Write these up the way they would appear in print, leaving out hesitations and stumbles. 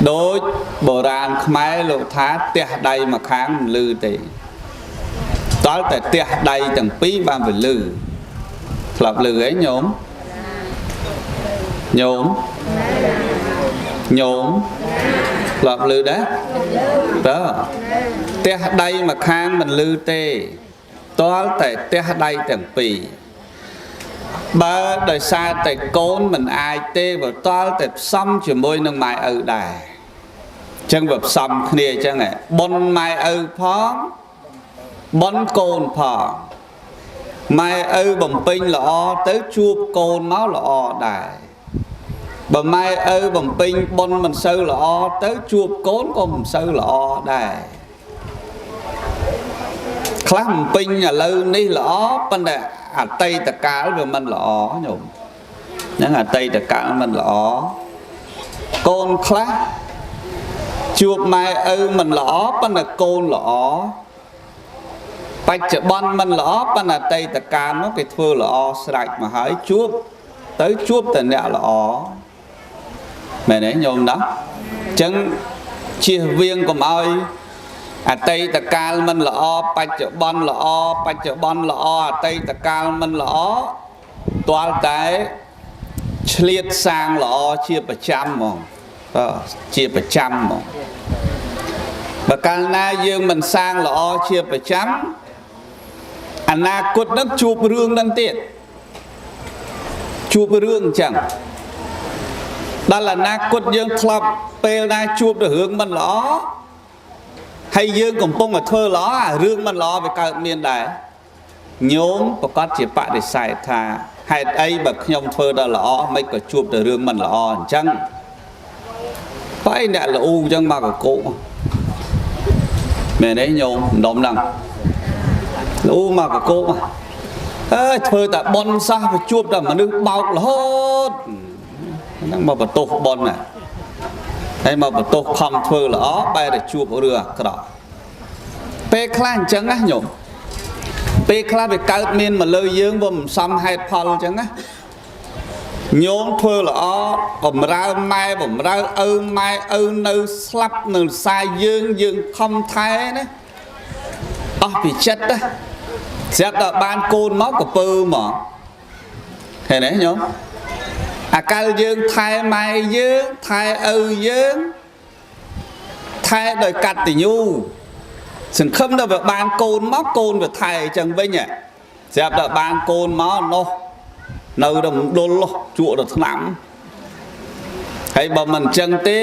ដូចបុរាណខ្មែរលោកថាផ្ទះដៃមួយខាងមិនលឺទេតល់តែផ្ទះដៃទាំងពីរបានវាលឺធ្លាប់លឺអីញោមញោមញោមធ្លាប់លឺដែរតើផ្ទះដៃមួយខាងមិនលឺទេតល់តែផ្ទះដៃទាំងពីរបើដោយសារតែកូនមិនអាចទេបើតល់តែផ្សំជាមួយនឹងម៉ែឪដែរអញ្ចឹងវាផ្សំគ្នាអញ្ចឹងបុណ្យម៉ែឪផងបុណ្យកូនផងម៉ែឪបំពេញល្អទៅជួបកូនមកល្អដែរបើម៉ែឪបំពេញបុណ្យមិនសូវល្អទៅជួបកូនក៏មិនសូវល្អដែរខ្លះបំពេញឥឡូវនេះល្អប៉ុន្តែអតីតកាលវាមិនល្អញោមហ្នឹងអតីតកាលមិនល្អកូនខ្លះជួបម៉ែឪមិនល្អប៉ុន្តែកូនល្អបច្ចុប្បន្នមិនល្អប៉ុន្តែអតីតកាលមកគេធ្វើល្អស្រេចមកហើយជួបទៅជួបតែអ្នកល្អមែនទេញោមណាអញ្ចឹងជៀសវាងកុំឲ្យអតីតកាលមិនល្អបច្ចុប្បន្នល្អបច្ចុប្បន្នល្អអតីតកាលមិនល្អទាល់តែឆ្លៀតសាងល្អជាប្រចាំហ្មងជាប្រចាំហ្មងបើកាលណាយើងមិនសាងល្អជាប្រចាំអនាគតនឹងជួបរឿងនឹងទៀតជួបរឿងអញ្ចឹងដល់អនាគតយើងធ្លាប់ពេលណាជួបទៅរឿងមិនល្អហើយយើងកំពុងតែធ្វើល្អអារឿងមិនល្អវាកើតមានដែរញោមប្រកាសជាបដិសេធថាហេតុអីបើខ្ញុំធ្វើដល់ល្អមិនក៏ជួបទៅរឿងមិនល្អអញ្ចឹងបែរអ្នកល្អូអញ្ចឹងមកកកោមែនទេញោមម្ដុំហ្នឹងល្អូមកកកោអើយធ្វើតែប៉ុនសោះវាជួបតែមនុស្សបោករហូតហ្នឹងមកបន្ទោសប៉ុនណាហើយមកបន្ទោសខំធ្វើល្អបែរតែជួបរឿងអាក្រក់ពេលខ្លះអញ្ចឹងណាញោមពេលខ្លះវាកើតមានមកលើយើងវាមិនសមហេតុផលអញ្ចឹងណាញោមធ្វើល្អបំរើម៉ែបំរើឪម៉ែឪនៅស្លាប់នៅខ្សែយើងយើងខំថែណាអស់ពីចិត្តណាស្រាប់តែបានកូនមកកពើមកឃើញទេញោមអាកាលយើងថែម៉ែយើងថែឪយើងថែដោយកតញ្ញូសង្ឃឹមដល់វាបានកូនមកកូនវាថែអញ្ចឹងវិញស្រាប់តែបានកូនមកនោះនៅរំដុលជក់ដល់ថ្នាំហើយបើមិនអញ្ចឹងទេ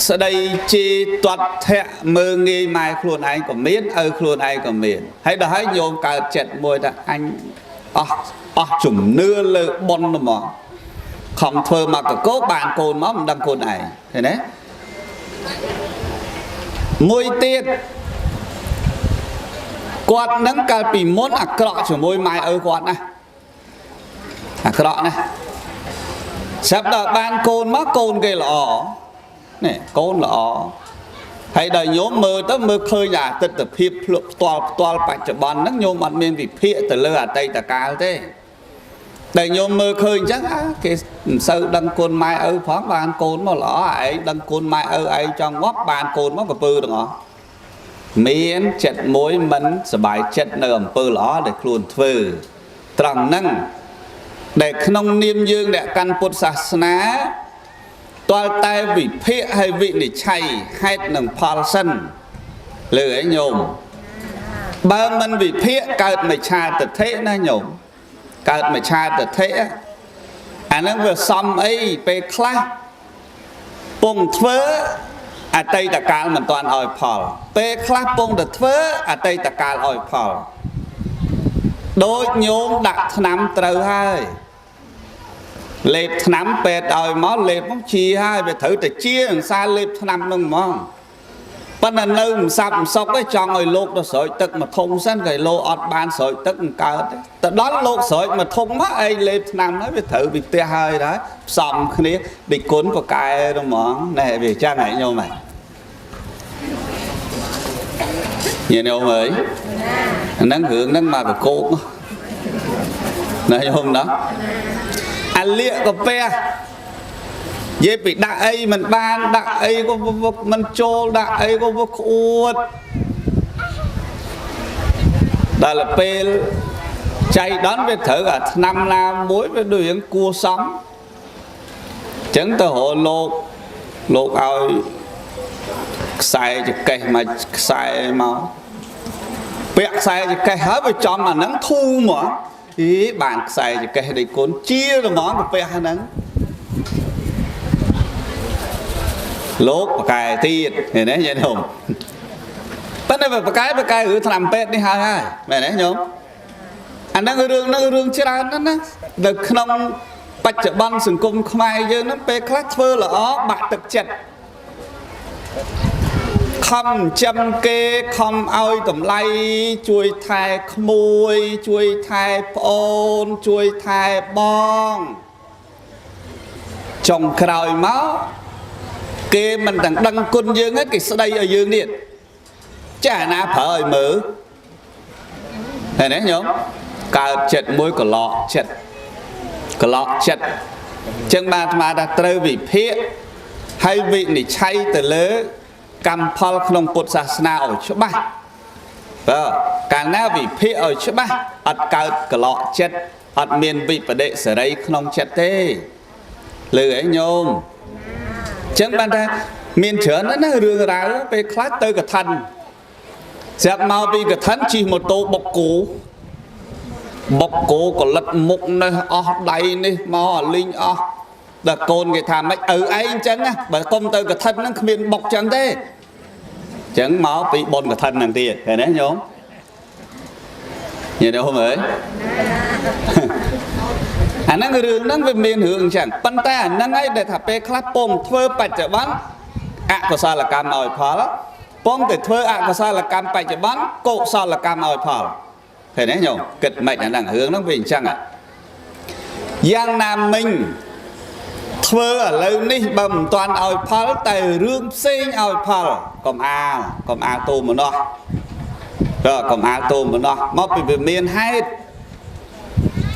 ស្ដីជេរតថៈមើងងាយម៉ែខ្លួនឯងក៏មានឪខ្លួនឯងក៏មានហើយដល់ហើយញោមកើតចិត្តមួយថាអញអស់ជំនឿលើបុណ្យហ្មងខំធ្វើមកកកោបានកូនមកមិនដឹងខ្លួនឯងឃើញទេមួយទៀតគាត់នឹងកាលពីមុនអាក្រក់ជាមួយម៉ែឪគាត់ណាអាក្រក់ណាស្រាប់ដល់បានកូនមកកូនគេល្អនេះកូនល្អហើយដល់ញោមមើលទៅមើលឃើញអាទិដ្ឋភាពផ្លុកផ្ទាល់ផ្ទាល់បច្ចុប្បន្នហ្នឹងញោមអត់មានវិភាគទៅលើអតីតកាលទេតែញោមមើលឃើញអញ្ចឹងគេមិនសូវដឹងគុណម៉ែឪផងបានកូនមកល្អឯងដឹងគុណម៉ែឪឯងចង់ងាប់បានកូនមកកពើទាំងអស់មានចិត្តមួយមិនសบายចិត្តនៅអំពើល្អដែលខ្លួនធ្វើត្រង់ហ្នឹងដែលក្នុងនាមយើងអ្នកកាន់ពុទ្ធសាសនាទាល់តែវិភាគហើយវិនិច្ឆ័យហេតុនិងផលសិនលើឯងញោមបើមិនវិភាគកើតមិច្ឆាទិដ្ឋិណាញោមកើតមិច្ឆាទិដ្ឋិអាហ្នឹងវាសំអីពេលខ្លះពងធ្វើអតីតកាលមិនទាន់ឲ្យផលពេលខ្លះពងតែធ្វើអតីតកាលឲ្យផលដូចញោមដាក់ថ្នាំត្រូវហើយលេបថ្នាំពេទ្យឲ្យមកលេបមកជាហើយវាត្រូវតែជាអង្សារលេបថ្នាំនឹងហ្មងប៉ុន្តែនៅមិនសាប់មិនសុកទេចង់ឲ្យលោកទៅស្រោចទឹកមួយធុងសិនគេលោកអត់បានស្រោចទឹកមិនកើតទេទៅដល់លោកស្រោចមួយធុងមកឯងលេបថ្នាំហើយវាត្រូវពីផ្ទះហើយដែរផ្សំគ្នាដូចគុណប្រកែទៅហ្មងណែវាចឹងហ៎ញោមហ៎ញោមអើយហ្នឹងរឿងហ្នឹងមកកកោកណាញោមណាអាលៀកកាពះ និយាយពីដាក់អីមិនបានដាក់អីក៏មិនចូលដាក់អីក៏វាក្អួតដល់ពេលចៃដន្យវាត្រូវអាឆ្នាំណាមួយវាដូចរៀងគួសមចឹងទៅរកលោកលោកឲ្យខ្សែចកេះមកខ្សែមកពាក់ខ្សែចកេះហើយវាចំអាហ្នឹងធូរមកអីបានខ្សែចកេះដូចគុណជាហ្មងទៅពាក់ហ្នឹងលោកបកែទៀតឃើញទេញាតិញោមប៉ុន្តែបកែបកែរឿងថ្នាំពេទ្យនេះហើយហើយមែនទេញោមអាហ្នឹងរឿងហ្នឹងរឿងច្រើនណាស់ណានៅក្នុងបច្ចុប្បន្នសង្គមខ្មែរយើងហ្នឹងពេលខ្លះធ្វើល្អបាក់ទឹកចិត្តខំចាំគេខំឲ្យតម្លៃជួយថែក្មួយជួយថែប្អូនជួយថែបងចុងក្រោយមកគេមិនទាំងដឹងគុណយើងទេគេស្ដីឲ្យយើងទៀតចាអាណាប្រើឲ្យមើលឃើញទេញោមកើតចិត្តមួយកឡក់ចិត្តកឡក់ចិត្តចឹងបានអាត្មាថាត្រូវវិភាគហើយវិនិច្ឆ័យទៅលើកម្មផលក្នុងពុទ្ធសាសនាឲ្យច្បាស់បើកាលណាវិភាគឲ្យច្បាស់អត់កើតកឡក់ចិត្តអត់មានវិបដិសេរីក្នុងចិត្តទេលើឯងញោមចឹងបានថាមានច្រើនណាស់ណារឿងរ៉ាវពេលខ្លះទៅកឋិនស្រាប់មកពីកឋិនជិះម៉ូតូបុកគោបុកគោក៏លិតមុខនេះអស់ដៃនេះមកអាលីងអស់ដល់កូនគេថាម៉េចឪឯងអញ្ចឹងណាបើកុំទៅកឋិនហ្នឹងគ្មានបុកចឹងទេអញ្ចឹងមកពីបុណ្យកឋិនហ្នឹងទៀតឃើញទេញោមញាតិញោមអើយអាហ្នឹងរឿងហ្នឹងវាមានរឿងអញ្ចឹងប៉ុន្តែអាហ្នឹងឯងដែលថាពេលខ្លះពងធ្វើបច្ចុប្បន្នអកុសលកម្មឲ្យផលពងតែធ្វើអកុសលកម្មបច្ចុប្បន្នកុសលកម្មឲ្យផលឃើញទេញោមគិតមិនអាហ្នឹងរឿងហ្នឹងវាអញ្ចឹងយ៉ាងណាមិញធ្វើឥឡូវនេះបើមិនទាន់ឲ្យផលតែរឿងផ្សេងឲ្យផលកុំអាលកុំអាលទោមនោះក៏កុំអាលទោមនោះមកពីវាមានហេតុ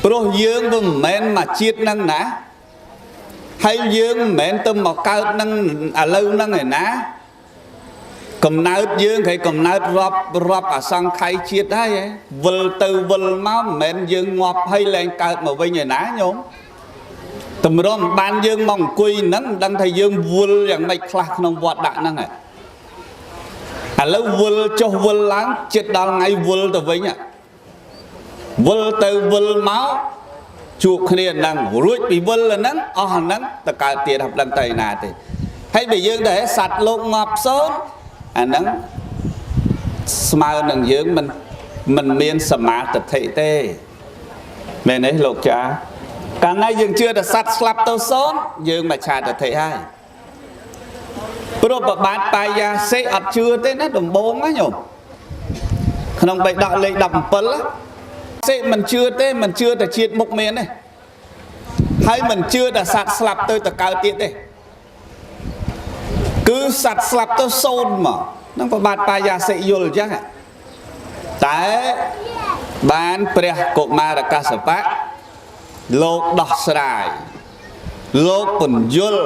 ព្រោះយើងវាមិនមែនមកជាតិហ្នឹងណាហើយយើងមិនមែនទៅមកកើតនឹងឥឡូវហ្នឹងឯណាកំណើតយើងគេកំណើតរាប់រាប់អសង្ខ័យជាតិហើយវិលទៅវិលមកមិនមែនយើងងាប់ហើយលែងកើតមកវិញឯណាញោមតម្រុំបានយើងមកអង្គុយហ្នឹងមិនដឹងថាយើងវល់យ៉ាងម៉េចខ្លះក្នុងវត្តដាក់ហ្នឹងឥឡូវវល់ចុះវល់ឡើងចិត្តដល់ថ្ងៃវល់ទៅវិញវល់ទៅវល់មកជួបគ្នាហ្នឹងរួចពីវល់ហ្នឹងអស់ហ្នឹងទៅកើតទៀតអត់ដឹងទៅឯណាទេហើយបើយើងទៅសត្វលោកងាប់សូន្យអាហ្នឹងស្មើនឹងយើងមិនមានសមាទិដ្ឋិទេមែនទេលោកចាកាលណាយើងជឿថាសត្វស្លាប់ទៅសូន្យយើងមកឆាទិដ្ឋិហើយព្រោះប្របាទបាយាសេអត់ជឿទេណាដំបងណាញោមក្នុងបិដកលេខ17សេមិនជឿទេមិនជឿតែជាតិមុខមានទេហើយមិនជឿតែសត្វស្លាប់ទៅតកើតទៀតទេគឺសត្វស្លាប់ទៅសូន្យមកនឹងប្របាទបាយាសេយល់អញ្ចឹងតែបានព្រះកុមារកាសបៈលោកដោះស្រាយលោកពន្យល់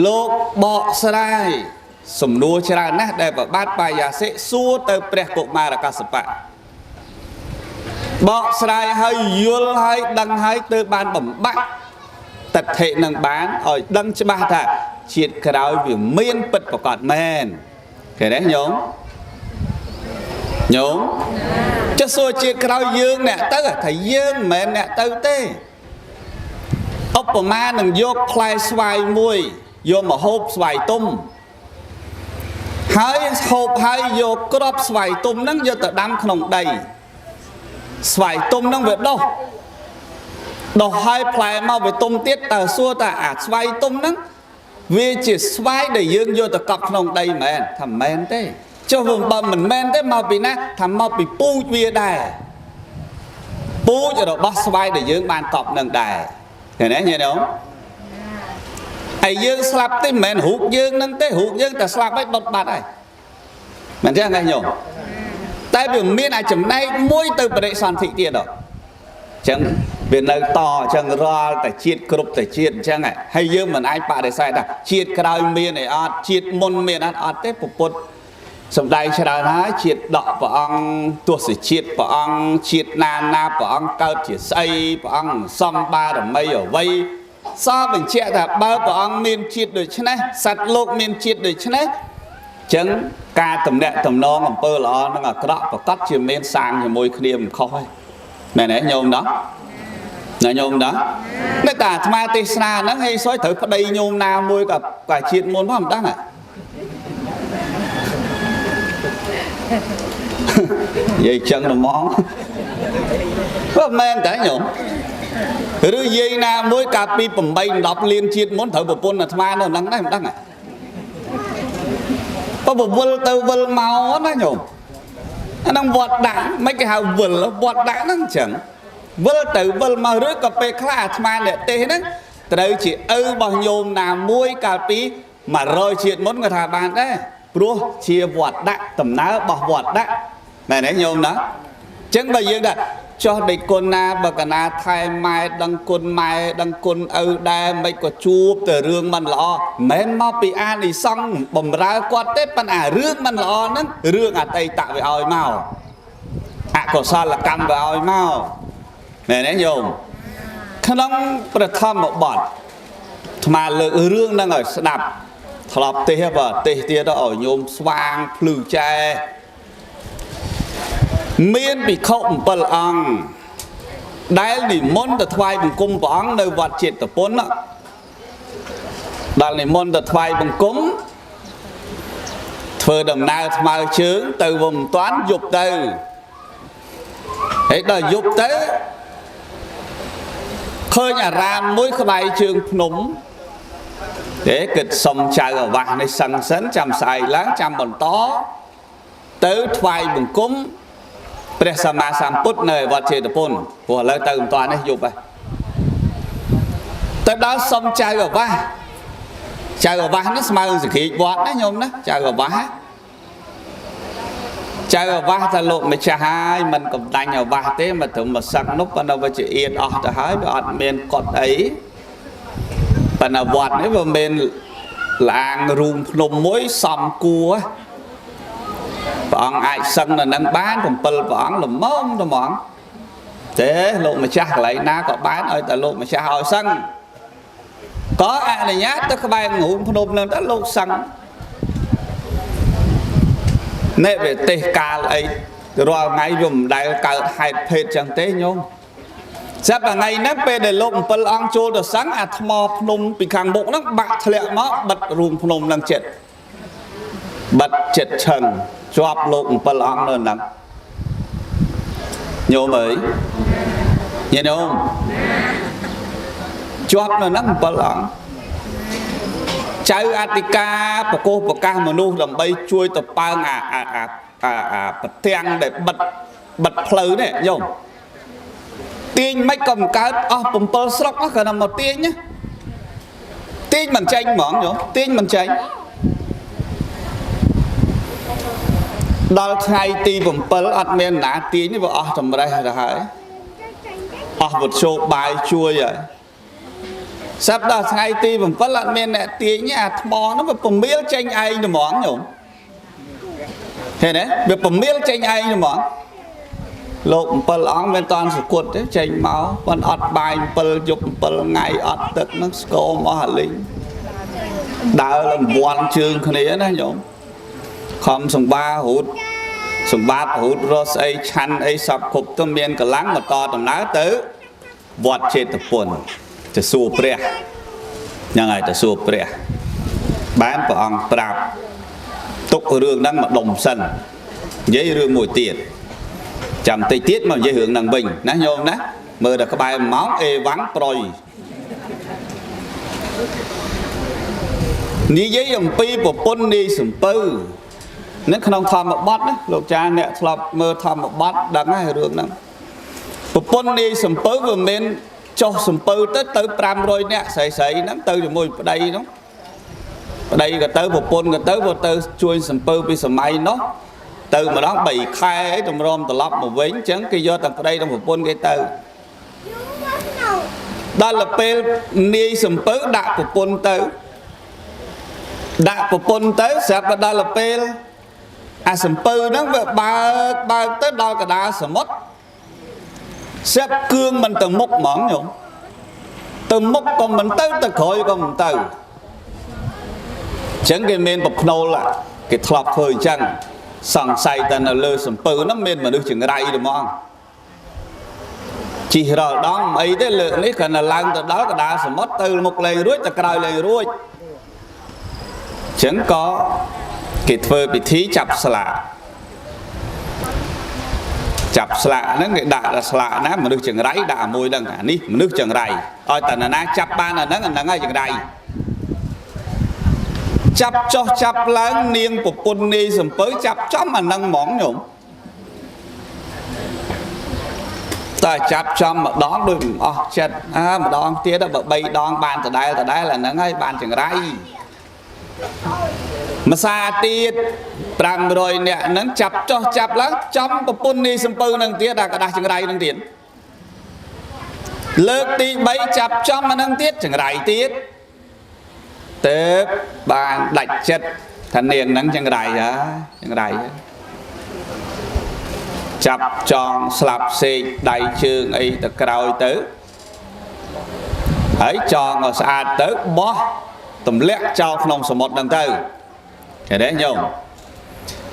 លោកបកស្រាយសំណួរច្រើនណាស់ដែលប្របាទបាយាសេសួរទៅព្រះកុមារកាសបៈបកស្រាយហើយយល់ហើយដឹងហើយទើបបានបំបាក់តថិនឹងបានឲ្យដឹងច្បាស់ថាជាតិក្រោយវាមានពិតប្រកបមែនឃើញទេញោមញោមចុះសួរជាតិក្រោយយើងអ្នកទៅថាយើងមិនមែនអ្នកទៅទេឧបមានឹងយកផ្លែស្វាយមួយយកមកហូបស្វាយទុំហើយហូបហើយយកគ្រាប់ស្វាយទុំហ្នឹងយកទៅដាំក្នុងដីស្វាយទុំហ្នឹងវាដុះដុះហើយផ្លែមកវាទុំទៀតតើសួរតើអាស្វាយទុំហ្នឹងវាជាស្វាយដែលយើងយកទៅកប់ក្នុងដីមែនថាមែនទេចុះបើមិនមែនទេមកពីណាថាមកពីពូជវាដែរពូជរបស់ស្វាយដែលយើងបានកប់នឹងដែរឃើញទេញាតិញោមហើយយើងស្លាប់ទេមិនមែនរូបយើងនឹងទេរូបយើងតែស្លាប់ហើយដុតបាត់ហើយមិនចឹងទេញោមតែវាមានអាចំណែកមួយទៅបរិសន្ធិទៀតអញ្ចឹង វានៅតអញ្ចឹងរាល់តែជាតិគ្រប់តែជាតិអញ្ចឹងហើយយើងមិនអាចបដិសេធថាជាតិក្រោយមានអីអត់ជាតិមុនមានអត់អត់ទេពុទ្ធសំដែងច្រើនហើយជាតិដកព្រះអង្គទស្សជាតិព្រះអង្គជាតិណាណាព្រះអង្គកើតជាស្អីព្រះអង្គសំបារមីអ្វីសបញ្ជាក់ថាបើព្រះអង្គមានជាតិដូចនេះសត្វលោកមានជាតិដូចនេះចឹងការតំណាក់តំណងអំពើល្អនិងអាក្រក់ប្រកាសជាមានសាងជាមួយគ្នាមិនខុសទេមែនទេញោមណោះណាញោមណានៅតែអាត្មាទេសនាហ្នឹងហើយសុយត្រូវប្តីញោមណាមួយក៏ជាតិមុនផងមិនដឹងហ่ะនិយាយចឹងហ្មងបើមែនតើញោមឬយាយណាមួយកាលពី8 10លានជាតិមុនត្រូវប្រពន្ធអាត្មានៅហ្នឹងដែរមិនដឹងហ่ะបើវិលទៅវិលមកណាញោមអាហ្នឹងវត្តដាក់មិនគេហៅវិលវត្តដាក់ហ្នឹងចឹងវិលទៅវិលមកឬក៏ពេលខ្លះអាត្មាអ្នកទេសហ្នឹងត្រូវជាឪរបស់ញោមណាមួយកាលពី100ជាតិមុនក៏ថាបានដែរព្រោះជាវត្តដាក់ដំណើររបស់វត្តដាក់មែនទេញោមណាអញ្ចឹងបើយើងថាចោះដេចគុណណាបើកណាថែម៉ែដឹងគុណម៉ែដឹងគុណឪដែរមិនក៏ជួបតែរឿងមិនល្អមិនមែនមកពីអានិសង្សបំរើគាត់ទេប៉ុន្តែរឿងមិនល្អហ្នឹងរឿងអតីតវាឲ្យមកអកុសលកម្មវាឲ្យមកមែនទេញោមក្នុងព្រះធម្មបទអាត្មាលើករឿងហ្នឹងឲ្យស្ដាប់ធ្លាប់ទេសបើទេសទៀតឲ្យញោមស្វាងភ្លឺចែមានភិក្ខុ7អង្គដែលនិមន្តទៅថ្វាយបង្គំព្រះអង្គនៅវត្តចេតពុនដល់និមន្តទៅថ្វាយបង្គំធ្វើដំណើរថ្មើរជើងទៅវមិនតាន់យប់ទៅហើយដល់យប់ទៅឃើញអារាមមួយក្បែរជើងភ្នំទេគិតសុំចៅអាវាសនេះសឹងសិនចាំស្អែកឡើងចាំបន្តទៅថ្វាយបង្គំព្រះសម្មាសម្ពុទ្ធនៅវត្តចេតពុនព្រោះឥឡូវទៅមិនតាន់នេះយប់ហើយទៅដល់សុំចៅអាវាសចៅអាវាសហ្នឹងស្មើនឹងសក្រីវត្តណាញោមណាចៅអាវាសចៅអាវាសថាលោកម្ចាស់ហើយមិនកំដាញ់អាវាសទេមកត្រឹមមកសឹកនោះប៉ុន្តែវាជាអៀនអស់ទៅហើយវាអត់មានកត់អីប៉ុន្តែវត្តនេះវាមានលាងរូងភ្នំមួយសំគួរព្រះអង្គអាចសឹងនៅនឹងបាន7ព្រះអង្គល្មមត្មងទេលោកម្ចាស់កន្លែងណាក៏បានឲ្យតែលោកម្ចាស់ឲ្យសឹងក៏អនុញ្ញាតទៅក្បែររូងភ្នំនឹងទៅលោកសឹងនេះវាទេសកាលអីរាល់ថ្ងៃវាមិនដែលកើតហេតុភេទចឹងទេញោមស្រាប់តែថ្ងៃហ្នឹងពេលដែលលោក7អង្គចូលទៅសឹងអាថ្មភ្នំពីខាងមុខហ្នឹងបាក់ធ្លាក់មកបិទរូងភ្នំហ្នឹងចិត្តបិទចិត្តឆឹងជាប់លោក7អង្គនៅហ្នឹងញោមអើយញាតិញោមជាប់នៅហ្នឹង7អង្គចៅអធិការបកោសប្រកាសមនុស្សដើម្បីជួយទៅប៉ើងអាអាអាអាប្រទាំងដែលបិទផ្លូវនេះញោមទាញមិនក៏មិនកើតអស់7ស្រុកក៏នំមកទាញណាទាញមិនចេញហ្មងញោមទាញមិនចេញដល់ថ្ងៃទី7អត់មានណាទាញទេវាអស់តម្រេះទៅហើយអស់វត្ថុបាយជួយហើយស្រាប់ដល់ថ្ងៃទី7អត់មានអ្នកទាញអាថ្មហ្នឹងវាពមៀលចេញឯងត្មងញោមឃើញទេវាពមៀលចេញឯងត្មងលោក7អង្គមិនតាន់សគត់ទេចេញមកប៉ុន្តែអត់បាយ7យប់7ថ្ងៃអត់ទឹកហ្នឹងស្គមអស់អាលីងដើរលំវាន់ជើងគ្នាណាញោមខំសង្វារូតសម្បាតរូតរស់ស្អីឆាន់អីសពគ្រប់ទៅមានកម្លាំងបន្តដំណើរទៅវត្តចេតពុនទៅសួរព្រះហ្នឹងហើយទៅសួរព្រះបានព្រះអង្គប្រាប់ទុករឿងហ្នឹងមកដុំសិននិយាយរឿងមួយទៀតចាំតិចទៀតមកនិយាយរឿងហ្នឹងវិញណាញោមណាមើលតែក្បែរម៉ោងអេវ៉ាំងប្រយនិយាយអំពីប្រពន្ធនាយសំពៅនឹងក្នុងធម្មបទណាលោកចាអ្នកធ្លាប់មើលធម្មបទដឹងហើយរឿងហ្នឹងប្រពន្ធនាយសំពៅវាមានចុះសំពៅទៅ500នាក់ស្រីស្រីហ្នឹងទៅជាមួយប្តីហ្នឹងប្តីក៏ទៅប្រពន្ធក៏ទៅក៏ទៅជួយសំពៅពីសម័យនោះទៅម្ដង3ខែតម្រាំត្រឡប់មកវិញអញ្ចឹងគេយកទាំងប្តីទាំងប្រពន្ធគេទៅ ដល់ពេលនាយសំពៅដាក់ប្រពន្ធទៅដាក់ប្រពន្ធទៅស្រាប់តែដល់ពេលអាសំពៅហ្នឹងវាបើកបើកទៅដល់កដាលសមុទ្រស្រាប់គឿងមិនទៅមុខហ្មងញោមទៅមុខក៏មិនទៅទៅក្រោយក៏មិនទៅអញ្ចឹងគេមានប្រភ្នូលគេធ្លាប់ធ្វើអញ្ចឹងសង្ស័យតែនៅលើសំពៅហ្នឹងមានមនុស្សចង្រៃទៅហ្មងជិះរាល់ដងមិនអីទេលើកនេះគ្រាន់តែឡើងទៅដល់កដាលសមុទ្រទៅមុខលែងរួចទៅក្រោយលែងរួចអញ្ចឹងក៏គេធ្វើពិធីចាប់ស្លាកចាប់ស្លាកហ្នឹងគេដាក់ស្លាកណាមនុស្សចង្រៃដាក់មួយហ្នឹងអានេះមនុស្សចង្រៃឲ្យតែណាចាប់បានអាហ្នឹងអាហ្នឹងហើយចង្រៃចាប់ចុះចាប់ឡើងនាងប្រពន្ធនាយសំពៅចាប់ចំអាហ្នឹងហ្មងញោមតែចាប់ចំម្ដងដូចមិនអស់ចិត្តអើម្ដងទៀតបើ3ដងបានដដែលដដែលអាហ្នឹងហើយបានចង្រៃម្សាទៀត500នាក់ហ្នឹងចាប់ចុះចាប់ឡើងចំប្រពន្ធនាយសំពៅហ្នឹងទៀតអាក្តាស់ចង្រៃហ្នឹងទៀតលើកទី3ចាប់ចំអាហ្នឹងទៀតចង្រៃទៀតទៅបានដាច់ចិត្តថានាងហ្នឹងចង្រៃហ่าចង្រៃចាប់ចងស្លាប់សេកដៃជើងអីទៅក្រោយទៅហើយចងឲ្យស្អាតទៅបោះទម្លាក់ចោលក្នុងសមុទ្រហ្នឹងទៅឃើញទេញោម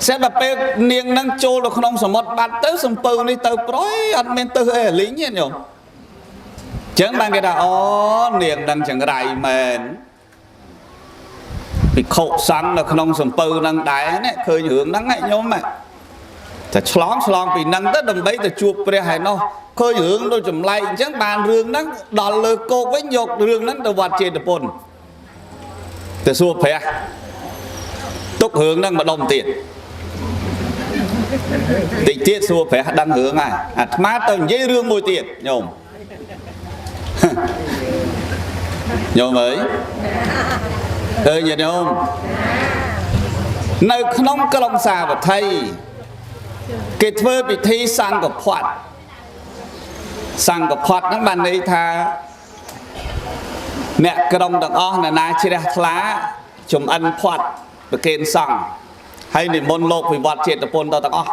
ស្រាប់តែពេលនាងហ្នឹងចូលទៅក្នុងសមុទ្របាត់ទៅសំពៅនេះទៅប្រយអត់មានទិសអីលីងទេញោមអញ្ចឹងបានគេថាអូនាងហ្នឹងចង្រៃមែនភិក្ខុសង្ឃនៅក្នុងសំពៅហ្នឹងដែរនេះឃើញរឿងហ្នឹងញោមតែឆ្លងឆ្លងពីហ្នឹងទៅដើម្បីទៅជួបព្រះឯនោះឃើញរឿងដូចចម្លែកអញ្ចឹងបានរឿងហ្នឹងដល់លើគោកវិញយករឿងហ្នឹងទៅវត្តចេតពុនទៅសួរព្រះទុករឿងហ្នឹងម្ដុំទៀតតិចទៀតសួរព្រះដឹងរឿងហើយអាត្មាទៅនិយាយរឿងមួយទៀតញោមញោមអើយអើញាតិញោមនៅក្នុងក្រុងសាវត្ថីគេធ្វើពិធីសង្ឃភ័ត្រសង្ឃភ័ត្រហ្នឹងបានន័យថាអ្នកក្រុងទាំងអស់ណានាជ្រះថ្លាចំអិនភ័ត្រប្រគេនសង្ឃហើយនិមន្តលោកវិវត្តចេតពុនដល់ទាំងអស់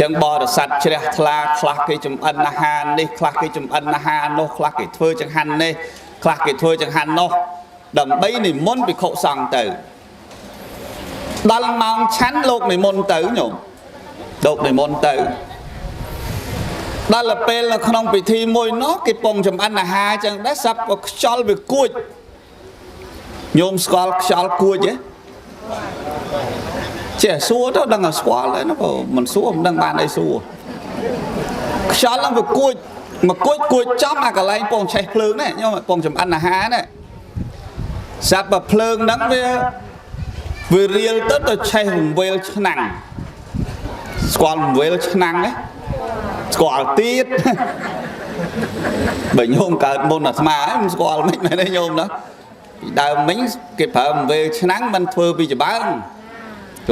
ចឹងបរិស័ទជ្រះថ្លាខ្លះគេចំអិនអាហារនេះខ្លះគេចំអិនអាហារនោះខ្លះគេធ្វើចង្ហាន់នេះខ្លះគេធ្វើចង្ហាន់នោះដើម្បីនិមន្តភិក្ខុសង្ឃទៅដល់ម៉ោងឆាន់លោកនិមន្តទៅញោមលោកនិមន្តទៅដល់ពេលនៅក្នុងពិធីមួយនោះគេពងចំអិនអាហារចឹងដែរសាប់ក៏ខ្យល់វាគួចញោមស្គាល់ខ្យល់គួចទេចេះសួរទៅដឹងតែស្គាល់ដែរណាបើមិនសួរមិនដឹងបានអីសួរខ្យល់ហ្នឹងវាគួចមកគួចគួចចំអាកន្លែងពងឆេះភ្លើងនេះញោមពងចំអិនអាហារនេះសាប់បើភ្លើងហ្នឹងវារៀលទៅទៅឆេះរង្វេលឆ្នាំងស្គាល់រង្វេលឆ្នាំងទេស្គាល់ទៀតបើញោមកើតមុនអាត្មាហើយមិនស្គាល់មិនមែនទេញោមណាពីដើមមិញគេប្រើរង្វេលឆ្នាំងមិនធ្វើពីចម្បើង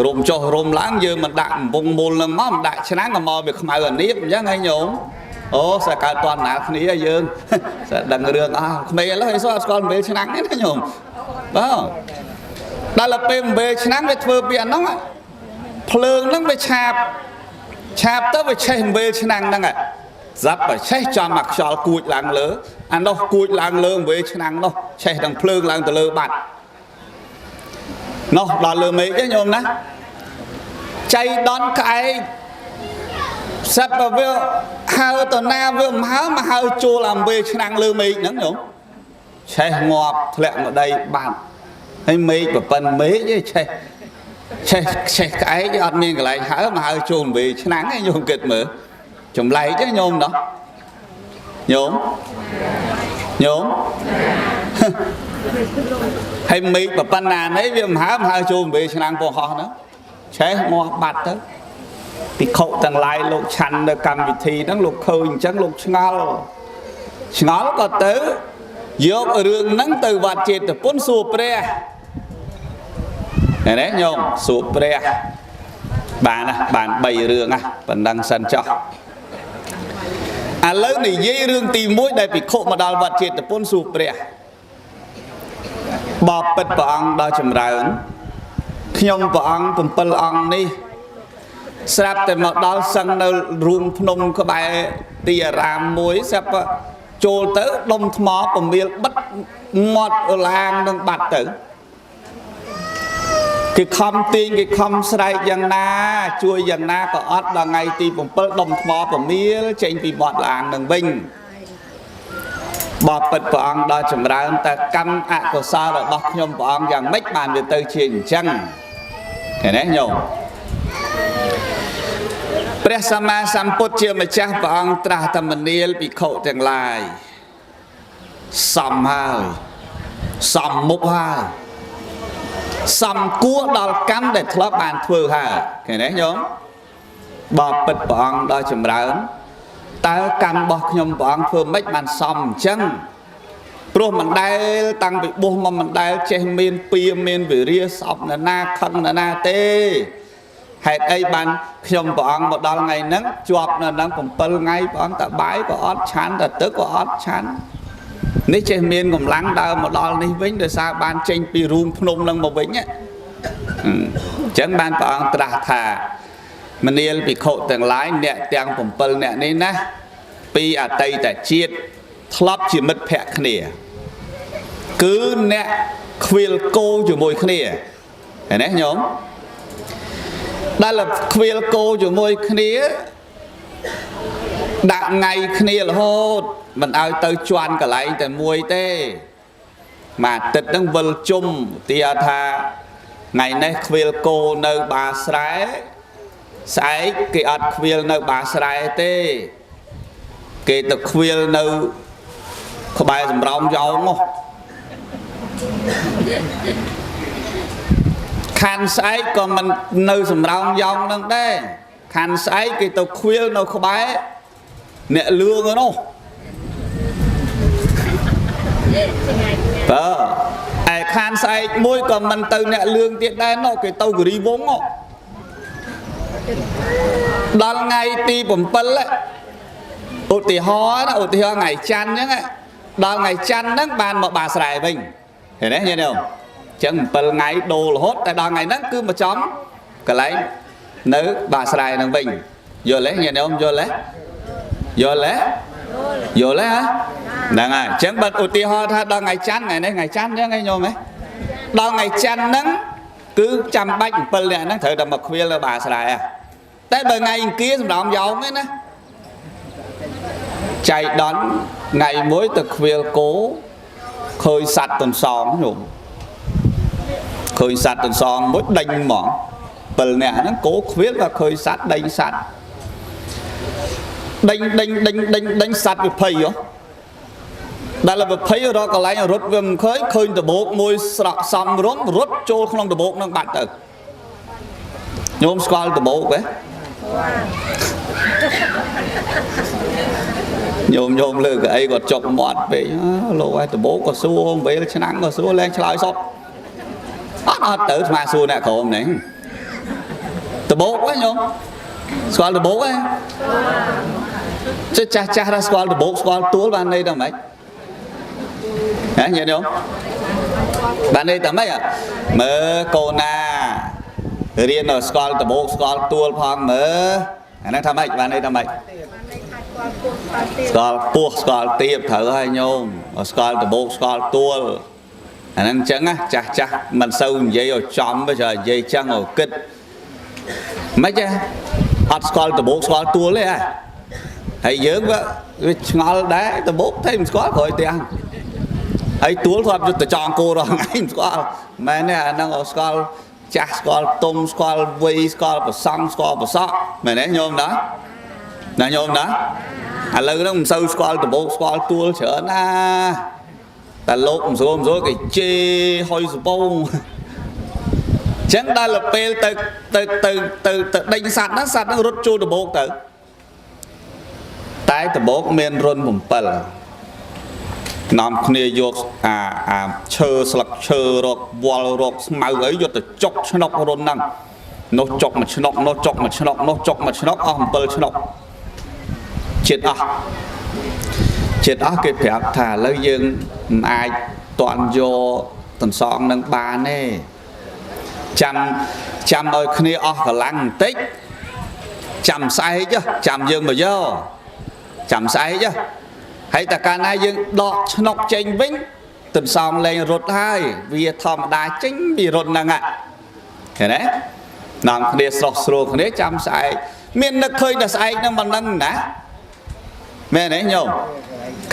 រុំចុះរុំឡើងយើងមិនដាក់កំពង់មូលនឹងមកមិនដាក់ឆ្នាំងក៏មកវាខ្មៅអានៀបអញ្ចឹងហើយញោមអូស្អាកើតតន់ណាគ្នាយើងស្អាដឹងរឿងអស់ក្មេងឥឡូវឲ្យស្គាល់រង្វេលឆ្នាំងទេណាញោមបាទដល់ពេលរង្វេលឆ្នាំងវាធ្វើពីអានោះភ្លើងហ្នឹងវាឆាបឆាបទៅវាឆេះរង្វេលឆ្នាំងហ្នឹងស្រាប់តែឆេះចំអាខ្យល់គួចឡើងលើអានោះគួចឡើងលើរង្វេលឆ្នាំងនោះឆេះទាំងភ្លើងឡើងទៅលើបាត់នោះដល់លើមេឃទេញោមណាចៃដន្យក្អែកស្រាប់តែវាហើទៅណាវាមិនហើមកហើចូលអាវេឆ្នាំងលើមេឃហ្នឹងញោមឆេះងាប់ធ្លាក់មកដីបាត់ហើយមេឃប្រពន្ធមេឃឯងឆេះឆេះឆេះក្អែកអត់មានកន្លែងហើមកហើចូលវេឆ្នាំងឯងញោមគិតមើលចម្លែកទេញោមណោះញោមញោមហើយមេឃប្រពន្ធណានេះវាមិនហើមកហើចូលវេឆ្នាំងពោះហោះហ្នឹងឆេះងាប់បាត់ទៅភិក្ខុទាំងឡាយលោកឆាន់នៅកម្មវិធីហ្នឹងលោកឃើញអញ្ចឹងលោកឆ្ងល់ឆ្ងល់ក៏ទៅយករឿងហ្នឹងទៅវត្តចេតពុនសួរព្រះឃើញទេញោមសួរព្រះបានណាបាន3រឿងណាប៉ុណ្ណឹងសិនចុះ ឥឡូវនិយាយរឿងទី1ដែលភិក្ខុមកដល់វត្តជេតពនសួរព្រះបបិទ្ធព្រះអង្គដ៏ចម្រើនខ្ញុំព្រះអង្គ7អង្គនេះស្រាប់តែមកដល់សឹងនៅរូងភ្នំក្បែរទីអារាមមួយស្រាប់ចូលទៅដុំថ្មពមៀលបិទមាត់ឡាងនឹងបាត់ទៅគេខំទាញគេខំស្រែកយ៉ាងណាជួយយ៉ាងណាក៏អត់ដល់ថ្ងៃទី7ដុំថ្មពមៀលចេញពីមាត់ឡាងនឹងវិញបបិទ្ធព្រះអង្គដ៏ចម្រើនតើកម្មអកុសលរបស់ខ្ញុំព្រះអង្គយ៉ាងម៉េចបានវាទៅជាអញ្ចឹងឃើញទេញោមព្រះសម្មាសម្ពុទ្ធជាម្ចាស់ព្រះអង្គត្រាស់តែមនាលភិក្ខុទាំងឡាយសំហើយសំមុខហើយសំគួរដល់កម្មដែលធ្លាប់បានធ្វើហើយឃើញទេញោមបបិទ្ធព្រះអង្គដ៏ចម្រើនតើកម្មរបស់ខ្ញុំព្រះអង្គធ្វើម៉េចបានសំអញ្ចឹងព្រោះមិនដែលតាំងពីបួសមកមិនដែលចេះមានពៀមានវិរិយសពនរណាខឹងនរណាទេហេតុអីបានខ្ញុំព្រះអង្គមកដល់ថ្ងៃហ្នឹងជាប់នៅហ្នឹង7ថ្ងៃព្រះអង្គតបាយក៏អត់ឆាន់តទឹកក៏អត់ឆាន់នេះចេះមានកម្លាំងដើរមកដល់នេះវិញដោយសារបានចេញពីរូងភ្នំហ្នឹងមកវិញអញ្ចឹងបានព្រះអង្គត្រាស់ថាមនាលភិក្ខុទាំងឡាយអ្នកទាំង7អ្នកនេះណាពីអតីតជាតិធ្លាប់ជាមិត្តភក្តិគ្នាគឺអ្នកខ្វៀលគោជាមួយគ្នាឃើញទេញោមដែលខ្វៀលគោជាមួយគ្នាដាក់ថ្ងៃគ្នារហូតមិនឲ្យទៅជន់កន្លែងតែមួយទេមួយអាទិត្យហ្នឹងវិលជុំទីថាថ្ងៃនេះខ្វៀលគោនៅបាស្រែស្អែកគេអត់ខ្វៀលនៅបាស្រែទេគេទៅខ្វៀលនៅក្បែរសំរោងយ៉ងនោះខាន់ស្អែកក៏មិននៅសំរោងយ៉ងនឹងដែរខាន់ស្អែកគេទៅខ្វៀលនៅក្បែរអ្នកលឿងនោះបើឯខាន់ស្អែកមួយក៏មិនទៅអ្នកលឿងទៀតដែរនោះគេទៅគិរីវង្សនោះដល់ថ្ងៃទី7ឧទាហរណ៍ណាឧទាហរណ៍ថ្ងៃច័ន្ទអញ្ចឹងដល់ថ្ងៃច័ន្ទហ្នឹងបានមកបាស្រែវិញឃើញទេញាតិញោមអញ្ចឹង7ថ្ងៃដូររហូតតែដល់ថ្ងៃហ្នឹងគឺមកចំកន្លែងនៅបាស្រែហ្នឹងវិញយល់ទេញាតិញោមយល់ទេយល់ទេយល់ទេហ៎ហ្នឹងហើយអញ្ចឹងបើឧទាហរណ៍ថាដល់ថ្ងៃច័ន្ទថ្ងៃនេះថ្ងៃច័ន្ទអញ្ចឹងឯងញោមហ៎ដល់ថ្ងៃច័ន្ទហ្នឹងគឺចាំបាច់7នាក់ហ្នឹងត្រូវតែមកខ្វៀលនៅបាស្រែតែបើថ្ងៃអង្គារសម្រោមយ៉ោងឯណាចៃដន្យថ្ងៃមួយទៅខ្វៀលគោឃើញសត្វទន្សងញោមឃើញសត្វទន្សងមួយដេញហ្មង7នាក់ហ្នឹងគោខ្វៀលក៏ឃើញសត្វដេញសត្វដេញដេញដេញដេញដេញសត្វវិភ័យហ៎ដល់វិភ័យរកកន្លែងរត់វាមិនឃើញឃើញដបោកមួយស្រក់សំរុំរត់ចូលក្នុងដបោកហ្នឹងបាត់ទៅញោមស្គាល់ដបោកទេញោមញោមលើកអីគាត់ចុកមាត់ពេកលោកឯងដបោកក៏សួរវេលឆ្នាំងក៏សួរលែងឆ្លើយសពអត់អត់ទៅស្មាសួរអ្នកក្រុមហ្នឹងដបោកហ៎ញោមស្គាល់ដបោកហ៎ចាស់ចាស់ថាស្គាល់ដបោកស្គាល់ទួលបានន័យថាម៉េចហ៎ញាតិញោមបានន័យថាម៉េចមើលកូនណារៀនដល់ស្គាល់ដបោកស្គាល់ទួលផងមើលអាហ្នឹងថាម៉េចបានន័យថាម៉េចស្គាល់ពោះស្គាល់ទៀបត្រូវហើយញោមស្គាល់ដបោកស្គាល់ទួលអាហ្នឹងអញ្ចឹងណាចាស់ចាស់មិនសូវនិយាយឲ្យចំទេច្រើននិយាយចឹងឲ្យគិតម៉េចទេអត់ស្គាល់ដបោកស្គាល់ទួលទេហ៎ហើយយើងវាឆ្ងល់ដែរដបោកតែមិនស្គាល់ក្រោយផ្ទះហើយទួលធ្លាប់ទៅចងគោរាល់ថ្ងៃមិនស្គាល់មែនទេអាហ្នឹងឲ្យស្គាល់ចាស់ស្គាល់ទុំស្គាល់វ័យស្គាល់ប្រសង់ស្គាល់ប្រសក់មែនទេញោមណាណាញោមណាឥឡូវហ្នឹងមិនសូវស្គាល់ដបោកស្គាល់ទួលច្រើនណាតែលោកមិនស្រួលមិនស្រួលគេជេរហុយសពងអញ្ចឹងដល់ពេលទៅទៅទៅទៅទៅដេញសត្វហ្នឹងសត្វហ្នឹងរត់ចូលដបោកទៅតែដបោកមានរុន7នាំគ្នាយកអាឈើស្លឹកឈើរកវល់រកស្មៅអីយកទៅចុកឆ្នុករុនហ្នឹងនោះចុកមួយឆ្នុកនោះចុកមួយឆ្នុកនោះចុកមួយឆ្នុកអស់7ឆ្នុកជាតិអស់ ចិត្តអស់គេប្រាប់ថាឥឡូវយើងមិនអាចតន់យកទន្សងនឹងបានទេចាំចាំឲ្យគ្នាអស់កម្លាំងបន្តិចចាំស្អែកចាំយើងមកយកចាំស្អែកហើយតែកាលណាយើងដកឆ្នុកចេញវិញទន្សងលែងរត់ហើយវាធម្មតាចេញពីរត់ហ្នឹងឃើញទេនាំគ្នាស្រស់ស្រួលគ្នាចាំស្អែកមាននឹកឃើញតែស្អែកហ្នឹងមិនដឹងណាមែនទេញោម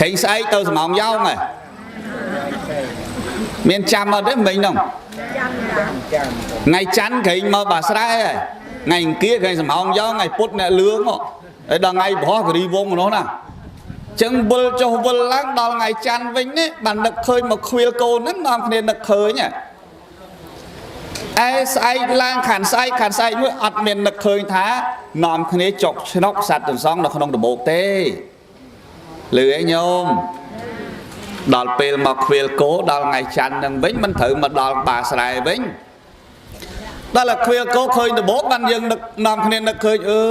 ឃើញស្អែកទៅសំងយ៉ោងហ៎មានចាំអត់ទេមិញហ្នឹងថ្ងៃច័ន្ទក្រែងមកបាស្រែហើយថ្ងៃអង្គារក្រែងសំងយ៉ោងថ្ងៃពុធអ្នកលឿងហើយដល់ថ្ងៃប្រហោះគិរីវងនោះណាចឹងវិលចុះវិលឡើងដល់ថ្ងៃច័ន្ទវិញនេះបាននឹកឃើញមកខ្វៀលកូនហ្នឹងនាំគ្នានឹកឃើញឯស្អែកឡើងខានស្អែកខានស្អែកមួយអត់មាននឹកឃើញថានាំគ្នាចុកឆ្នុកសត្វទន្សងនៅក្នុងដំបូកទេលឺឯងញោមដល់ពេលមកខ្វៀលគោដល់ថ្ងៃច័ន្ទនឹងវិញមិនត្រូវមកដល់បាស្រែវិញដល់តែខ្វៀលគោឃើញដំបូកបានយើងនឹកនាំគ្នានឹកឃើញអើ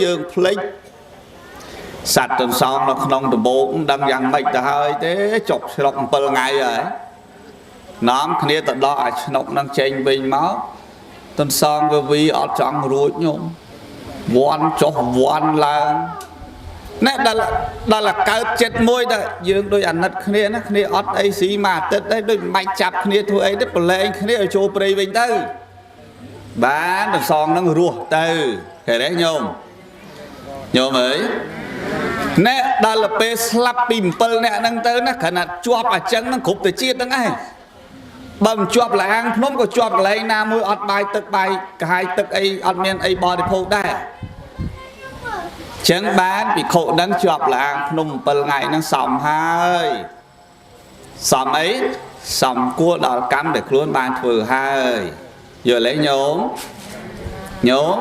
យើងភ្លេចសត្វទន្សងនៅក្នុងដំបូកមិនដឹងយ៉ាងម៉េចទៅហើយទេចុកឆ្នុក7ថ្ងៃហើយនាំគ្នាទៅដកអាឆ្នុកនឹងចេញវិញមកទន្សងវាវីអត់ចង់រួចញោមវាន់ចុះវាន់ឡើងណែដល់ដល់កើតចិត្តមួយទៅយើងដូចអាណិតគ្នាណាគ្នាអត់អីស៊ីមួយអាទិត្យទេដូចមិនបាច់ចាប់គ្នាធ្វើអីទេប្រឡែងគ្នាឲ្យចូលព្រៃវិញទៅបានទន្សងនឹងរស់ទៅឃើញទេញោមញោមអើយណែដល់ពេលស្លាប់ពី7នាក់ហ្នឹងទៅណាគ្រាន់តែជាប់អាចឹងហ្នឹងគ្រប់ទៅជាតិហ្នឹងឯងបើមិនជាប់លាងភ្នំក៏ជាប់កន្លែងណាមួយអត់បាយទឹកបាយកាហាយទឹកអីអត់មានអីបរិភោគដែរចឹងបានភិក្ខុហ្នឹងជាប់លាងភ្នំ7ថ្ងៃហ្នឹងសំហើយសំអីសំគួរដល់កម្មដែលខ្លួនបានធ្វើហើយយល់ទេញោមញោម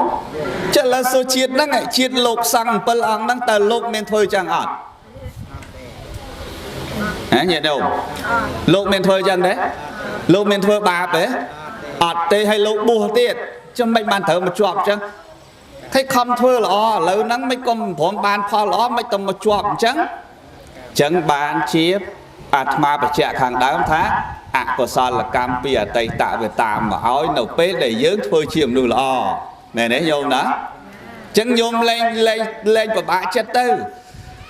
ចឹងឥឡូវសួរជាតិហ្នឹងជាតិលោកសង្ឃ7អង្គហ្នឹងតើលោកមានធ្វើចឹងអត់ហ៎ញាតិញោមលោកមានធ្វើចឹងទេលោកមានធ្វើបាបទេអត់ទេឲ្យលោកបួសទៀតចឹងមិនបានត្រូវមកជាប់ចឹងគេខំធ្វើល្អឥឡូវហ្នឹងមិនក៏ព្រមបានផលល្អមិនទៅមកជាប់អញ្ចឹងចឹងបានជាអាត្មាបញ្ជាក់ខាងដើមថាអកុសលកម្មពីអតីតវាតាមមកឲ្យនៅពេលដែលយើងធ្វើជាមនុស្សល្អមែនទេញោមណាចឹងញោមលែងលែងលែងពិបាកចិត្តទៅ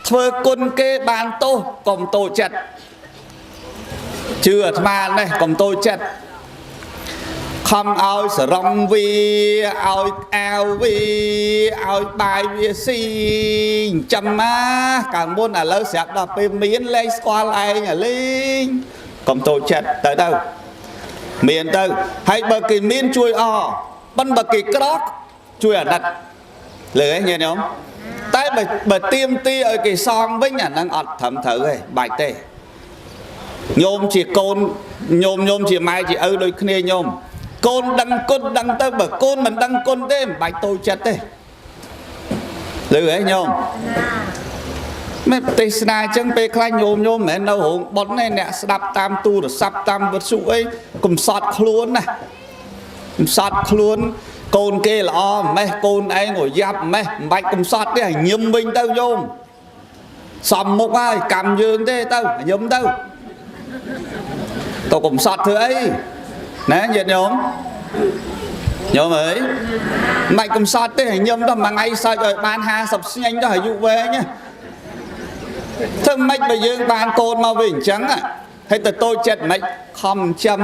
ធ្វើគុណគេបានទោសកុំតូចចិត្តជឿអាត្មានេះកុំតូចចិត្តខំឲ្យសរងវាឲ្យអាវវាឲ្យបាយវាស៊ីចាំណាកាលមុនឥឡូវស្រាប់ដល់ពេលមានលែងស្គាល់ឯងអាលេងកុំតូចចិត្តទៅទៅមានទៅហើយបើគេមានជួយអប៉ុន្តែបើគេក្រជួយអាណិតលើឯងញាតិញោមតែបើទៀមទីឲ្យគេសងវិញអាហ្នឹងអត់ត្រឹមត្រូវទេបាច់ទេញោមជាកូនញោមញោមជាម៉ែជាឪដូចគ្នាញោមកូនដឹងគុណដឹងទៅបើកូនមិនដឹងគុណទេមិនបាច់តូចចិត្តទេឮហ៎ញោមមិនទេសនាអញ្ចឹងពេលខ្លះញោមញោមមិនមែននៅរោងបុណ្យទេអ្នកស្ដាប់តាមទូរស័ព្ទតាមវិទ្យុអីកំសត់ខ្លួនណាកំសត់ខ្លួនកូនគេល្អម៉េះកូនឯងក៏យ៉ាប់ម៉េះមិនបាច់កំសត់ទេឲ្យញឹមវិញទៅញោមសំមុខហើយកម្មយើងទេទៅញឹមទៅទៅកំសត់ធ្វើអីណាញាតិញោមញោមអើយមិនកំសត់ទេញឹមដល់មួយថ្ងៃសើចឲ្យបាន50ស្ញែងដល់អាយុវែងធ្វើម៉េចបើយើងបានកូនមកវិញអញ្ចឹងហើយទៅតូចចិត្តមិនខំចាំ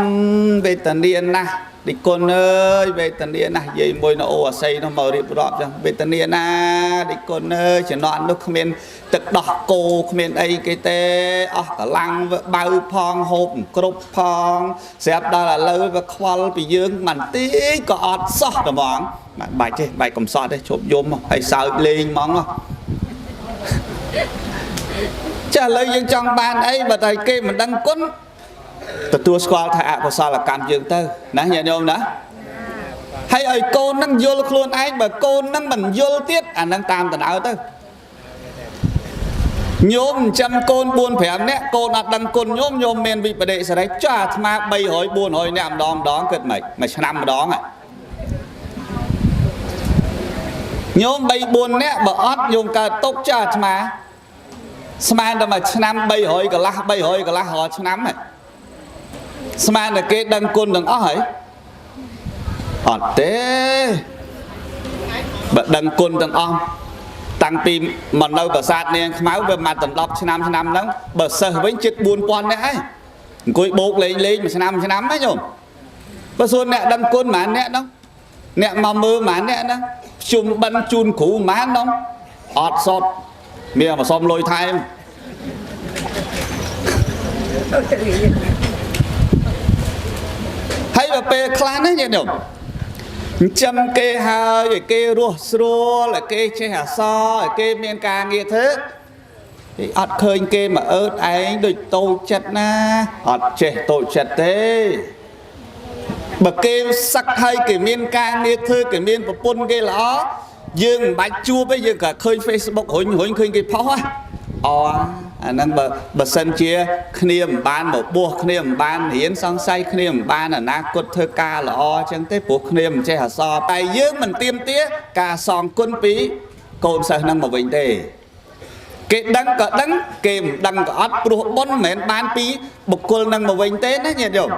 វេទនាណាស់ឌីគុណអើយវេទនាណាស់យាយមួយនៅអូអាស័យនោះមករៀបរាប់ចឹងវេទនាណាឌីគុណអើយជំនាន់នោះគ្មានទឹកដោះគោគ្មានអីគេទេអស់កម្លាំងបៅផងហូបគ្រប់ផងស្រាប់ដល់ឥឡូវវាខ្វល់ពីយើងមិនតិចក៏អត់សោះត្មងបាច់ទេបាច់កំសត់ទេជប់យំហើយសើចលេងហ្មងចាឥឡូវយើងចង់បានអីបើតែគេមិនដឹងគុណទទួលស្គាល់ថាអកុសលកម្មយើងទៅណាញាតិញោមណាហើយឲ្យកូននឹងយល់ខ្លួនឯងបើកូននឹងមិនយល់ទៀតអានឹងតាមដំណើរទៅញោមចាំកូន4 5នាក់កូនអត់ដឹងគុណញោមញោមមានវិបដិសេរីចាអាត្មា300 400នាក់ម្ដងម្ដងគិតម៉េចមួយឆ្នាំម្ដងញោម3 4នាក់បើអត់ញោមកើតទុកចាអាត្មា ស្មានតែមួយឆ្នាំ300កន្លះ300កន្លះរាល់ឆ្នាំហ្នឹងស្មានតែគេដឹងគុណទាំងអស់ហើយអត់ទេបើដឹងគុណទាំងអស់តាំងពីមកនៅប្រាសាទនាងខ្មៅវាមកដល់10ឆ្នាំឆ្នាំហ្នឹងបើសិស្សវិញជិត4000នាក់ហើយអង្គុយបោកលេងលេងមួយឆ្នាំមួយឆ្នាំណាញោមបើសួរអ្នកដឹងគុណប៉ុន្មានអ្នកហ្នឹងអ្នកមកមើលប៉ុន្មានអ្នកហ្នឹងជុំបិណ្ឌជូនគ្រូប៉ុន្មានហ្នឹងអត់សតមានមកសុំលុយថែមហើយបើពេលខ្លះណាញាតិញោមចិញ្ចឹមគេហើយឲ្យគេរស់ស្រួលឲ្យគេចេះអសរឲ្យគេមានការងារធ្វើគេអត់ឃើញគេមកអើតឯងដូចតូចចិត្តណាអត់ចេះតូចចិត្តទេបើគេសឹកហើយគេមានការងារធ្វើគេមានប្រពន្ធគេល្អយើងមិនបាច់ជួបទេយើងក៏ឃើញ Facebook រុញរុញឃើញគេផុសហ៎អូអាហ្នឹងបើសិនជាគ្នាមិនបានមកបួសគ្នាមិនបានរៀនសង្ស័យគ្នាមិនបានអនាគតធ្វើការល្អអញ្ចឹងទេព្រោះគ្នាមិនចេះអសរតែយើងមិនទៀមទាការសងគុណពីកូនសិស្សហ្នឹងមកវិញទេគេដឹងក៏ដឹងគេមិនដឹងក៏អត់ព្រោះបុណ្យមិនមែនបានពីបុគ្គលនឹងមកវិញទេណាញាតិញោម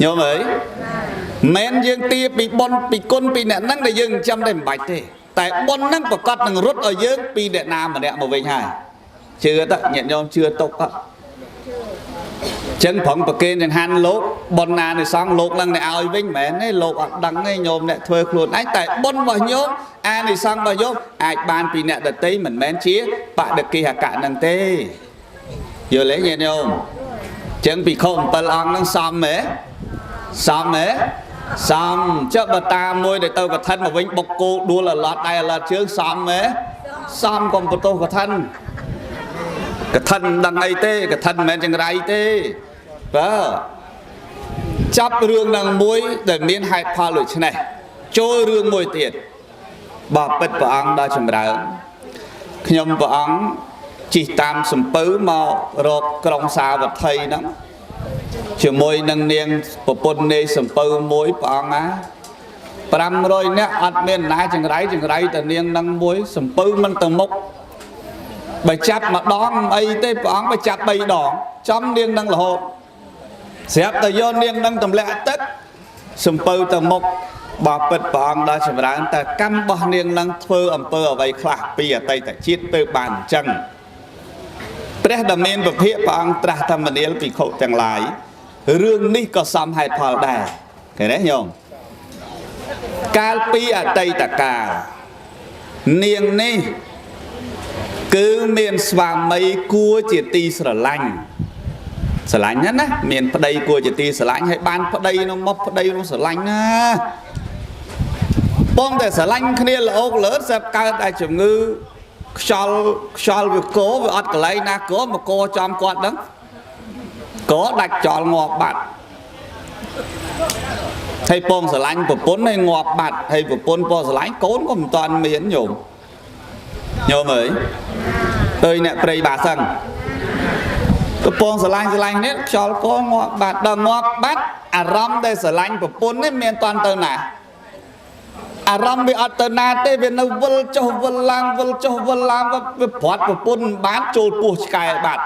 ញោមអើយមិនយើងទាពីបុណ្យពីគុណពីអ្នកហ្នឹងដែលយើងចិញ្ចឹមតែមិនបាច់ទេតែបុណ្យហ្នឹងប្រកាសនឹងរត់ឲ្យយើងពីអ្នកណាម្នាក់មកវិញហើយជឿទៅញាតិញោមជឿទុកអត់ចឹងប្រងប្រគេនចង្ហាន់លោកបុណ្យណានិសង្ឃលោកនឹងអ្នកឲ្យវិញមិនមែនទេលោកអត់ដឹងទេញោមអ្នកធ្វើខ្លួនឯងតែបុណ្យរបស់ញោមអានិសង្ឃរបស់ញោមអាចបានពីអ្នកដទៃមិនមែនជាបដិកិហកៈនឹងទេយល់ទេញាតិញោមចឹងភិក្ខុ7អង្គហ្នឹងសមទេសមទេសមចុះបើតាមមួយដែលទៅកឋិនមកវិញបុកគោដួលអឡត់ដៃអឡត់ជើងសមទេសមកុំបន្ទោសកឋិនកឋិនមិនដឹងអីទេកឋិនមិនមែនចង្រៃទេបើចាប់រឿងនឹងមួយដែលមានហេតុផលដូចនេះចូលរឿងមួយទៀតបបិទ្ធព្រះអង្គដល់ចម្រើនខ្ញុំព្រះអង្គជិះតាមសំពៅមករកក្រុងសាវត្ថីហ្នឹងជាមួយនឹងនាងប្រពន្ធនាយសំពៅមួយព្រះអង្គណា500នាក់អត់មានណាចង្រៃចង្រៃតែនាងនឹងមួយសំពៅមិនទៅមុខបើចាប់ម្ដងអីទេព្រះអង្គបើចាប់3ដងចំនាងនឹងរហូតស្រាប់តែយកនាងនឹងទម្លាក់ទឹកសំពៅទៅមុខបបិទ្ធព្រះអង្គដល់ចម្រើនតែកម្មរបស់នាងនឹងធ្វើអំពើអ្វីខ្លះពីអតីតជាតិទៅបានអញ្ចឹងព្រះដ៏មានពភិព្រះអង្គត្រាស់ធម្មនាលភិក្ខុទាំងឡាយរឿងនេះក៏សមហេតុផលដែរឃើញទេញោមកាលពីអតីតកាលនាងនេះគឺមានស្វាមីគួរជាទីស្រឡាញ់ស្រឡាញ់ណាស់ណាមានប្តីគួរជាទីស្រឡាញ់ហើយបានប្តីនោះមកប្តីនោះស្រឡាញ់ណាបងតែស្រឡាញ់គ្នាល្អោកលើស្រាប់កើតតែជំងឺខ្យល់វាកវាអត់កន្លែងណាកមកកចំគាត់ហ្នឹងកដាច់ចោលងាប់បាត់ហើយពងស្រឡាញ់ប្រពន្ធហើយងាប់បាត់ហើយប្រពន្ធពងស្រឡាញ់កូនក៏មិនតាន់មានញោមញោមអើយអើយអ្នកព្រៃបាសឹងប្រពន្ធស្រឡាញ់ស្រឡាញ់នេះខ្យល់កងាប់បាត់ដល់ងាប់បាត់អារម្មណ៍ដែលស្រឡាញ់ប្រពន្ធនេះមានតាន់ទៅណាអារម្មណ៍វាអត់ទៅណាទេវានៅវិលចុះវិលឡើងវិលចុះវិលឡើងវាព្រាត់ប្រពន្ធបានចូលពោះឆ្កែបាត់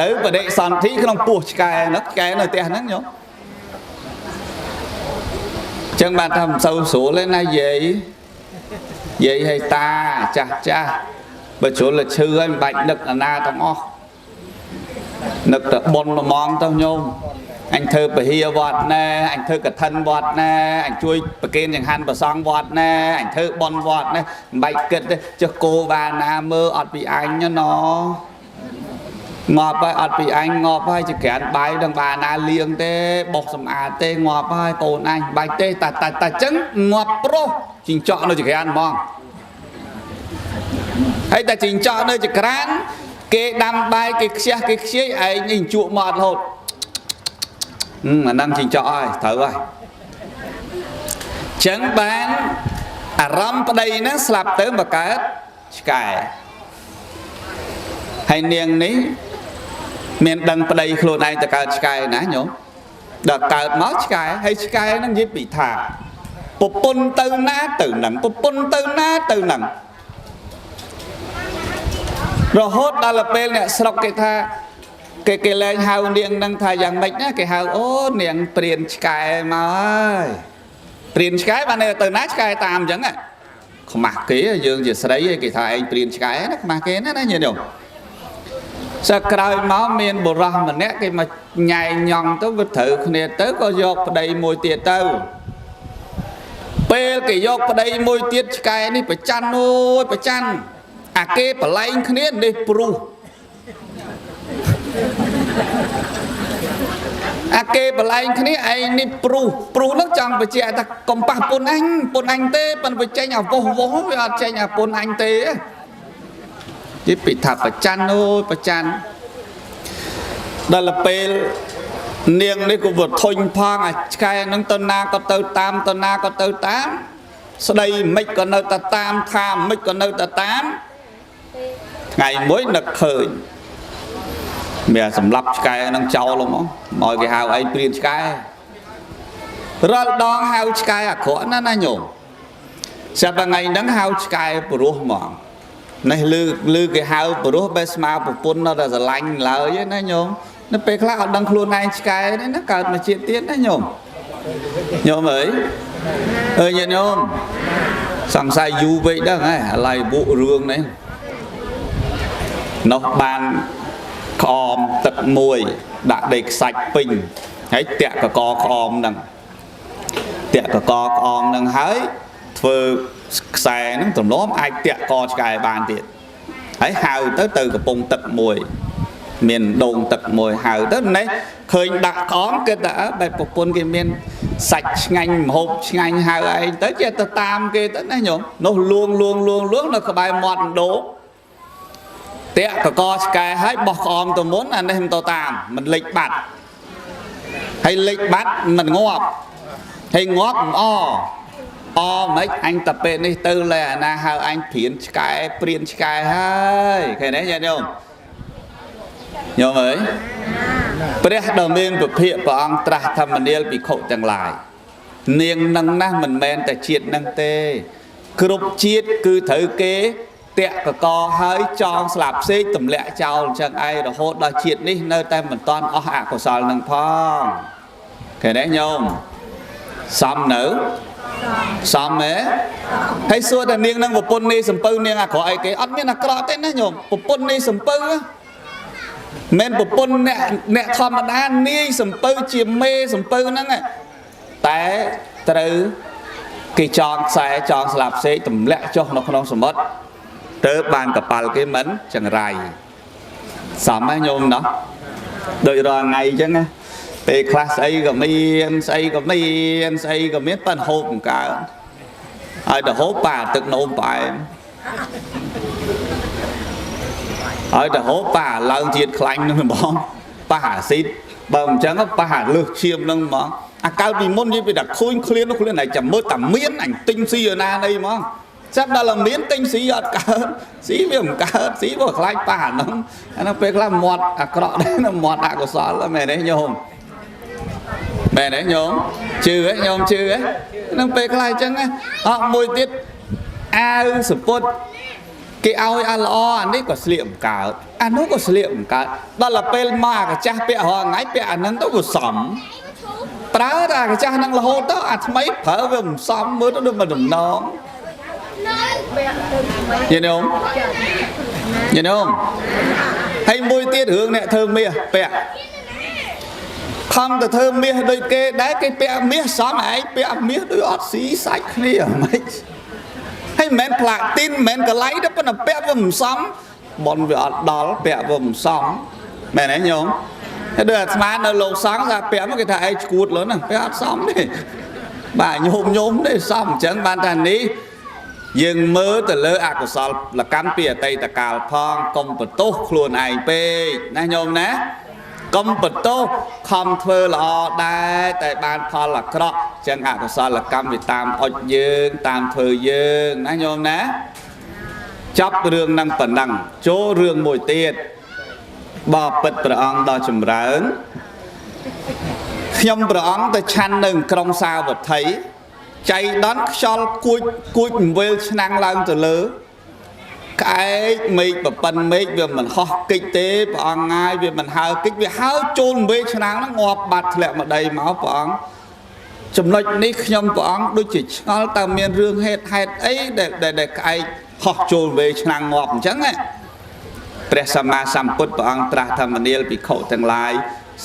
ទៅបដិសន្ធិក្នុងពោះឆ្កែនោះឆ្កែនៅផ្ទះហ្នឹងញោមចឹងបានថាមិនសូវស្រួលទេណាយាយយាយឲ្យតាចាស់ចាស់បើជ្រុលតែឈឺហើយមិនបាច់នឹកអាណាទាំងអស់នឹកតែប៉ុនមួយម៉ងទៅញោមអញធ្វើពហិយវត្តណែអញធ្វើកឋិនវត្តណែអញជួយប្រគេនចង្ហាន់ប្រសង់វត្តណែអញធ្វើបុណ្យវត្តណែមិនបាច់គិតទេចុះគោបាណាមើលអត់ពីអញណងាប់ហើយអត់ពីអញងាប់ហើយចក្រានបាយដល់បាណាលៀងទេបោះសម្អាតទេងាប់ហើយកូនអញបាច់ទេតែតែតែចឹងងាប់ប្រុសជីងចក់នៅចក្រានហ្មងហើយតែជីងចក់នៅចក្រានគេដាំបាយគេខ្ជះគេខ្ជាយឯងនេះជក់មកអត់រហូតអាហ្នឹងជីងចក់ហើយត្រូវហើយចឹងបានអារម្មណ៍ប្តីហ្នឹងស្លាប់ទៅមកកើតឆ្កែហើយនាងនេះមានដឹងប្តីខ្លួនឯងទៅកើតឆ្កែណាញោមដល់កើតមកឆ្កែហើយឆ្កែហ្នឹងនិយាយពីថាប្រពន្ធទៅណាទៅនឹងប្រពន្ធទៅណាទៅនឹង រហូតដល់ពេលអ្នកស្រុកគេថាគេលែងហៅនាងនឹងថាយ៉ាងម៉េចណាគេហៅអូនាងព្រានឆ្កែមកហើយព្រានឆ្កែបានទៅណាឆ្កែតាមអញ្ចឹងខ្មាស់គេយើងជាស្រីគេថាឯងព្រានឆ្កែណាខ្មាស់គេណាណាញាតិញោមសើក្រោយមកមានបុរសម្នាក់គេមកញ៉ែញ៉ង់ទៅវាត្រូវគ្នាទៅក៏យកប្តីមួយទៀតទៅពេលគេយកប្តីមួយទៀតឆ្កែនេះប្រច័នអូយប្រច័នអាគេប្រឡែងគ្នានេះព្រុសអាគេប្រឡែងគ្នាឯងនេះព្រុសព្រុសនឹងចង់បញ្ជាក់ថាកុំប៉ះពុនអញពុនអញទេប៉ុន្តែចេញអាវោះវោះវាអត់ចេញអាពុនអញទេគេពីថាប្រច័នអូយប្រច័នដល់ពេលនាងនេះក៏វាធុញផងអាឆ្កែនឹងទៅណាក៏ទៅតាមទៅណាក៏ទៅតាមស្ដីមិនក៏នៅតែតាមថាមិនក៏នៅតែតាមថ្ងៃមួយនឹកឃើញមានសម្លាប់ឆ្កែនឹងចោលហ្មងមកគេហៅឯងព្រានឆ្កែរាល់ដងហៅឆ្កែអាក្រក់ណាស់ណាញោមស្រាប់តែថ្ងៃហ្នឹងហៅឆ្កែព្រោះហ្មងនេះលឺគេហៅព្រោះបែស្មើប្រពន្ធនៅតែស្រឡាញ់ឡើយណាញោមនៅពេលខ្លះអត់ដឹងខ្លួនឯងឆ្កែនេះណាកើតមកជាតិទៀតណាញោមញោមអើយអើយញាតិញោមសង្ស័យយូរពេកដឹងហ៎ឥឡូវបុករឿងនេះនោះបានក្អមទឹកមួយដាក់ដីខ្សាច់ពេញហើយតាក់កកក្អមហ្នឹងតាក់កកក្អមហ្នឹងហើយធ្វើខ្សែហ្នឹងទម្លាប់អាចតាក់កឆ្កែបានទៀតហើយហៅទៅទៅកំពង់ទឹកមួយមានដងទឹកមួយហៅទៅនេះឃើញដាក់ក្អមគេថាបែបប្រពន្ធគេមានសាច់ឆ្ងាញ់ម្ហូបឆ្ងាញ់ហៅឯងទៅចេះទៅតាមគេទៅណាញោមនោះលួងលួងលួងលួងនៅក្បែរមាត់ដូងតាក់កកឆ្កែហើយបោះក្អមទៅមុនអានេះមិនទៅតាមមិនលិចបាត់ហើយលិចបាត់មិនងាប់ហើយងាប់មិនអអមិនអញតែពេលនេះទៅលែអាណាហៅអញព្រានឆ្កែព្រានឆ្កែហើយឃើញទេញាតិញោមញោមអើយព្រះដ៏មានពភិកព្រះអង្គត្រាស់ធម្មនាលភិក្ខុទាំងឡាយនាងនឹងណាស់មិនមែនតែជាតិនឹងទេគ្រប់ជាតិគឺត្រូវគេតាក់កកហើយចងស្លាប់ផ្សេងទម្លាក់ចោលអញ្ចឹងឯងរហូតដល់ជាតិនេះនៅតែមិនតាន់អស់អកុសលនឹងផងឃើញទេញោមសំនៅសំហ៎ហើយសួរតែនាងនឹងប្រពន្ធនេះសំពៅនាងអាក្រក់អីគេអត់មានអាក្រក់ទេណាញោមប្រពន្ធនេះសំពៅមិនប្រពន្ធអ្នកធម្មតានាយសំពៅជាមេសំពៅហ្នឹងតែត្រូវគេចងខ្សែចងស្លាប់ផ្សេងទម្លាក់ចុះនៅក្នុងសមុទ្រទៅបានកប៉ាល់គេមិនចង្រៃសំហ៎ញោមណោះដូចរាល់ថ្ងៃអញ្ចឹងណាពេលខ្លះស្អីក៏មានស្អីក៏មានស្អីក៏មានប៉ុន្តែហូបមិនកើតហើយទៅហូបប៉ាទឹកនោមផ្អែមហើយទៅហូបប៉ាឡើងជាតិខ្លាញ់នឹងហ្មងប៉ាអាស៊ីតបើមិនចឹងប៉ាអាលើសឈាមនឹងហ្មងអាកាលពីមុននិយាយពីតែខូចឃ្លានឃ្លានតែចាំមើលតែមានអញទិញស៊ីឯណានេះហ្មងចាប់ដល់មានទិញស៊ីអត់កើតស៊ីវាមិនកើតស៊ីព្រោះខ្លាចប៉ាហ្នឹងអាហ្នឹងពេលខ្លះមាត់អាក្រក់ដែរមាត់អកុសលមែនទេញោមមែនទេញោមជឿហ៎ញោមជឿហ៎ហ្នឹងពេលខ្លះអញ្ចឹងអត់មួយទៀតអាវសពុតគេឲ្យអាល្អអានេះក៏ស្លៀកមិនកើតអានោះក៏ស្លៀកមិនកើតដល់ទៅពេលមកអាកាចាស់ពាក់រាល់ថ្ងៃពាក់អាហ្នឹងទៅវាសមប្រើតែអាកាចាស់ហ្នឹងរហូតទៅអាថ្មីប្រើវាមិនសមមើលទៅដូចមិនតំណងញាតិញោមញាតិញោមហើយមួយទៀតរឿងអ្នកធ្វើមាសពាក់ខំទៅធ្វើមាសដូចគេដែរគេពាក់មាសសមឯងពាក់មាសដូចអត់ស៊ីសាច់គ្នាហ្មងហើយមិនមែនផ្លាទីនមិនមែនកលៃទេប៉ុន្តែពាក់វាមិនសមបនវាអត់ដល់ពាក់វាមិនសមមែនទេញោមហើយដូចអាត្មានៅលោកសង្ឃថាពាក់មកគេថាឯងឈួតលើហ្នឹងពាក់អត់សមទេបាទញោមញោមទេសមអញ្ចឹងបានថានេះយើងមើលទៅលើអកុសលកម្មពីអតីតកាលផងកុំបន្ទោសខ្លួនឯងពេកណាញោមណាកុំបន្ទោសខំធ្វើល្អដែរតែបានផលអាក្រក់ចឹងអកុសលកម្មវាតាមអុចយើងតាមធ្វើយើងណាញោមណាចាប់រឿងនឹងប៉ុណ្ណឹងចូលរឿងមួយទៀតបបិទ្ធព្រះអង្គដ៏ចម្រើនខ្ញុំព្រះអង្គទៅឆាន់នៅក្រុងសាវត្ថីចៃដន្យខ្យល់គួចគួចវិលឆ្នាំងឡើងទៅលើ ក្អែកមេឃប្រប៉ិនមេឃវាមិនហោះកិច្ចទេព្រះអង្គងាយវាមិនហើកិច្ចវាហើចូលវេឆ្នាំងហ្នឹងងាប់បាត់ធ្លាក់មកដីមកព្រះអង្គចំណុចនេះខ្ញុំព្រះអង្គដូចជាឆ្ងល់តើមានរឿងហេតុអីដែលដែលក្អែកហោះចូលវេឆ្នាំងងាប់អញ្ចឹងណាព្រះសម្មាសម្ពុទ្ធព្រះអង្គត្រាស់ថាមនាលភិក្ខុទាំងឡាយ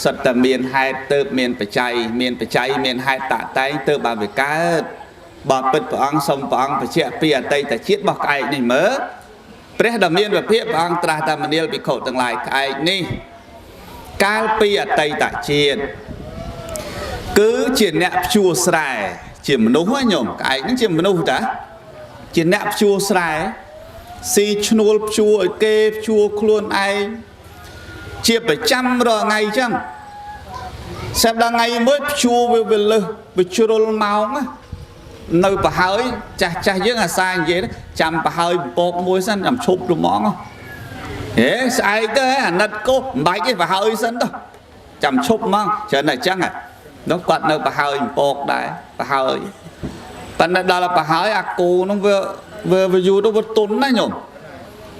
សិតតែមានហេតុទៅមានបច្ច័យមានបច្ច័យមានហេតុតាក់តែងទៅបានវាកើតបើពិតព្រះអង្គសូមព្រះអង្គបញ្ជាក់ពីអតីតជាតិរបស់ក្អែកនេះមើលព្រះដ៏មានវិភាកព្រះអង្គត្រាស់ថាមនាលភិក្ខុទាំងឡាយក្អែកនេះកាលពីអតីតជាតិគឺជាអ្នកភ្ជួរស្រែជាមនុស្សហ៎ញោមក្អែកហ្នឹងជាមនុស្សតាជាអ្នកភ្ជួរស្រែស៊ីឈ្នួលភ្ជួរឲ្យគេភ្ជួរខ្លួនឯងជាប្រចាំរាល់ថ្ងៃអញ្ចឹងស្រាប់ដល់ថ្ងៃមួយភ្ជួរវាលើសវាជ្រុលម៉ោងនៅប្រហើយចាស់ចាស់យើងអាសានិយាយចាំប្រហើយពកមួយសិនចាំឈប់រមងហេស្អែកទៅអាណិតកោមិនបាច់ទេប្រហើយសិនទៅចាំឈប់ហ្មងច្រើនតែអញ្ចឹងនោះគាត់នៅប្រហើយពកដែរប្រហើយប៉ុន្តែដល់ប្រហើយអាគោនោះវាយូរទៅវាទុនណាញោម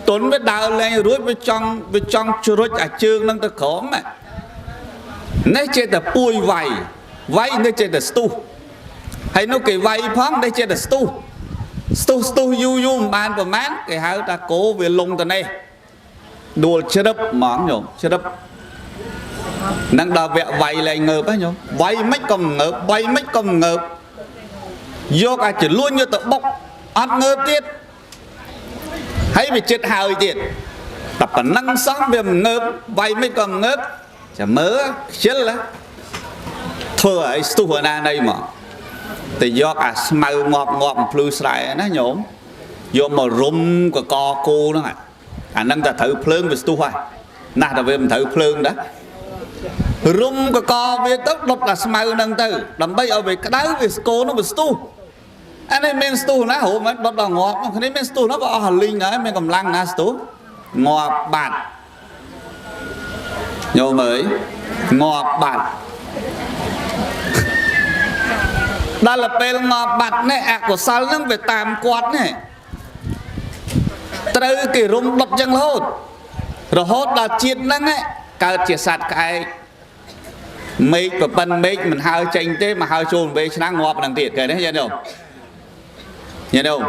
ទុនវាដើរលែងរួចវាចង់ជ្រុចអាជើងនឹងទៅក្រោមនេះចេះតែពួយវាយវាយនេះចេះតែស្ទុះហើយនោះគេវាយផងនេះចេះតែស្ទុះស្ទុះស្ទុះយូរយូរមិនបានប្រមាណគេហៅថាគោវាលងទៅនេះដួលជ្រឹបហ្មងញោមជ្រឹបនឹងដល់វគ្គវាយលែងងើបហ៎ញោមវាយមិនក៏ងើបវាយមិនក៏ងើបយកអាចលួញយកទៅបុកអត់ងើបទៀតហើយវាចិត្តហើយទៀតតែប៉ុណ្ណឹងសោះវាមិនងើបវាយមិនក៏ងើបចាំមើលខ្ជិលធ្វើឲ្យស្ទុះអាណានៃមកតែយកអាស្មៅងាប់ងាប់ភ្លឺស្រែណាញោមយកមករុំកកគោហ្នឹងអាហ្នឹងតែត្រូវភ្លើងវាស្ទុះហើយណាស់តែវាមិនត្រូវភ្លើងដែររុំកកវាទៅដុតអាស្មៅហ្នឹងទៅដើម្បីឲ្យវាក្តៅវាស្គោនោះវាស្ទុះអានេះមានស្ទុះណាហូមិនដុតដល់ងាប់គ្នាមានស្ទុះណាបើអស់លីងហើយមានកម្លាំងណាស្ទុះងាប់បាត់ញោមអើយងាប់បាត់ដល់ពេលងាប់បាត់នេះអកុសលហ្នឹងវាតាមគាត់នេះត្រូវគេរុំដុតចឹងរហូតរហូតដល់ជាតិហ្នឹងកើតជាសត្វក្អែកមេឃប្រប៉ិនមេឃមិនហើចេញទេមកហើចូលវេឆ្នាំងងាប់ហ្នឹងទៀតគេនេះញាតិញោមញាតិញោម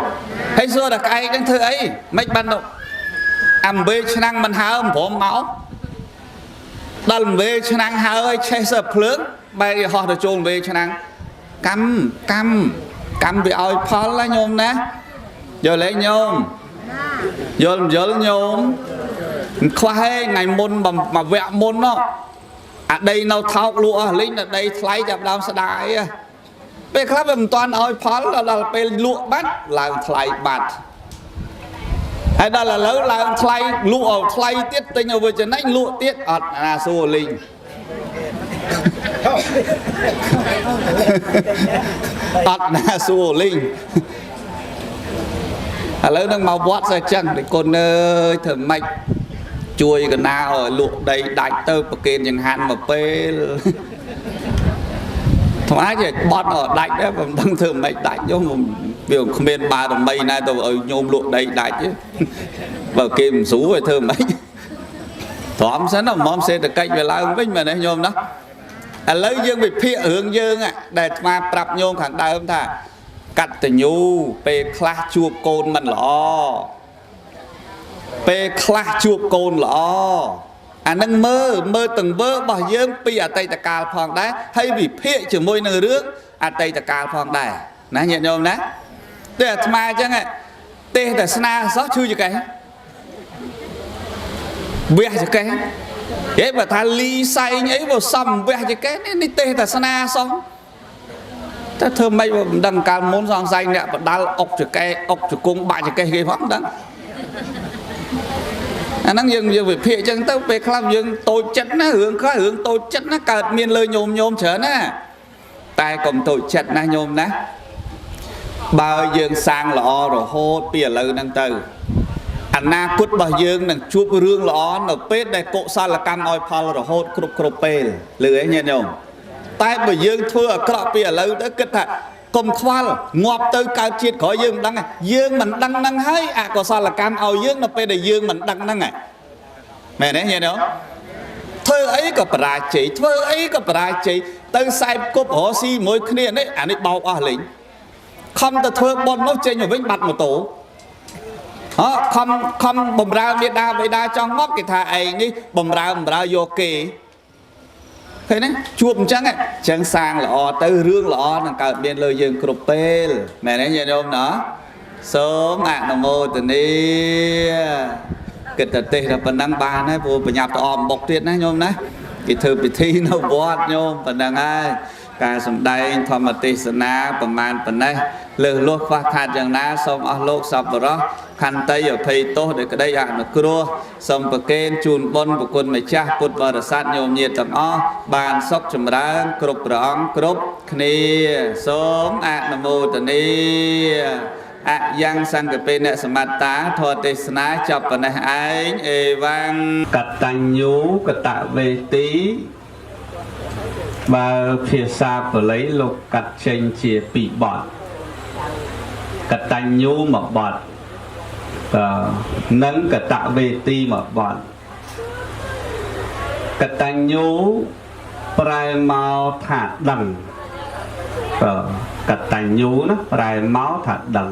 ហើយសួរថាក្អែកហ្នឹងធ្វើអីមិនបានអំវេឆ្នាំងមិនហើមិនព្រមមកដល់វេឆ្នាំងហើឲ្យឆេះសើភ្លើងបែរហោះទៅចូលវេឆ្នាំងកម្មកម្មកម្មវាឲ្យផលណាញោមណាយល់ទេញោមយល់មិនយល់ញោមមិនខ្វះទេថ្ងៃមុនមួយវគ្គមុននោះអាដីនៅថោកលក់អស់លីងដល់ដីថ្លៃចាប់ដើមស្ដាយពេលខ្លះវាមិនតាន់ឲ្យផលដល់ពេលលក់បាត់ឡើងថ្លៃបាត់ហើយដល់ឥឡូវឡើងថ្លៃលក់ឲ្យថ្លៃទៀតទិញឲ្យវាចំណេញលក់ទៀតអត់ណាសួរលីងអត់ណាសួរលីងឥឡូវនឹងមកវត្តស្អីចឹងតែគុណអើយធ្វើម៉េចជួយកណាឲ្យលក់ដីដាច់ទៅប្រគេនចង្ហាន់មកពេលថ្មជាបត់ឲ្យដាច់ដែរមិនដឹងធ្វើម៉េចដាច់យកវាគ្មានបារមីណាទៅឲ្យញោមលក់ដីដាច់ទេបើគេមិនស្រួលឲ្យធ្វើម៉េចទ្រាំសិនណាមុំសេដ្ឋកិច្ចវាឡើងវិញមែនទេញោមណាឥឡូវយើងវិភាគរឿងយើងដែលអាត្មាប្រាប់ញោមខាងដើមថាកតញ្ញូពេលខ្លះជួបកូនមិនល្អពេលខ្លះជួបកូនល្អអានឹងមើលទង្វើរបស់យើងពីអតីតកាលផងដែរហើយវិភាគជាមួយនឹងរឿងអតីតកាលផងដែរណាញាតិញោមណាតែអាត្មាអញ្ចឹងទេសតែស្នាសោះឈឺចកេះវះចកេះហេបើថាលីសែងអីបើសំវះចកេះនេះទេសតែស្នាសោះតែធ្វើម៉េចមិនដឹងកាលមុនសង្ស័យអ្នកបដាល់អុកចកេះអុកជង្គង់បាក់ចកេះគេផងមិនដឹងអាហ្នឹងយើងវិភាគអញ្ចឹងទៅពេលខ្លះយើងតូចចិត្តណារឿងខ្លះរឿងតូចចិត្តណាកើតមានលើញោមញោមច្រើនណាតែកុំតូចចិត្តណាញោមណាបើយើងសាងល្អរហូតពីឥឡូវហ្នឹងទៅអនាគតរបស់យើងនឹងជួបរឿងល្អនៅពេលដែលកុសលកម្មឲ្យផលរហូតគ្រប់ពេលលឺអីញាតិញោមតែបើយើងធ្វើអាក្រក់ពីឥឡូវទៅគិតថា កុំខ្វល់ងាប់ទៅកើតជាតិក្រោយយើងមិនដឹងយើងមិនដឹងហ្នឹងហើយអកុសលកម្មឲ្យយើងនៅពេលដែលយើងមិនដឹងហ្នឹងមែនទេញាតិញោមធ្វើអីក៏បរាជ័យធ្វើអីក៏បរាជ័យទៅសែបគប់រកស៊ីមួយគ្នានេះអានេះបោកអស់លេងខំទៅធ្វើបុណ្យនោះចេញមកវិញបាត់ម៉ូតូហ៎ខំខំបំរើមេដាបេដាចង់មកគេថាឯងនេះបំរើបំរើយកគេឃើញទេជួបអញ្ចឹងអញ្ចឹងសាងល្អទៅរឿងល្អនឹងកើតមានលើយើងគ្រប់ពេលមែនទេញាតិញោមណាសូមអនុមោទនាគិតតែទេសតែប៉ុណ្ណឹងបានហើយព្រោះបញ្ញាប់ទៅអមបុកទៀតណាញោមណាគេធ្វើពិធីនៅវត្តញោមប៉ុណ្ណឹងហើយការសម្ដែងធម្មទេសនាប្រមាណប៉ុណ្ណេះលើសលោះខ្វះខាតយ៉ាងណាសូមអស់លោកសប្បុរសខន្តីអភ័យទោសដោយក្តីអនុគ្រោះសូមប្រគេនជូនបុណ្យប្រគុណម្ចាស់ពុទ្ធបរិស័ទញោមញាតិទាំងអស់បានសុខចម្រើនគ្រប់ព្រះអង្គគ្រប់គ្នាសូមអនុមោទនាអយ៉ាងសង្កេអ្នកសមត្តាធម៌ទេសនាចប់ប៉ុណ្ណេះឯងអេវ៉ាំងកតញ្ញូកតវេទីបើភាសាបាលីលោកកាត់ចេញជាពីរបទកតញ្ញូមួយបទនិងកតវេទីមួយបទកតញ្ញូប្រែមកថាដឹងកតញ្ញូណាប្រែមកថាដឹង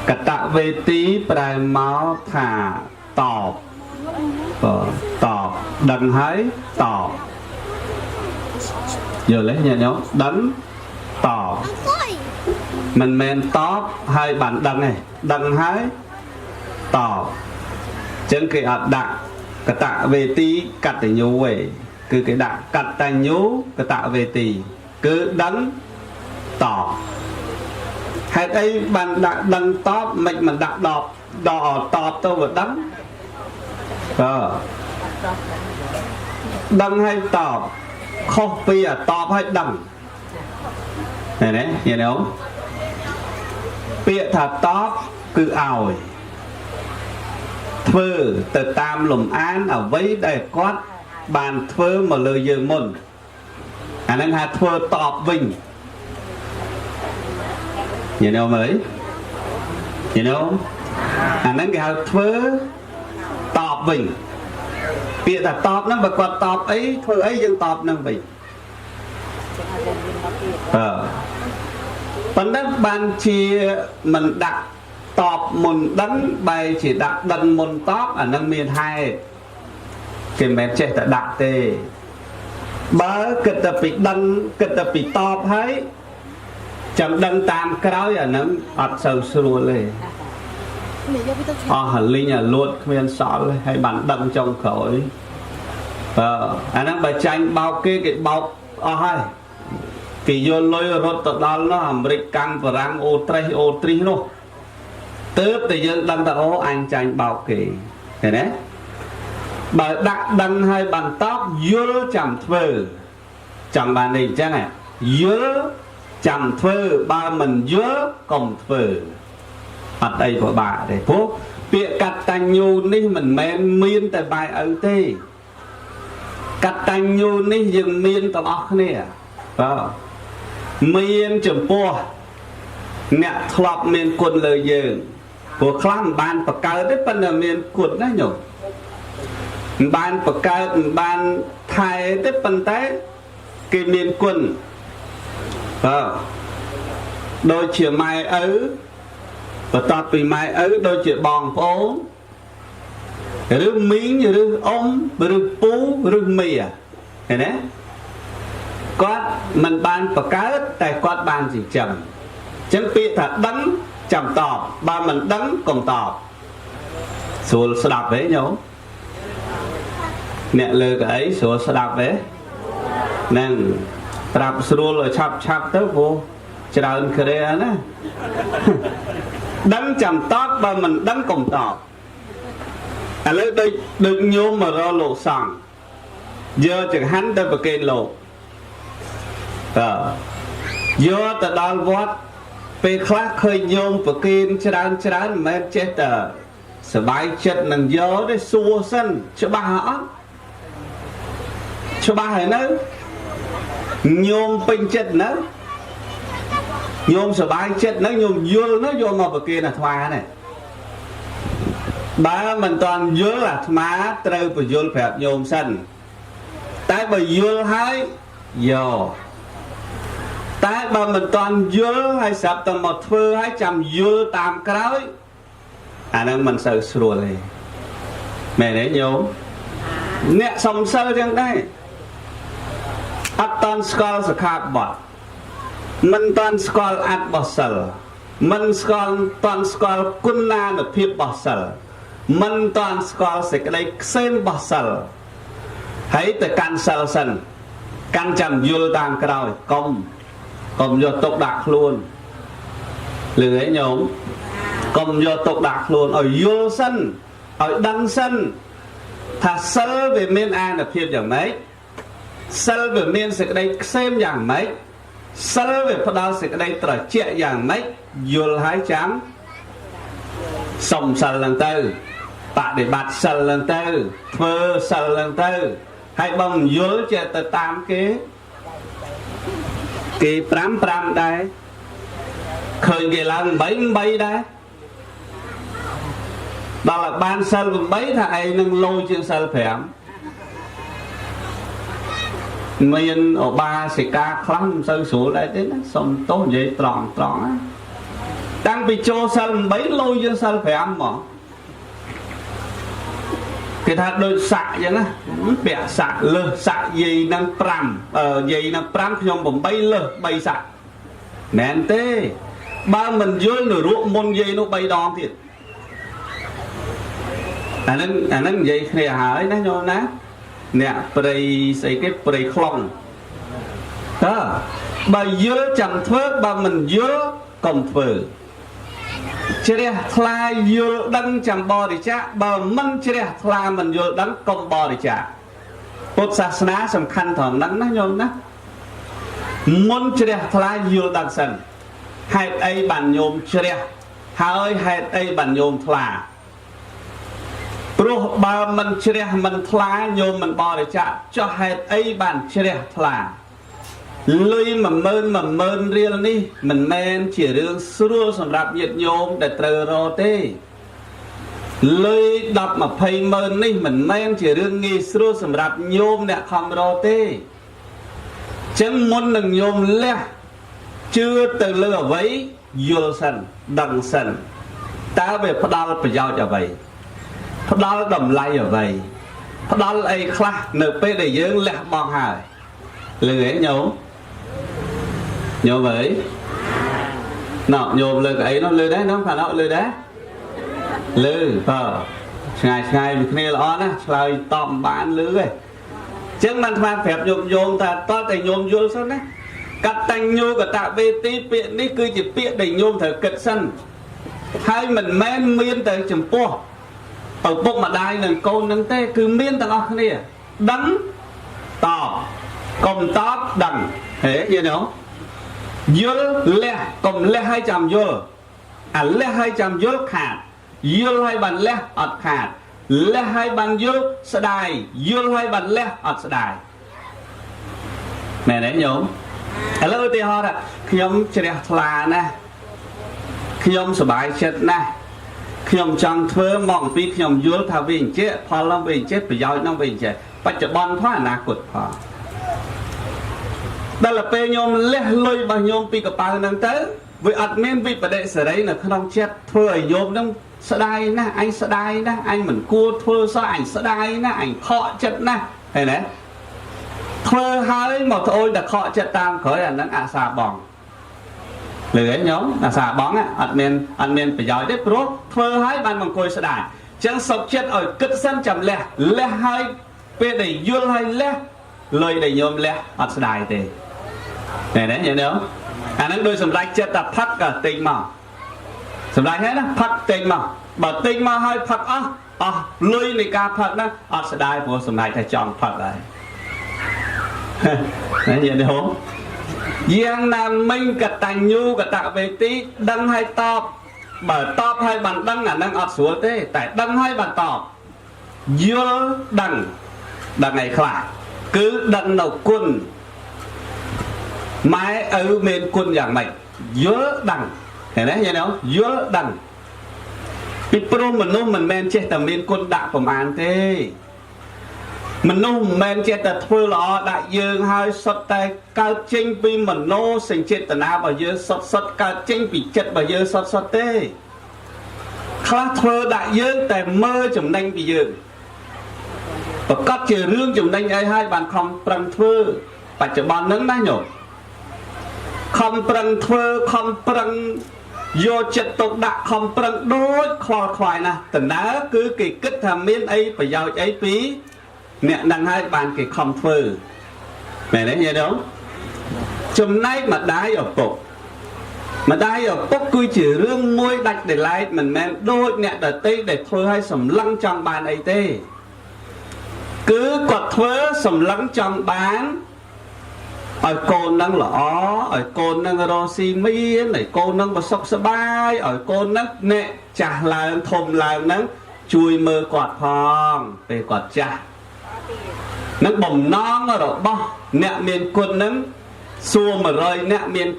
កតវេទីប្រែមកថាតបតបដឹងហើយតបយល់ទេញាតិញោមដឹងតបមិនមែនតបហើយបានដឹងទេដឹងហើយតបអញ្ចឹងគេអត់ដាក់កតវេទីកតញ្ញូទេគឺគេដាក់កតញ្ញូកតវេទីគឺដឹងតបហេតុអីបានដាក់ដឹងតបមិនមិនដាក់ដបដកតបទៅវាដឹងអឺដឹងហើយតបខុសពីអាតបហើយដឹងឃើញទេញាតិញោមពាក្យថាតបគឺឲ្យធ្វើទៅតាមលំអានអ្វីដែលគាត់បានធ្វើមកលើយើងមុនអាហ្នឹងថាធ្វើតបវិញញាតិញោមអើយញាតិញោមអាហ្នឹងគេហៅធ្វើតបវិញពាក្យថាតបហ្នឹងបើគាត់តបអីធ្វើអីយើងតបហ្នឹងវិញអឺប៉ុន្តែបានជាមិនដាក់តបមុនដឹងបែរជាដាក់ដឹងមុនតបអានឹងមានហេតុគេមិនមែនចេះតែដាក់ទេបើគិតតែពីដឹងគិតតែពីតបហើយចាំដឹងតាមក្រោយអានឹងអត់សូវស្រួលទេអស់លីងអាលួតគ្មានសល់ហើយបានដឹងចុងក្រោយបើអាហ្នឹងបើចាញ់បោកគេគេបោកអស់ហើយគេយកលុយរត់ទៅដល់នោះអាមេរិកកាំងបារាំងអូត្រេសអូទ្រីសនោះទើបតែយើងដឹងថាអូអញចាញ់បោកគេឃើញទេបើដាក់ដឹងហើយបានតបយល់ចាំធ្វើចង់បាននេះអញ្ចឹងយល់ចាំធ្វើបើមិនយល់កុំធ្វើអត់អីពិបាកទេព្រោះពាក្យកតញ្ញូនេះមិនមែនមានតែបាយឪទេកតញ្ញូនេះយើងមានទាំងអស់គ្នាបាទមានចំពោះអ្នកធ្លាប់មានគុណលើយើងព្រោះខ្លះមិនបានបង្កើតទេប៉ុន្តែមានគុណណាញោមមិនបានបង្កើតមិនបានថែទេប៉ុន្តែគេមានគុណបាទដូចជាម៉ែឪបន្ទាប់ពីម៉ែឪដូចជាបងប្អូនឬមីងឬអ៊ំឬពូឬមីឃើញទេគាត់មិនបានបង្កើតតែគាត់បានចិញ្ចឹមអញ្ចឹងពាក្យថាដឹងចាំតបបើមិនដឹងកុំតបស្រួលស្ដាប់ទេញោមអ្នកលើកអីស្រួលស្ដាប់ទេហ្នឹងប្រាប់ស្រួលឲ្យឆាប់ឆាប់ទៅព្រោះច្រើនគ្រាណាដឹងចាំតបបើមិនដឹងកុំតបឥឡូវដូចដូចញោមមករកលោកសង្ឃយកចង្ហាន់ទៅប្រគេនលោកតើយកទៅដល់វត្តពេលខ្លះឃើញញោមប្រគេនច្រើនច្រើនមិនមែនចេះតែសบายចិត្តនឹងយកទេសួរសិនច្បាស់អត់ច្បាស់ហើយនៅញោមពេញចិត្តនៅ ញោមសบายចិត្តហ្នឹងញោមយល់ហ្នឹងយកមកប្រគេនអាត្មានេះបើមិនតាន់យល់អាត្មាត្រូវបញ្យល់ប្រាប់ញោមសិនតែបើយល់ហើយយកតែបើមិនតាន់យល់ហើយស្រាប់តែមកធ្វើហើយចាំយល់តាមក្រោយអាហ្នឹងមិនសូវស្រួលទេមែនទេញោមអ្នកសំសិលចឹងដែរអត់តាន់ស្គាល់សខាបទមិនតាន់ស្គាល់អត្តបសិលមិនស្គាល់តាន់ស្គាល់គុណានុភាពរបស់សិលមិនតាន់ស្គាល់សេចក្តីក្សេមរបស់សិលហើយទៅកាន់សិលសិនកាន់ចាំយល់តាមក្រោយកុំកុំយកទុកដាក់ខ្លួនលឺហីញោមកុំយកទុកដាក់ខ្លួនឲ្យយល់សិនឲ្យដឹងសិនថាសិលវាមានអានុភាពយ៉ាងម៉េចសិលវាមានសេចក្តីក្សេមយ៉ាងម៉េចសិលវាផ្ដល់សេចក្តីត្រជាក់យ៉ាងម៉េចយល់ហើយចាំសុំសិលហ្នឹងទៅបដិបត្តិសិលហ្នឹងទៅធ្វើសិលហ្នឹងទៅហើយបើមិនយល់ចេះទៅតាមគេគេ5 5ដែរឃើញគេឡើង8 8ដែរដល់ឲ្យបានសិល8ថាឯងនឹងលយជាងសិល5មានអបាសិកាខ្លះមិនសូវស្រួលដែរទេណាសុំទោសនិយាយត្រង់ត្រង់ណាតាំងពីចូលសិល8លយជាងសិល5ហ្មងគេថាដូចសាក់អញ្ចឹងណាពាក់សាក់លើសសាក់យាយនឹង5យាយនឹង5ខ្ញុំ8លើស3សាក់មែនទេបើមិនយល់នរកមុនយាយនោះ3ដងទៀតអានឹងអានឹងនិយាយគ្នាហើយណាញោមណាអ្នកព្រៃស្អីគេព្រៃខ្លងតើបើយល់ចាំធ្វើបើមិនយល់កុំធ្វើជ្រះថ្លាយល់ដឹងចាំបរិច្ចាគបើមិនជ្រះថ្លាមិនយល់ដឹងកុំបរិច្ចាគពុទ្ធសាសនាសំខាន់ត្រង់ហ្នឹងណាញោមណាមុនជ្រះថ្លាយល់ដឹងសិនហេតុអីបានញោមជ្រះហើយហេតុអីបានញោមថ្លាព្រោះបើមិនជ្រះមិនថ្លាញោមមិនបរិច្ចាគចុះហេតុអីបានជ្រះថ្លាលុយ10000 10000រៀលនេះមិនមែនជារឿងស្រួលសម្រាប់ញាតិញោមដែលត្រូវរកទេលុយ10 20ម៉ឺននេះមិនមែនជារឿងងាយស្រួលសម្រាប់ញោមអ្នកខំរកទេចឹងមុននឹងញោមលះជឿទៅលើអ្វីយល់សិនដឹងសិនតើវាផ្ដល់ប្រយោជន៍អ្វីផ្ដល់តម្លៃអ្វីផ្ដល់អីខ្លះនៅពេលដែលយើងលះបង់ហើយលឺហ៎ញោមញោមអើយណោញោមលើកអីនោះលឺដែរនោះខាងនោះលឺដែរលឺបើឆ្ងាយឆ្ងាយពីគ្នាល្អណាស់ឆ្លើយតបបានលឺទេចឹងបានអាត្មាប្រាប់ញោមញោមថាតើតែញោមយល់សិនណាកតញ្ញូកតវេទីពាក្យនេះគឺជាពាក្យដែលញោមត្រូវគិតសិនហើយមិនមែនមានតែចំពោះឪពុកម្ដាយនិងកូននឹងទេគឺមានទាំងអស់គ្នាដឹងតបកុំតបដឹងហេយល់ទេយល់លះកុំលះឲ្យចាំយល់អាលះឲ្យចាំយល់ខាតយល់ឲ្យបានលះអត់ខាតលះឲ្យបានយល់ស្ដាយយល់ឲ្យបានលះអត់ស្ដាយមែនទេញោមឥឡូវឧទាហរណ៍ថាខ្ញុំជ្រះថ្លាណាស់ខ្ញុំសប្បាយចិត្តណាស់ខ្ញុំចង់ធ្វើមកអំពីខ្ញុំយល់ថាវាអញ្ចេះផលនឹងវាអញ្ចេះប្រយោជន៍នឹងវាអញ្ចេះបច្ចុប្បន្នផងអនាគតផងដល់ពេលញោមលះលុយរបស់ញោមពីកប៉ៅហ្នឹងទៅវាអត់មានវិបដិសេរីនៅក្នុងចិត្តធ្វើឲ្យញោមហ្នឹងស្ដាយណាស់អញស្ដាយណាស់អញមិនគួរធ្វើសោះអញស្ដាយណាស់អញខកចិត្តណាស់ឃើញទេធ្វើហើយមកត្អូញតែខកចិត្តតាមក្រោយអាហ្នឹងអាសាបងលឺហ៎ញោមអាសាបងអត់មានអត់មានប្រយោជន៍ទេព្រោះធ្វើហើយបានមកអង្គុយស្ដាយអញ្ចឹងសុខចិត្តឲ្យគិតសិនចាំលះលះហើយពេលដែលយល់ហើយលះលុយដែលញោមលះអត់ស្ដាយទេមែនទេញោមអាហ្នឹងដូចសម្រេចចិត្តតែផឹកក៏ទិញមកសម្រេចហើយណាផឹកទិញមកបើទិញមកហើយផឹកអស់អស់លុយនៃការផឹកហ្នឹងអត់ស្ដាយព្រោះសម្រេចថាចង់ផឹកហើយណាញាតិញោមយ៉ាងណាមិញកតញ្ញូកតវេទីដឹងហើយតបបើតបហើយបានដឹងអាហ្នឹងអត់ស្រួលទេតែដឹងហើយបានតបយល់ដឹងដឹងអីខ្លះគឺដឹងនៅគុណម៉ែឪមានគុណយ៉ាងម៉េច យល់ដឹងឃើញទេយល់ទេយល់ដឹងពីព្រោះមនុស្សមិនមែនចេះតែមានគុណដាក់ប្រមាណទេមនុស្សមិនមែនចេះតែធ្វើល្អដាក់យើងហើយសុទ្ធតែកើតចេញពីមโนសញ្ចេតនារបស់យើងសុទ្ធសុទ្ធកើតចេញពីចិត្តរបស់យើងសុទ្ធសុទ្ធទេខ្លះធ្វើដាក់យើងតែមើលចំណេញពីយើងប្រកាសជារឿងចំណេញអីហើយបានខំប្រឹងធ្វើបច្ចុប្បន្នហ្នឹងណាញោមខំប្រឹងធ្វើខំប្រឹងយកចិត្តទុកដាក់ខំប្រឹងដូចខ្វល់ខ្វាយណាស់តើគឺគេគិតថាមានអីប្រយោជន៍អីពីអ្នកនឹងហើយបានគេខំធ្វើមែនទេញាតិញោមចំណែកម្ដាយឪពុកម្ដាយឪពុកគឺជារឿងមួយដាច់ដោយឡែកមិនមែនដូចអ្នកដទៃដែលធ្វើឲ្យសម្លឹងចង់បានអីទេគឺគាត់ធ្វើសម្លឹងចង់បានឲ្យកូននឹងល្អឲ្យកូននឹងរកស៊ីមានឲ្យកូននឹងប្រសុខសប្បាយឲ្យកូននឹងអ្នកចាស់ឡើងធំឡើងនឹងជួយមើលគាត់ផងពេលគាត់ចាស់នឹងបំណងរបស់អ្នកមានគុណនឹងសួរ100អ្នកមាន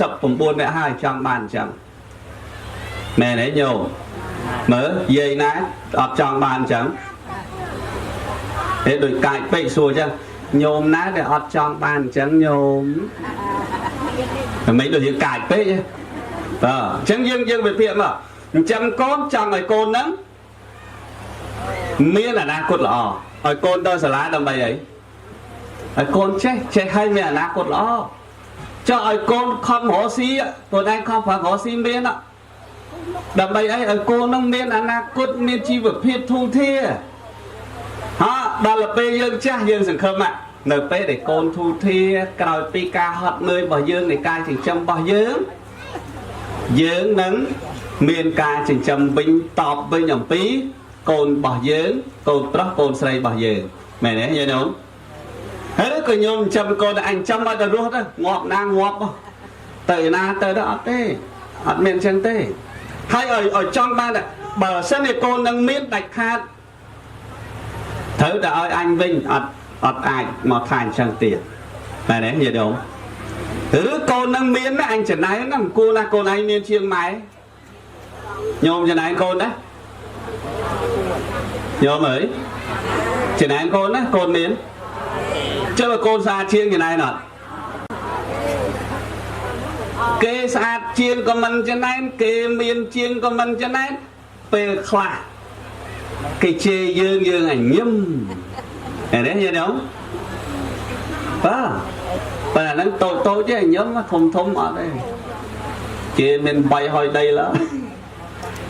99អ្នកហើយចង់បានអញ្ចឹងមែនទេញោមមើលយាយណាអត់ចង់បានអញ្ចឹងទេដូចកាចពេកសួរអញ្ចឹងញោមណាដែលអត់ចង់បានអញ្ចឹងញោមតែមិនដូចយើងកាចពេកទេបាទអញ្ចឹងយើងយើងវិភាគមកអញ្ចឹងកូនចង់ឲ្យកូនហ្នឹងមានអនាគតល្អឲ្យកូនទៅសាលាដើម្បីអីឲ្យកូនចេះចេះឲ្យមានអនាគតល្អចង់ឲ្យកូនខំរកស៊ីខ្លួនឯងខំប្រឹងរកស៊ីមានដើម្បីអីឲ្យកូននឹងមានអនាគតមានជីវភាពធូរធារហាដល់ពេលយើងចាស់យើងសង្ឃឹមនៅពេលដែលកូនធូរធារក្រោយពីការហត់នឿយរបស់យើងនៃការចិញ្ចឹមរបស់យើងយើងនឹងមានការចិញ្ចឹមវិញតបវិញអំពីកូនរបស់យើងកូនប្រុសកូនស្រីរបស់យើងមែនទេយាយញោមហើយក៏ញោមចិញ្ចឹមកូនអញចិញ្ចឹមឲ្យតែរស់ទៅងាប់ណាងាប់ទៅណាទៅទៅអត់ទេអត់មានអញ្ចឹងទេហើយឲ្យឲ្យចង់បានបើសិនជាកូននឹងមានដាច់ខាតត្រូវតែឲ្យអញវិញអត់អត់អាចមកថាអញ្ចឹងទៀតមែនទេយាយញោមឬកូននឹងមានណាអញចំណែនណាមិនគួរណាកូនឯងមានជាងម៉ែញោមចំណែនកូនណាញោមអើយចំណែនកូនណាកូនមានចុះបើកូនស្អាតជាងចំណែនអត់គេស្អាតជាងក៏មិនចំណែនគេមានជាងក៏មិនចំណែនពេលខ្លះគេជេរយើងយើងអញញឹមឃើញទេយាយញោមបាទប៉ុន្តែហ្នឹងតូចតូចទេញឹមធំធំអត់ទេគេមានបាយហើយដីឡើយ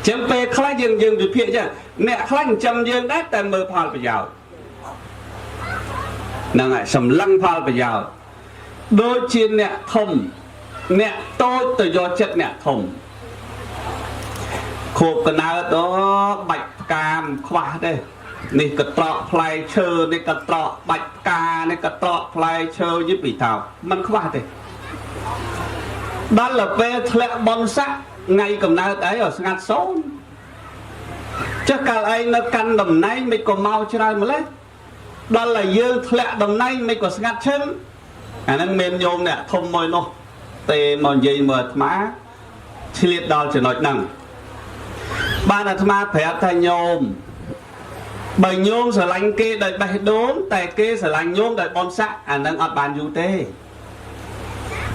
ចឹងពេលខ្លះយើងយើងវិភាគចឹងអ្នកខ្លះចិញ្ចឹមយើងដែរតែមើលផលប្រយោជន៍ហ្នឹងហើយសម្លឹងផលប្រយោជន៍ដូចជាអ្នកធំអ្នកតូចទៅយកចិត្តអ្នកធំខូបកណើតដល់បាច់ផ្កាមខ្វះទេនេះកត្រកផ្លែឈើនេះកត្រកបាច់ផ្កានេះកត្រកផ្លែឈើយីពីថោมันខ្វះទេដល់ទៅពេលធ្លាក់បនស័កថ្ងៃកំណើតអីឲ្យស្ងាត់សូន្យចុះកាលឯងនៅកាន់តំណែងមិនក៏មកច្រើនម្លេះដល់តែយើងធ្លាក់តំណែងមិនក៏ស្ងាត់ឈឹងអាហ្នឹងមានញោមអ្នកធំមួយនោះទេមកនិយាយមើលអាត្មាឆ្លៀតដល់ចំណុចហ្នឹងបានអាត្មាប្រាប់ថាញោមបើញោមស្រឡាញ់គេដោយបេះដូងតែគេស្រឡាញ់ញោមដោយបនស័កអាហ្នឹងអត់បានយូរទេ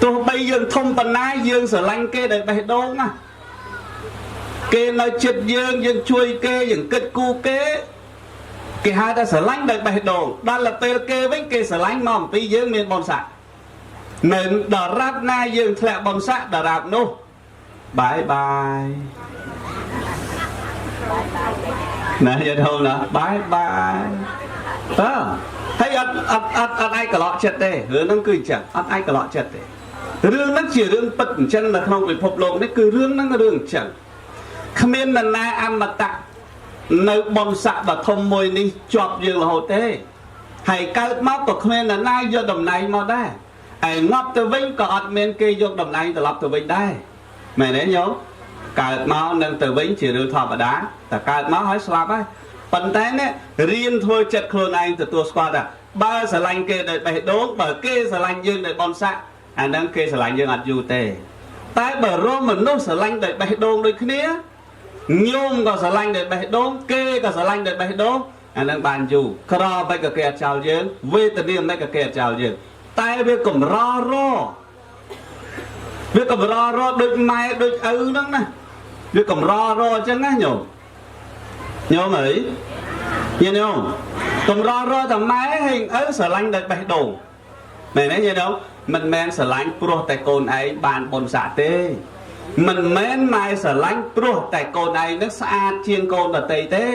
ទោះបីយើងធំប៉ុណ្ណាយើងស្រឡាញ់គេដោយបេះដូងណាគេនៅចិត្តយើងយើងជួយគេយើងគិតគូរគេគេហៅថាស្រឡាញ់ដោយបេះដូងដល់ទៅពេលគេវិញគេស្រឡាញ់មកអំពីយើងមានបនស័កនៅដល់រាប់ណាយើងធ្លាក់បនស័កដល់រាប់នោះ bye bye ណាយល់ធំណា bye bye តើហើយអត់អត់អត់អត់អាចកឡក់ចិត្តទេរឿងហ្នឹងគឺអញ្ចឹងអត់អាចកឡក់ចិត្តទេរឿងហ្នឹងជារឿងពិតអញ្ចឹងនៅក្នុងពិភពលោកនេះគឺរឿងហ្នឹងរឿងអញ្ចឹងគ្មាននរណាអមតៈនៅបំស័កដ៏ធំមួយនេះជាប់យើងរហូតទេហើយកើតមកក៏គ្មាននរណាយកតំណែងមកដែរឯងាប់ទៅវិញក៏អត់មានគេយកតំណែងត្រឡប់ទៅវិញដែរមែនទេញោមកើតមកនឹងទៅវិញជារឿងធម្មតាតែកើតមកហើយស្លាប់ហើយប៉ុន្តែនេះរៀនធ្វើចិត្តខ្លួនឯងទទួលស្គាល់ថាបើស្រឡាញ់គេដោយបេះដូងបើគេស្រឡាញ់យើងដោយបនស័កអាហ្នឹងគេស្រឡាញ់យើងអត់យូរទេ តែបើរមមនុស្សស្រឡាញ់ដោយបេះដូងដូចគ្នាញោមក៏ស្រឡាញ់ដោយបេះដូងគេក៏ស្រឡាញ់ដោយបេះដូងអានឹងបានយូរក្រមិនក៏គេអត់ចោលយើងវេទនាមិនក៏គេអត់ចោលយើងតែវាកម្ររវាកម្ររដូចម៉ែដូចឪហ្នឹងណាវាកម្ររអញ្ចឹងណាញោមញោមអីញាតិញោមកម្ររតែម៉ែហើយឪស្រឡាញ់ដោយបេះដូងមែនទេញាតិញោមមិនមែនស្រឡាញ់ព្រោះតែកូនឯងបានបុណ្យស័ក្តិទេមិនមែនម៉ែស្រឡាញ់ព្រោះតែកូនឯងនឹងស្អាតជាងកូនដទៃទេ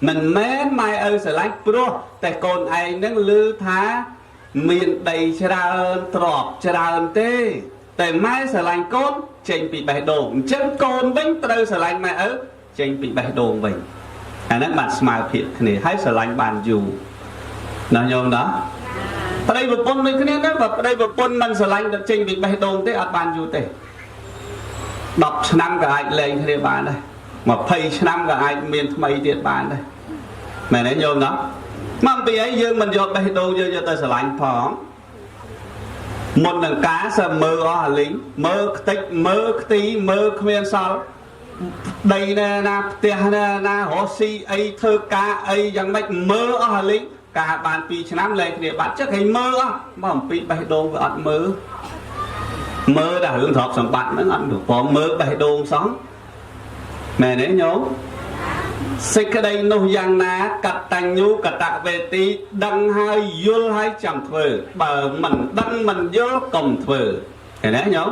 មិនមែនម៉ែឪស្រឡាញ់ព្រោះតែកូនឯងនឹងឮថាមានដីច្រើនទ្រព្យច្រើនទេតែម៉ែស្រឡាញ់កូនចេញពីបេះដូងអញ្ចឹងកូនវិញត្រូវស្រឡាញ់ម៉ែឪចេញពីបេះដូងវិញអាហ្នឹងបានស្មើភាពគ្នាហើយស្រឡាញ់បានយូរណាញោមណាប្តីប្រពន្ធដូចគ្នាណាបើប្តីប្រពន្ធមិនស្រឡាញ់ទៅចេញពីបេះដូងទេអត់បានយូរទេ10ឆ្នាំក៏អាចលែងគ្នាបានដែរ20ឆ្នាំក៏អាចមានថ្មីទៀតបានដែរមែនទេញោមណាមកពីអីយើងមិនយកបេះដូងយើងយកទៅស្រឡាញ់ផងមុននឹងការសើមើអស់អាលីងមើខ្ទេចមើខ្ទីមើគ្មានសល់ដីណាណាផ្ទះណាណារស់ស៊ីអីធ្វើការអីយ៉ាងម៉េចមើអស់អាលីងការបាន2ឆ្នាំលែងគ្នាបាត់ចឹងគេមើអស់មកអំពីបេះដូងវាអត់មើមើតែរឿងទ្រព្យសម្បត្តិហ្នឹងអត់ព្រមមើបេះដូងសោះមែនទេញោមសេចក្តីនោះយ៉ាងណាកតញ្ញូកតវេទីដឹងហើយយល់ហើយចាំធ្វើបើមិនដឹងមិនយល់កុំធ្វើឃើញទេញោម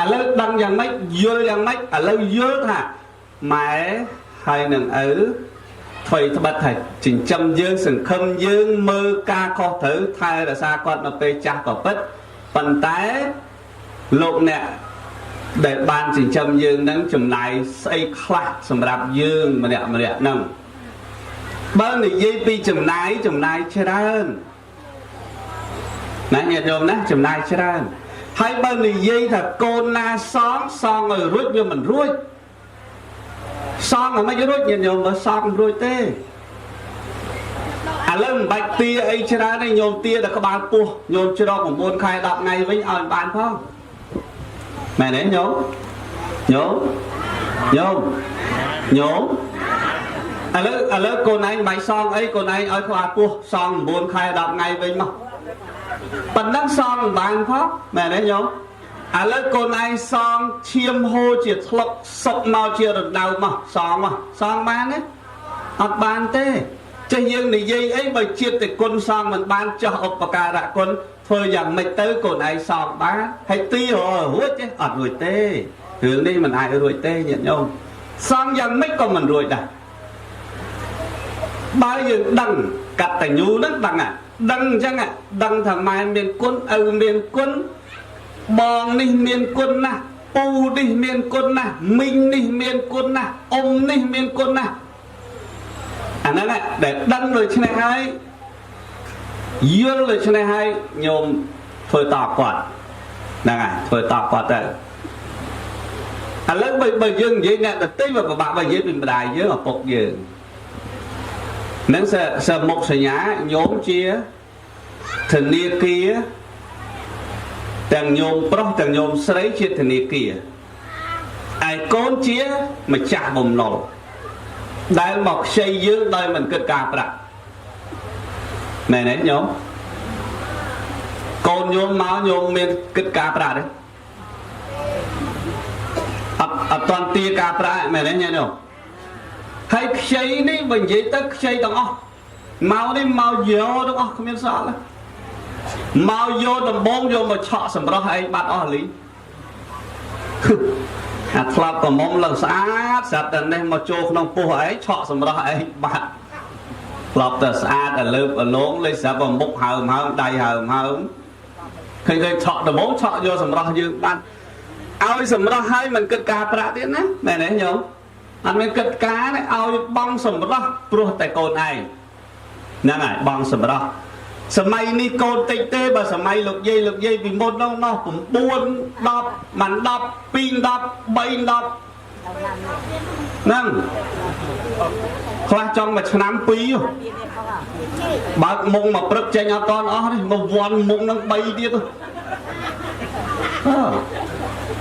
ឥឡូវដឹងយ៉ាងម៉េចយល់យ៉ាងម៉េចឥឡូវយល់ថាម៉ែហើយនឹងឪធ្វើត្បិតថាចិញ្ចឹមយើងសង្ឃឹមយើងមើលការខុសត្រូវថែរក្សាគាត់នៅពេលចាស់ក៏ពិតប៉ុន្តែលោកអ្នកដែលបានចិញ្ចឹមយើងនឹងចំណាយស្អីខ្លះសម្រាប់យើងម្នាក់ម្នាក់ហ្នឹងបើនិយាយពីចំណាយចំណាយច្រើនណាញាតិញោមណាចំណាយច្រើនហើយបើនិយាយថាកូនណាសងសងឲ្យរួចវាមិនរួចសងឲ្យមិនរួចញាតិញោមបើសងមិនរួចទេឥឡូវមិនបាច់ទាអីច្រើនទេញោមទាដល់ក្បាលពោះញោមច្រក9ខែ10ថ្ងៃវិញឲ្យបានផងមែនទេញោមញោមញោមញោមឥឡូវកូនឯងមិនបាច់សងអីកូនឯងឲ្យក្បាលពោះសង9ខែ10ថ្ងៃវិញមកប៉ុណ្ណឹងសងមិនបានផងមែនទេញោមឥឡូវកូនឯងសងឈាមហូរជាថ្លុកសុកមកជារណ្ដៅមកសងមកសងបានទេអត់បានទេចេះយើងនិយាយអីបើជាតិតែគុណសងមិនបានចោះឧបការៈគុណធ្វើយ៉ាងម៉េចទៅកូនឯងសងបានហើយទីររួចទេអត់រួចទេរឿងនេះមិនអាចរួចទេញាតិញោមសងយ៉ាងម៉េចក៏មិនរួចដែរបើយើងដឹងកតញ្ញូហ្នឹងដឹងដឹងអញ្ចឹងដឹងថាម៉ែមានគុណឪមានគុណបងនេះមានគុណណាស់ពូនេះមានគុណណាស់មីងនេះមានគុណណាស់អ៊ំនេះមានគុណណាស់អាហ្នឹងដែលដឹងដូច្នេះហើយយល់ដូច្នេះហើយញោមធ្វើតបគាត់ហ្នឹងហើយធ្វើតបគាត់ទៅឥឡូវបើយើងនិយាយអ្នកដទៃវាពិបាកបើនិយាយពីម្ដាយយើងឪពុកយើងនឹងសមុខសញ្ញាញោមជាធនាគារទាំងញោមប្រុសទាំងញោមស្រីជាធនាគារឯកូនជាម្ចាស់បំណុលដែលមកខ្ចីយើងដោយមិនគិតការប្រាក់មែនទេញោមកូនញោមមកញោមមានគិតការប្រាក់ទេអត់តន់ទាការប្រាក់មែនទេញោមហើយខ្ចីនេះបើនិយាយទៅខ្ចីទាំងអស់មកនេះមកយកទាំងអស់គ្មានសល់មកយកដំបងយកមកឆក់សម្រស់ឯងបាត់អស់លីអាធ្លាប់កមុំឡើងស្អាតស្រាប់តែនេះមកចូលក្នុងពោះឯងឆក់សម្រស់ឯងបាត់ធ្លាប់តែស្អាតឲ្យលើបអលងលេស្រាប់តែមុខហើមហើមដៃហើមហើមឃើញឆក់ដំបងឆក់យកសម្រស់យើងបាត់ឲ្យសម្រស់ឲ្យមិនគិតការប្រាក់ទៀតណាមែនទេញោមអត់មានគិតការទេឲ្យបងសម្រស់ព្រោះតែកូនឯងហ្នឹងហើយបងសម្រស់សម័យនេះកូនតិចទេបើសម័យលោកយាយលោកយាយពីមុននោះ9 10មិន10 2 10 3 10ហ្នឹងខ្លះចង់មួយឆ្នាំ2បើកមុងមកព្រឹកចេញអត់តអស់ទេមកវាន់មុងនឹង3ទៀត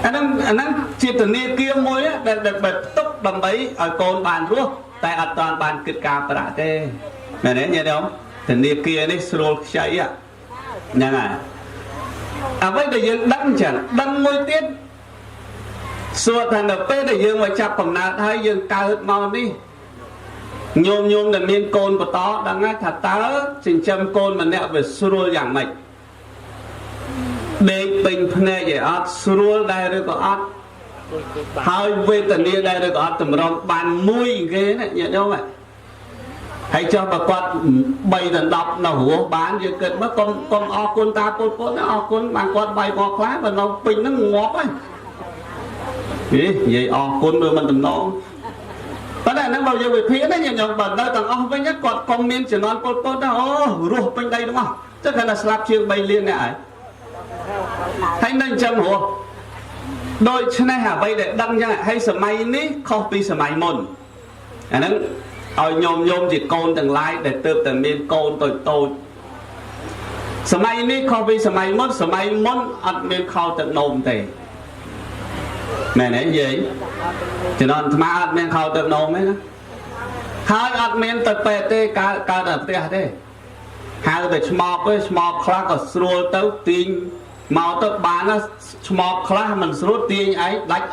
អឺ អាហ្នឹងជាធនាគារមួយដែលដែលផ្ទុកដើម្បីឲ្យកូនបានរស់តែអត់តាន់បានគិតការប្រាក់ទេមែនទេញាតិញោមធនាគារនេះស្រួលខ្ចីហ្នឹងហើយអ្វីដែលយើងដឹងចឹងដឹងមួយទៀតសួរថានៅពេលដែលយើងមកចាប់កំណើតហើយយើងកើតមកនេះញោមញោមដែលមានកូនបន្តដឹងហើយថាតើចិញ្ចឹមកូនម្នាក់វាស្រួលយ៉ាងម៉េចដេកពេញភ្នែកឯអត់ស្រួលដែរឬក៏អត់ហើយវេទនាដែរឬក៏អត់តម្រុំបានមួយគេណាញាតិញោមហើយចុះបើគាត់3ដល់10នៅរស់បានយើងគិតមកកុំកុំអរគុណតាពុតពុតអរគុណបានគាត់បាយមកខ្លះបើនៅពេញហ្នឹងងាប់ហើយហីនិយាយអរគុណដូចមិនតំណងប៉ុន្តែហ្នឹងបើយើងវិភាគណាញាតិញោមបើនៅទាំងអស់វិញគាត់កុំមានជំនាន់ពុតពុតណាអូរស់ពេញដីទាំងអស់ចឹងគាត់ថាស្លាប់ជាង3លានអ្នកហើយហើយនៅអញ្ចឹងរស់ដូច្នេះអ្វីដែលដឹងចឹងហើយសម័យនេះខុសពីសម័យមុនអាហ្នឹងឲ្យញោមញោមជាកូនទាំងឡាយដែលទៅតែមានកូនតូចតូចសម័យនេះខុសពីសម័យមុនសម័យមុនអត់មានខោទឹកនោមទេមែនទេយាយជំនាន់អាត្មាអត់មានខោទឹកនោមទេណាហើយអត់មានទៅពេទ្យទេកើតកើតនៅផ្ទះទេហៅតែឆ្មបទេឆ្មបខ្លះក៏ស្រួលទៅទាញមកទៅបានណាឆ្មបខ្លះមិនស្រួលទាញឯងដាច់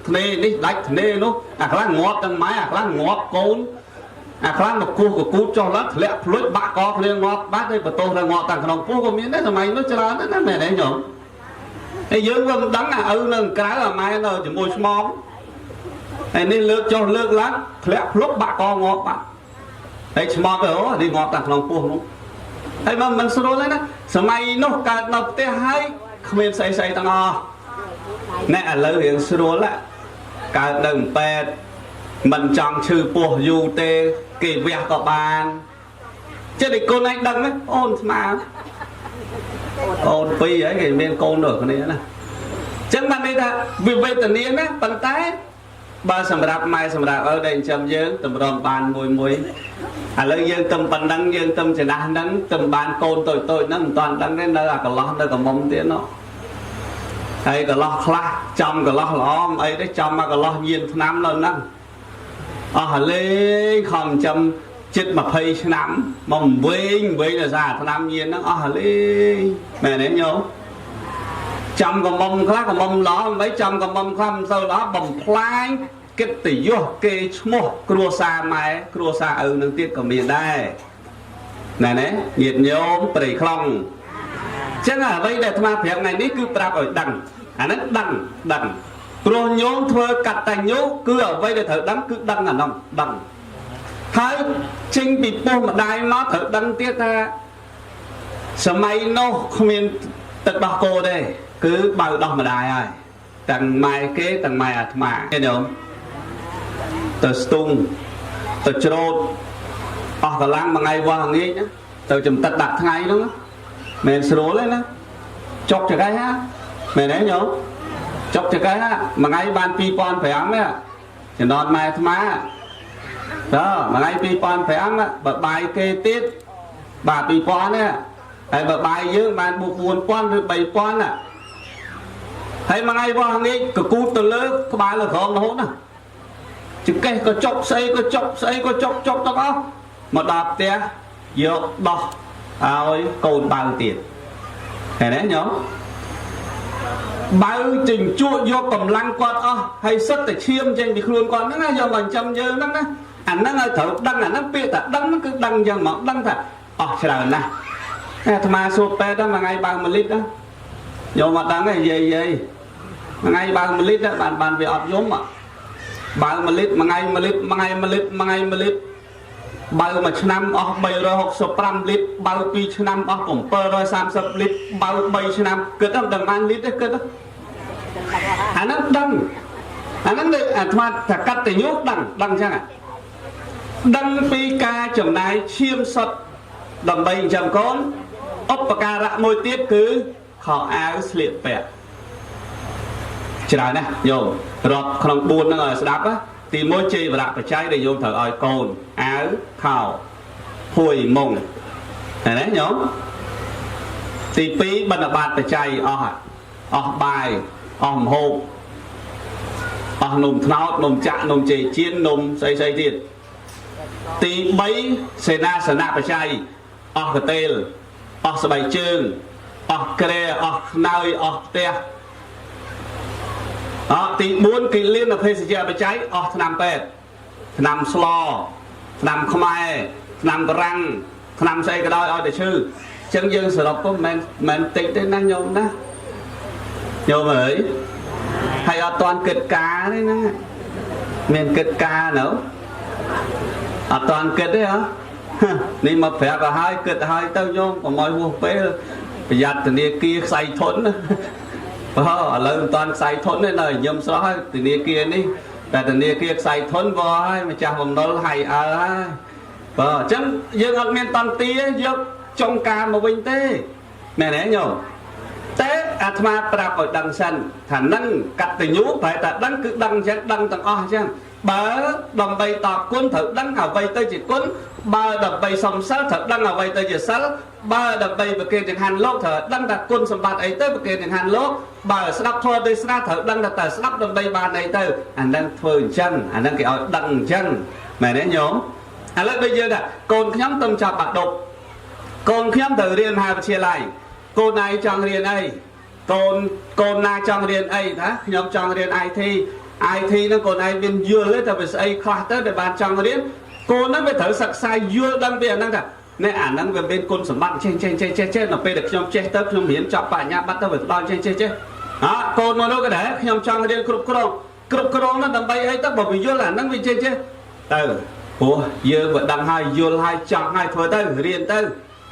ធ្នេនេះដាច់ធ្នេនោះអាខ្លះងាប់ទាំងម៉ែអាខ្លះងាប់កូនអាខ្លះមកគោះកគូតចុះឡើងធ្លាក់ភ្លុចបាក់កគ្នាងាប់បាត់ហើយបន្ទោសទៅងាប់តាំងក្នុងពោះក៏មានដែរសម័យនោះច្រើនណាស់ណាមែនទេញោមហើយយើងក៏មិនដឹងអាឪនៅក្រៅអាម៉ែនៅជាមួយឆ្មបហើយនេះលើកចុះលើកឡើងធ្លាក់ភ្លុកបាក់កងាប់បាត់ហើយឆ្មបទៅអូនេះងាប់តាំងក្នុងពោះនោះហើយមកមិនស្រួលទេណាសម័យនោះកើតនៅផ្ទះហើយគ្មានស្អីស្អីទាំងអស់ណែឥឡូវរៀងស្រួលកើតនៅពេទ្យមិនចង់ឈឺពោះយូរទេគេវះក៏បានចិត្តឯកូនឯងដឹងអូនស្មាអូនពីរហើយគេមានកូនដូចគ្នាណាចឹងបានន័យថាវិវេទនាណាប៉ុន្តែបើសម្រាប់ម៉ែសម្រាប់ឪដែលចិញ្ចឹមយើងតម្រុំបានមួយមួយឥឡូវយើងទំប៉ុណ្ណឹងយើងទំចំណាស់ហ្នឹងទំបានកូនតូចតូចហ្នឹងមិនតាន់ដឹងទេនៅអាកន្លោះនៅកមុំទៀតនោះហើយកន្លោះខ្លះចំកន្លោះល្អមិនអីទេចំមកកន្លោះញៀនឆ្នាំនៅហ្នឹងអស់លេងខំចាំជិត20ឆ្នាំមកវិញវិញដោយសារឆ្នាំញៀនហ្នឹងអស់លេងមែនទេញោមចំកំមុំខ្លះកំមុំល្អមិនចំកំមុំខ្លះមិនសូវល្អបំផ្លាញកិត្តិយសគេឈ្មោះគ្រួសារម៉ែគ្រួសារឪនឹងទៀតក៏មានដែរណែណែញាតិញោមព្រៃខ្លងចឹងអ្វីដែលអាត្មាប្រាប់ថ្ងៃនេះគឺប្រាប់ឲ្យដឹងអាហ្នឹងដឹងដឹងព្រោះញោមធ្វើកតញ្ញូគឺអ្វីដែលត្រូវដឹងគឺដឹងអានោះដឹងហើយចេញពីពោះម្ដាយមកត្រូវដឹងទៀតថាសម័យនោះគ្មានទឹកដោះគោទេគឺបើដោះម្ដាយហើយទាំងម៉ែគេទាំងម៉ែអាត្មាគេញោមទៅស្ទុងទៅច្រូតអស់កម្លាំងមួយថ្ងៃវាស់ងាកទៅចំតិតដាក់ថ្ងៃនោះមិនស្រួលទេណាចុកចកេះហ่าមែនទេញោមចុកចកេះហ่าមួយថ្ងៃបាន2500ទេចំណតម៉ែអាត្មាតើមួយថ្ងៃ2500បើបាយគេទៀតបាទ2000ទេហើយបើបាយយើងបាន4000ឬ3000ណាហើយមួយថ្ងៃវាស់ងាកកគូតទៅលើក្បាលលើក្រោមរហូតណាចង្កេះក៏ចុកស្អីក៏ចុកស្អីក៏ចុកចុកទាំងអស់មកដល់ផ្ទះយកដោះឲ្យកូនបើទៀតឃើញទេញោមបើជញ្ជក់យកកម្លាំងគាត់អស់ហើយសិតតែឈាមចេញពីខ្លួនគាត់ហ្នឹងណាយកមកចិញ្ចឹមយើងហ្នឹងណាអាហ្នឹងឲ្យត្រូវដឹងអាហ្នឹងពាក្យថាដឹងហ្នឹងគឺដឹងអញ្ចឹងមកដឹងថាអស់ច្រើនណាស់អាត្មាសួរពេទ្យហ្នឹងមួយថ្ងៃបើ1លីត្រណាយកមកដឹងទេយាយយាយមួយថ្ងៃបើ1លីត្របានបានវាអត់យំបើ1លីត្រមួយថ្ងៃ1លីត្រមួយថ្ងៃ1លីត្រមួយថ្ងៃ1លីត្របើមួយឆ្នាំអស់365លីត្របើ2ឆ្នាំអស់730លីត្របើ3ឆ្នាំគិតដល់បានលីត្រទេគិតអាហ្នឹងដឹងអាហ្នឹងអាត្មាថាកតញ្ញូដឹងដឹងអញ្ចឹងដឹងពីការចំណាយឈាមសុទ្ធដើម្បីចិញ្ចឹមកូនឧបការៈមួយទៀតគឺខោអាវស្លៀកពាក់ច្រើនណាស់ញោមរាប់ក្នុង4ហ្នឹងឲ្យស្ដាប់ណាទី1ជ័យវរៈបច្ច័យដែលញោមត្រូវឲ្យកូនអាវខោភួយមុងឃើញទេញោមទី2បណ្ឌបាតបច្ច័យអស់អស់បាយអស់ម្ហូប អស់នំត្នោតនំចាក់នំចេកចៀននំស្អីស្អីទៀតទី3សេនាសនៈបច្ច័យអស់កតេលអស់ស្បែកជើងអស់ក្រែអស់ខ្នើយអស់ផ្ទះអទី4គិលានភេសជ្ជៈបច្ច័យអស់ថ្នាំពេទ្យថ្នាំស្លថ្នាំខ្មែរថ្នាំបារាំងថ្នាំស្អីក៏ដោយឲ្យតែឈឺអញ្ចឹងយើងសរុបទៅមិនមែនតិចទេណាញោមណាញោមអើយហើយអត់ទាន់គិតការទេណាមានគិតការនៅអត់ទាន់គិតទេហ៎នេះមកប្រាប់ឲ្យហើយគិតហើយទៅញោមកុំឲ្យហួសពេលប្រយ័ត្នធនាគារខ្សែធនណាបើឥឡូវមិនទាន់ខ្សែធនទេនៅញឹមស្រស់ហើយធនាគារនេះតែធនាគារខ្សែធនបើហើយម្ចាស់បំណុលហៃអើហើយបើអញ្ចឹងយើងអត់មានតន្ទាយកចុងការមកវិញទេមែនទេញោមតែអាត្មាប្រាប់ឲ្យដឹងសិនថានឹងកតញ្ញូប្រែតែដឹងគឺដឹងអញ្ចឹងដឹងទាំងអស់អញ្ចឹងបើដើម្បីតបគុណត្រូវដឹងអ្វីទៅជាគុណបើដើម្បីសំសិលត្រូវដឹងអ្វីទៅជាសិលបើដើម្បីប្រគេនចង្ហាន់លោកត្រូវដឹងថាគុណសម្បត្តិអីទៅប្រគេនចង្ហាន់លោកបើស្ដាប់ធម៌ទេសនាត្រូវដឹងថាតើស្ដាប់ដើម្បីបានអីទៅអានឹងធ្វើអញ្ចឹងអានឹងគេឲ្យដឹងអញ្ចឹងមែនទេញោមឥឡូវដូចយើងថាកូនខ្ញុំទៅចាប់បាក់ដប់កូនខ្ញុំត្រូវរៀនមហាវិទ្យាល័យកូនឯងចង់រៀនអីកូនកូនណាចង់រៀនអីថាខ្ញុំចង់រៀន IT IT ហ្នឹងកូនឯងមានយល់ទេតែវាស្អីខ្លះទៅដែលបានចង់រៀនកូនហ្នឹងវាត្រូវសិក្សាយល់ដឹងពីអាហ្នឹងថានេះអាហ្នឹងវាមានគុណសម្បត្តិចេះចេះចេះចេះចេះដល់ពេលដែលខ្ញុំចេះទៅខ្ញុំរៀនចប់បញ្ញាបត្រទៅវាដល់ចេះចេះចេះអើកូនមកនោះក៏ដែរខ្ញុំចង់រៀនគ្រប់គ្រងគ្រប់គ្រងហ្នឹងដើម្បីអីទៅបើវាយល់អាហ្នឹងវាចេះចេះទៅព្រោះយើងវាដឹងហើយយល់ហើយចង់ហើយធ្វើទៅរៀនទៅ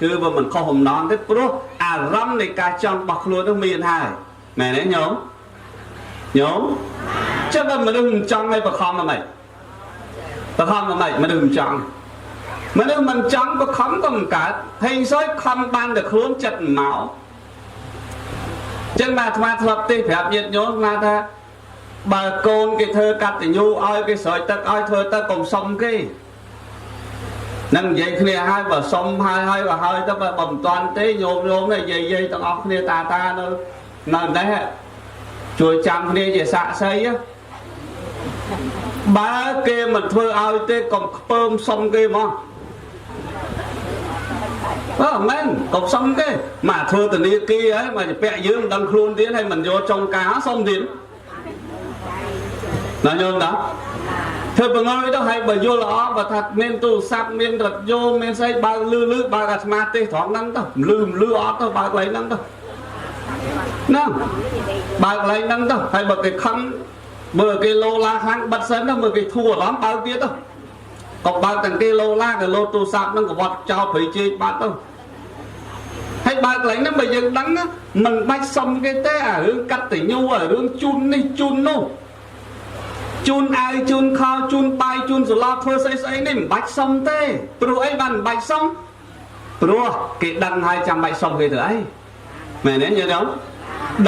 គឺវាមិនខុសបំណងទេព្រោះអារម្មណ៍នៃការចង់របស់ខ្លួននោះមានហើយមែនទេញោមញោមចាំបើមនុស្សមិនចង់ឲ្យបខំហ្មងបខំហ្មងមនុស្សមិនចង់មនុស្សមិនចង់បខំក៏មិនកើតហេងសុយខំបានតែខ្លួនចិត្តមកចឹងបាទអាត្មាធ្លាប់ទេប្រាប់ញាតិញោមមកថាបើកូនគេធ្វើកតញ្ញូឲ្យគេស្រោចទឹកឲ្យធ្វើទៅកុំសុំគេនឹងនិយាយគ្នាហើយបើសុំហើយហើយបើហើយទៅបើមិនតាន់ទេញោមញោមនេះយាយយាយទាំងអស់គ្នាតាតានៅនៅនេះជួយចាំគ្នាជាសាក្សីបើគេមិនធ្វើឲ្យទេកុំខ្ពើមសុំគេហ្មងអឺមែនកុំសុំគេមកធ្វើធនាគារហើយមកពាក់យើងមិនដឹងខ្លួនទៀតហើយមិនយកចុងការសុំទៀតណាញោមណាធ្វើបង្អយទៅហើយបើយល់ល្អបើថាមានទូរស័ព្ទមានរថយន្តមានស្អីបើកលឺលឺបើកអាស្មាទេសត្រង់ហ្នឹងទៅលឺលឺអត់ទៅបើកកន្លែងហ្នឹងទៅហ្នឹងបើកកន្លែងហ្នឹងទៅហើយបើគេខឹងមើលគេលោឡាខ្លាំងបិទសិនទៅមើលគេធូរអារម្មណ៍បើកទៀតទៅក៏បើកទាំងគេលោឡាក៏លោទូរស័ព្ទហ្នឹងក៏វត្តចោលព្រៃជែកបាត់ទៅហើយបើកកន្លែងហ្នឹងបើយើងដឹងមិនបាច់សុំគេទេអារឿងកតញ្ញូអារឿងជូននេះជូននោះជូនអាវជូនខោជូនបាយជូនសឡធ្វើស្អីស្អីនេះមិនបាច់សុំទេព្រោះអីបានមិនបាច់សុំព្រោះគេដឹងហើយចាំបាច់សុំគេទៅអីមែនទេយល់ទេ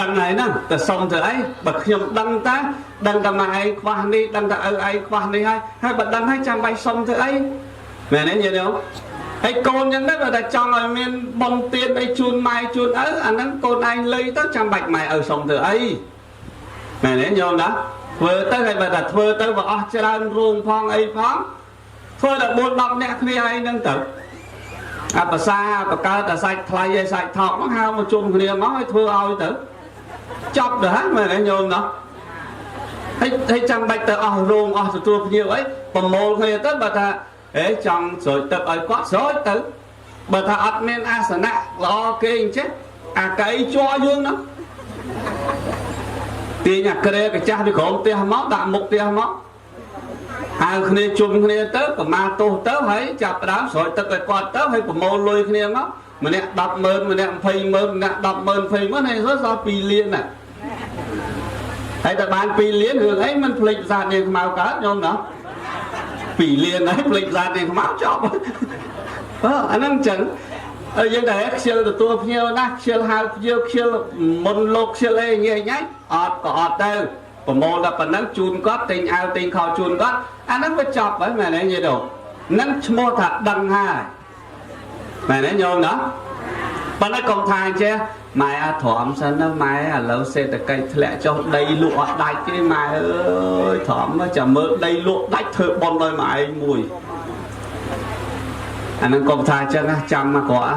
ដឹងហើយហ្នឹងតែសុំទៅអីបើខ្ញុំដឹងតាដឹងតែម៉ែឯងខ្វះនេះដឹងតែឪឯងខ្វះនេះហើយហើយបើដឹងហើយចាំបាច់សុំទៅអីមែនទេយល់ទេហើយកូនចឹងដែរបើតែចង់ឲ្យមានបំទៀនអីជូនម៉ែជូនឪអាហ្នឹងកូនឯងលៃទៅចាំបាច់ម៉ែឪសុំទៅអីមែនទេញោមណាធ្វើទៅហើយបើតែធ្វើទៅបើអស់ច្រើនរូងផងអីផងធ្វើដល់4 10នាក់គ្នាហើយហ្នឹងទៅអបសាបកើតតែសាច់ថ្លៃហើយសាច់ថោកហ្នឹងហៅមកជុំគ្នាមកឲ្យធ្វើឲ្យទៅចប់ទៅហើយមែនទេញោមណាហើយហើយចាំបាច់ទៅអស់រោងអស់ទទួលភ្ញៀវអីប្រមូលគ្នាទៅបើថាអេចង់ស្រោចទឹកឲ្យគាត់ស្រោចទៅបើថាអត់មានអាសនៈល្អគេអញ្ចេះអាកៃជ័រយើងហ្នឹងទាញអាក្រែកាចាស់ពីក្រោមផ្ទះមកដាក់មុខផ្ទះមកហៅគ្នាជុំគ្នាទៅប្រមាទោសទៅហើយចាប់ផ្ដើមស្រោចទឹកឲ្យគាត់ទៅហើយប្រមូលលុយគ្នាមកម្នាក់100000ម្នាក់200,000ម្នាក់100000 200,000ហើយសល់2លានណាហើយតែបាន2លានរឿងអីមិនភ្លេចប្រាសាទនាងខ្មៅកើតញោមណា2លានហើយភ្លេចប្រាសាទនាងខ្មៅចប់អឺអាហ្នឹងអញ្ចឹងហើយយើងតែខ្ជិលទទួលភ្ញៀវណាខ្ជិលហៅភ្ញៀវខ្ជិលមុនលោកខ្ជិលអីញ៉ៃញ៉ៃអត់ក៏អត់ទៅប្រមូលដល់ប៉ុណ្ណឹងជូនគាត់ទិញអាវទិញខោជូនគាត់អាហ្នឹងវាចប់ហើយមែនទេនិយាយទៅនឹងឈ្មោះថាដឹងហើយមែនទេញោមណាប៉ុន្តែកុំថាអញ្ចេះ ម៉ែអត់ទ្រាំសិនណាម៉ែឥឡូវសេដ្ឋកិច្ចធ្លាក់ចុះដីលក់អត់ដាច់ទេម៉ែអើយទ្រាំចាំមើលដីលក់ដាច់ធ្វើប៉ុនឲ្យម៉ែឯងមួយអានឹងកុំថាអញ្ចឹងណាចាំមកក្រក់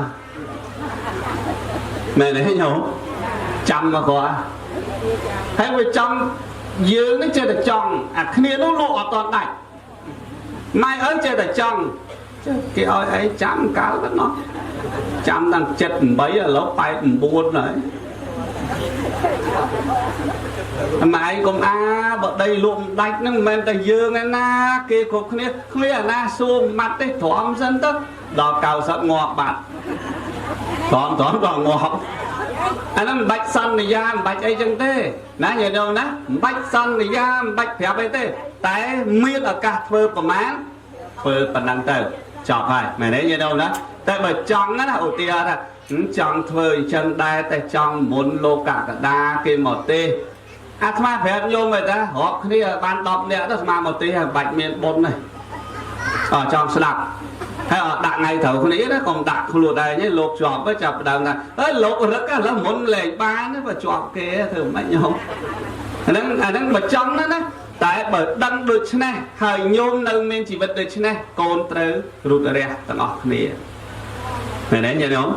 មែនទេញោមចាំមកក្រក់ហើយវាចង់យើងនឹងចេះតែចង់អាគ្នានោះលក់អត់តដាច់ម៉ែឪចេះតែចង់គេឲ្យអីចាំកាលទៅណោះចាំតាំង78ឥឡូវ89ហើយម៉ែឯងកុំអាបើដីលក់មិនដាច់ហ្នឹងមិនមែនតែយើងឯណាគេគ្រប់គ្នាគ្មានអាណាសួរម៉ាត់ទេទ្រាំសិនទៅដល់90ងាប់បាត់ទ្រាំទ្រាំដល់ងាប់អាហ្នឹងមិនបាច់សន្យាមិនបាច់អីចឹងទេណាញាតិញោមណាមិនបាច់សន្យាមិនបាច់ប្រាប់អីទេតែមានឱកាសធ្វើប្រមាណធ្វើប៉ុណ្ណឹងទៅចប់ហើយមែនទេញាតិញោមណាតែបើចង់ណាឧទាហរណ៍ថាចង់ធ្វើអញ្ចឹងដែរតែចង់មុនលោកកដាគេមកទេអាត្មាប្រាប់ញោមទៅតារាប់គ្នាបាន10នាក់ទៅស្មាមកទេហើយបាច់មានបុណ្យទេអចង់ស្ដាប់ហើយអត់ដាក់ថ្ងៃត្រូវគ្នាណាកុំដាក់ខ្លួនឯងទេលោកជាប់ទៅចាប់ដើមថាអើយលោករឹកឥឡូវមុនលែងបានបើជាប់គេធ្វើមិនញោមអាហ្នឹងបើចង់ណាណាតែបើដឹងដូច្នេះហើយញោមនៅមានជីវិតដូច្នេះកូនត្រូវរូតរះទាំងអស់គ្នាមែនទេញោម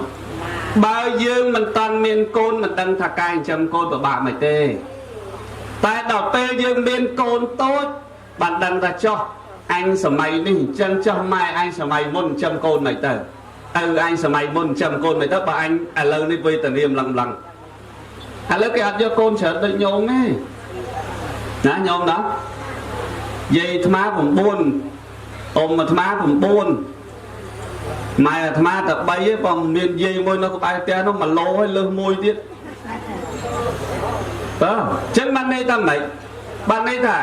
បើយើងមិនតាន់មានកូនមិនដឹងថាការចិញ្ចឹមកូនពិបាកមិនទេតែដល់ពេលយើងមានកូនតូចបានដឹងថាចោះអញសម័យនេះអញ្ចឹងចោះម៉ែអញសម័យមុនចិញ្ចឹមកូនមិនទៅឪអញសម័យមុនចិញ្ចឹមកូនមិនទៅបើអញឥឡូវនេះវេទនាម្លឹងម្លឹងឥឡូវគេអត់យកកូនច្រើនដូចញោមទេណាញោមណាយាយអាត្មា9អ៊ំអាត្មា9ម៉ែអាត្មាតែ3ឯងបងមានយាយមួយនៅក្បែរផ្ទះនោះ1ឡូហើយលើសមួយទៀតបាទអញ្ចឹងបានន័យថាម៉េចបានន័យថា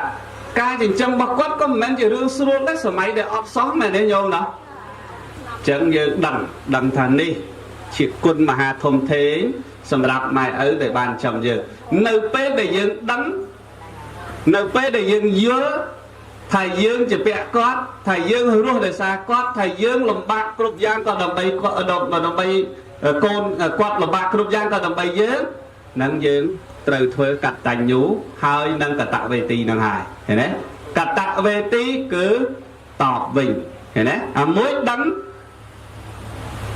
ការចិញ្ចឹមរបស់គាត់ក៏មិនមែនជារឿងស្រួលដែរសម័យដែលអត់សោះមែនទេញោមណាអញ្ចឹងយើងដឹងថានេះជាគុណមហាធំធេងសម្រាប់ម៉ែឪដែលបានចិញ្ចឹមយើងនៅពេលដែលយើងដឹងនៅពេលដែលយើងយល់ថាយើងជាពាក់គាត់ថាយើងរស់ដោយសារគាត់ថាយើងលំបាកគ្រប់យ៉ាងក៏ដើម្បីគាត់ដើម្បីកូនគាត់លំបាកគ្រប់យ៉ាងក៏ដើម្បីយើងនឹងយើងត្រូវធ្វើកតញ្ញូហើយនឹងកតវេទីនឹងហើយឃើញទេកតវេទីគឺតបវិញឃើញទេអាមួយដឹង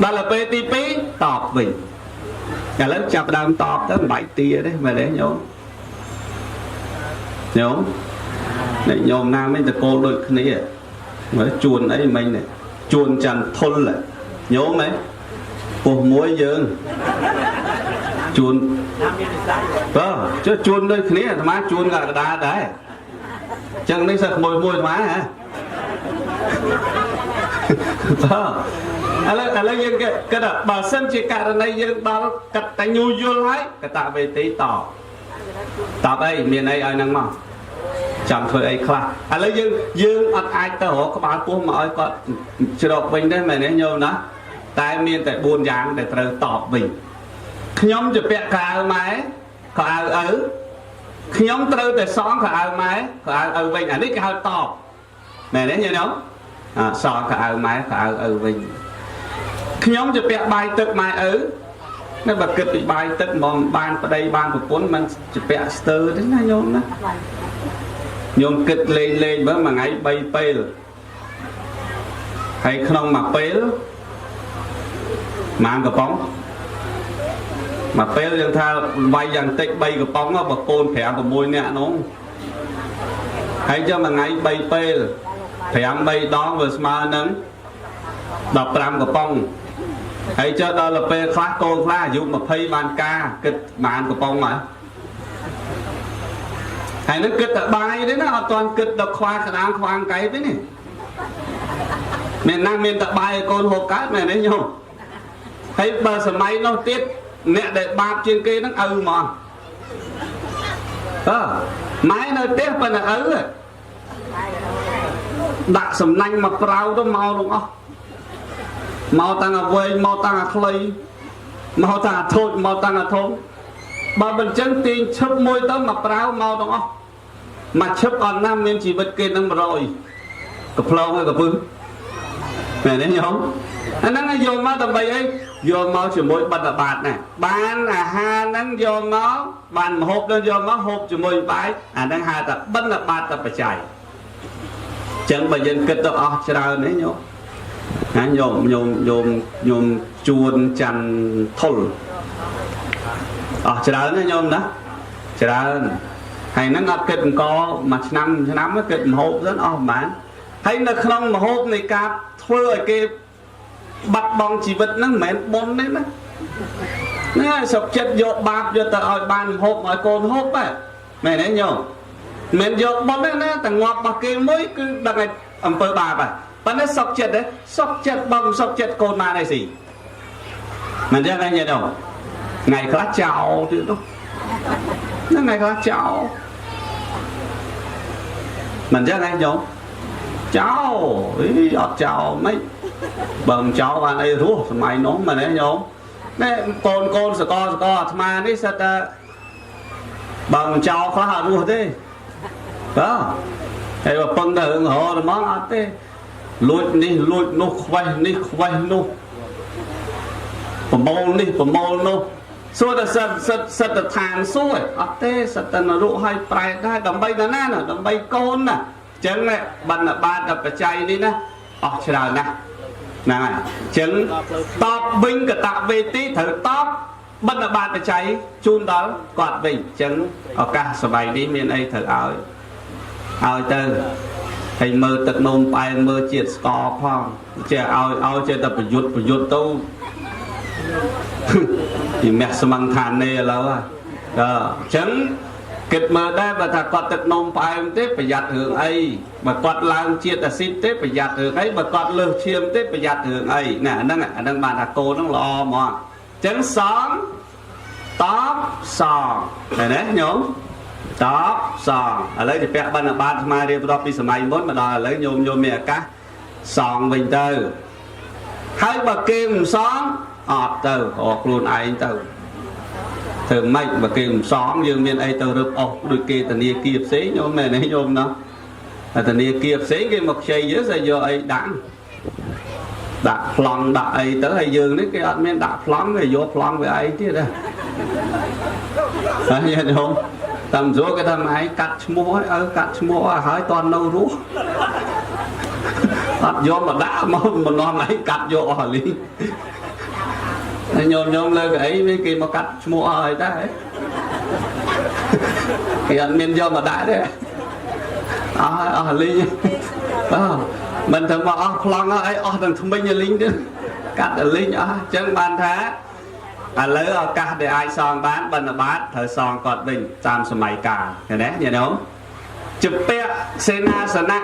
ដល់ពេលទី2តបវិញឥឡូវចាប់ដើមតបទៅមិនបាច់ទាទេមែនទេញោមញោមអ្នកញោមណាមិនតកូលដូចគ្នាមើលជួនអីមិញនេះជួនច័ន្ទធុលញោមហ៎ពោះមួយយើងជួនបាទចុះជួនដូចគ្នាអាត្មាជួនកកដាដែរអញ្ចឹងនេះសិស្សក្មួយមួយអាត្មាហ៎បាទឥឡូវយើងគិតថាបើសិនជាករណីយើងដល់កតញ្ញូយល់ហើយកតវេទីតតបអីមានអីឲ្យនឹងមកចង់ធ្វើអីខ្លះឥឡូវយើងអត់អាចទៅរកក្បាលពោះមកឲ្យគាត់ជ្រកវិញទេមែនទេញោមណាតែមានតែ4យ៉ាងដែលត្រូវតបវិញខ្ញុំជាពាក់ខោអាវម៉ែខោអាវឪខ្ញុំត្រូវតែសងខោអាវម៉ែខោអាវឪវិញអានេះគេហៅតបមែនទេញោមអសងខោអាវម៉ែខោអាវឪវិញខ្ញុំជាពាក់បាយទឹកម៉ែឪនៅបើគិតពីបាយទឹកហ្មងបានប្តីបានប្រពន្ធមិនជាពាក់ស្ទើទេណាញោមណាញោមគិតលេងលេងមើលមួយថ្ងៃ3ពេលហើយក្នុងមួយពេលម៉ានកំប៉ុងមួយពេលយើងថាវាយយ៉ាងតិច3កំប៉ុងបើកូន5 6នាក់នោះហើយចុះមួយថ្ងៃ3ពេល5 3ដងវាស្មើនឹង15កំប៉ុងហើយចុះដល់ពេលខ្លះកូនខ្លះអាយុ20បានការគិតបានកំប៉ុងហើយហើយនឹងគិតតែបាយទេណាអត់ទាន់គិតដល់ខ្វះក្តាមខ្វះកែទេនេះមានណាមានតែបាយឲ្យកូនហូបកើតមែនទេញោមហើយបើសម័យនោះទៀតអ្នកដែលបាបជាងគេហ្នឹងឪហ្មងអើម៉ែនៅផ្ទះប៉ុន្តែឪដាក់សំណាញ់មកប្រៅទៅមកលងអស់មកតាំងអាវែងមកតាំងអាខ្លីមកតាំងអាធូចមកតាំងអាធំបើមិនចឹងទាញឈឹបមួយទៅមកប្រៅមកទាំងអស់មកឈឹបអត់ណាស់មានជីវិតគេនឹង100កផ្លងហើយកពឹស មែនទេញោមអាហ្នឹងយកមកដើម្បីអីយកមកជាមួយបិណ្ឌបាតណាបានអាហារហ្នឹងយកមកបានម្ហូបហ្នឹងយកមកហូបជាមួយបាយអាហ្នឹងហៅថាបិណ្ឌបាតបច្ច័យចឹងបើយើងគិតទៅអស់ច្រើនទេញោមណាញោមញោមញោមញោមជួនច័ន្ទថុលអស់ច្រើនណាញោមណាច្រើនហើយហ្នឹងអត់គិតអង្គមួយឆ្នាំឆ្នាំគិតម្ហូបសិនអស់ប្រហែលហើយនៅក្នុងម្ហូបនៃការធ្វើឲ្យគេបាត់បង់ជីវិតហ្នឹងមិនមែនបុណ្យទេណាណាសុកចិត្តយកបាបយកទៅឲ្យបានម្ហូបឲ្យកូនហូបបែមែនទេញោមមិនយកបុណ្យទេណាតែងាប់របស់គេមួយគឺដឹងឲ្យអំពើបាបហើយប៉ុន្តែសុកចិត្តទេសុកចិត្តបងសុកចិត្តកូនបានអីស៊ីមិនចឹងទេញោមថ្ងៃខ្លះចោលទៀតនោះហ្នឹងថ្ងៃខ្លះចោលមិនចឹងទេញោមចោលអីអត់ចោលមិនបើមិនចោលបានអីរស់សម័យនោះមែនទេញោមណែកូនកូនសកលសកលអាត្មានេះសិតតែបើមិនចោលខ្លះអត់រស់ទេបាទហើយបើពឹងទៅរឿងរហហ្មងអត់ទេលួចនេះលួចនោះខ្វេះនេះខ្វេះនោះប្រមូលនេះប្រមូលនោះសួរតែសិតសិតសិតឋានសួរអត់ទេសិតតែនរកឲ្យប្រែតដែរដើម្បីណាណាដើម្បីកូនណាអញ្ចឹងបណ្ឌបាតបច្ច័យនេះណាអស់ច្រើនណាស់ហ្នឹងហើយអញ្ចឹងតបវិញកតវេទីត្រូវតបបណ្ឌបាតបច្ច័យជូនដល់គាត់វិញអញ្ចឹងឱកាសសម័យនេះមានអីត្រូវឲ្យឲ្យទៅហើយមើលទឹកនោមផ្អែមមើលជាតិស្ករផងចេះឲ្យឲ្យចេះតែប្រយុទ្ធប្រយុទ្ធទៅពីមាសស្មឹងឋាននេះឥឡូវអញ្ចឹងគិតមើលដែរបើថាគាត់ទឹកនោមផ្អែមទេប្រយ័ត្នរឿងអីបើគាត់ឡើងជាតិអាស៊ីតទេប្រយ័ត្នរឿងអីបើគាត់លើសឈាមទេប្រយ័ត្នរឿងអីណាអាហ្នឹងអាហ្នឹងបានថាកូនហ្នឹងល្អហ្មងអញ្ចឹងសងតបសងឃើញទេញោមតបសងឥឡូវជាពាក់បណ្ឌបាតអាត្មារៀបរាប់ពីសម័យមុនមកដល់ឥឡូវញោមញោមមានឱកាសសងវិញទៅហើយបើគេមិនសងអត់ទៅរកខ្លួនឯងទៅធ្វើម៉េចបើគេមិនសងយើងមានអីទៅរឹបអស់ដូចគេធនាគារផ្សេងញោមមែនទេញោមណោះតែធនាគារផ្សេងគេមកខ្ចីយើងស្អីយកអីដាក់ដាក់ប្លង់ដាក់អីទៅហើយយើងនេះគេអត់មានដាក់ប្លង់គេយកប្លង់វាឯងទៀតណាហើយញោមតាមស្រួលគេថាម៉ែឯងកាត់ឈ្មោះឲ្យឪកាត់ឈ្មោះឲ្យហើយតន់នៅរស់អត់យកមកដាក់មកមិននាំឯងកាត់យកអស់លីហើយញោមញោមលើកអីវាគេមកកាត់ឈ្មោះអស់ហើយដែរគេអត់មានយកមកដាក់ទេអស់ហើយអស់លីបាទមិនទៅមកអស់ប្លង់អីអស់ទាំងថ្មិញលីងទៀតកាត់លីងអស់អញ្ចឹងបានថាឥឡូវឱកាសដែលអាចសងបានបណ្ឌបាតត្រូវសងគាត់វិញតាមសម័យកាលឃើញទេញាតិញោមជពាក់សេនាសនៈ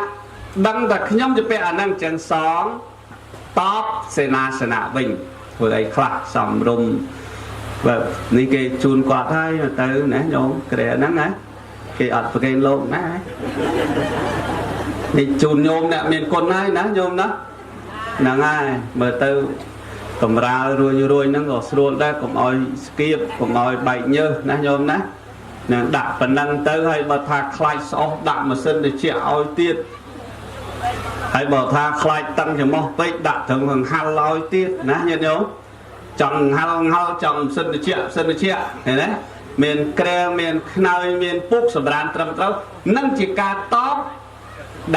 ដឹងតែខ្ញុំជពាក់អាហ្នឹងអញ្ចឹងសងតបសេនាសនៈវិញធ្វើអីខ្លះសំរុំបើនេះគេជូនគាត់ហើយទៅណាញោមក្រែហ្នឹងណាគេអត់ប្រគេនលោកណានេះជូនញោមអ្នកមានគុណហើយណាញោមណាហ្នឹងហើយមើលទៅកម្រាលរួញរួញហ្នឹងក៏ស្រួលដែរកុំឲ្យស្គៀបកុំឲ្យបែកញើសណាញោមណានឹងដាក់ប៉ុណ្ណឹងទៅហើយបើថាខ្លាចស្អុះដាក់ម៉ាស៊ីនត្រជាក់ឲ្យទៀតហើយបើថាខ្លាចតឹងច្រមុះពេកដាក់ត្រឹមហង្ហាល់ឲ្យទៀតណាញាតិញោមចង់ហល់ហល់ចង់ម៉ាស៊ីនត្រជាក់ម៉ាស៊ីនត្រជាក់ឃើញទេមានក្រែមានខ្នើយមានពុកសម្រានត្រឹមត្រូវនឹងជាការតប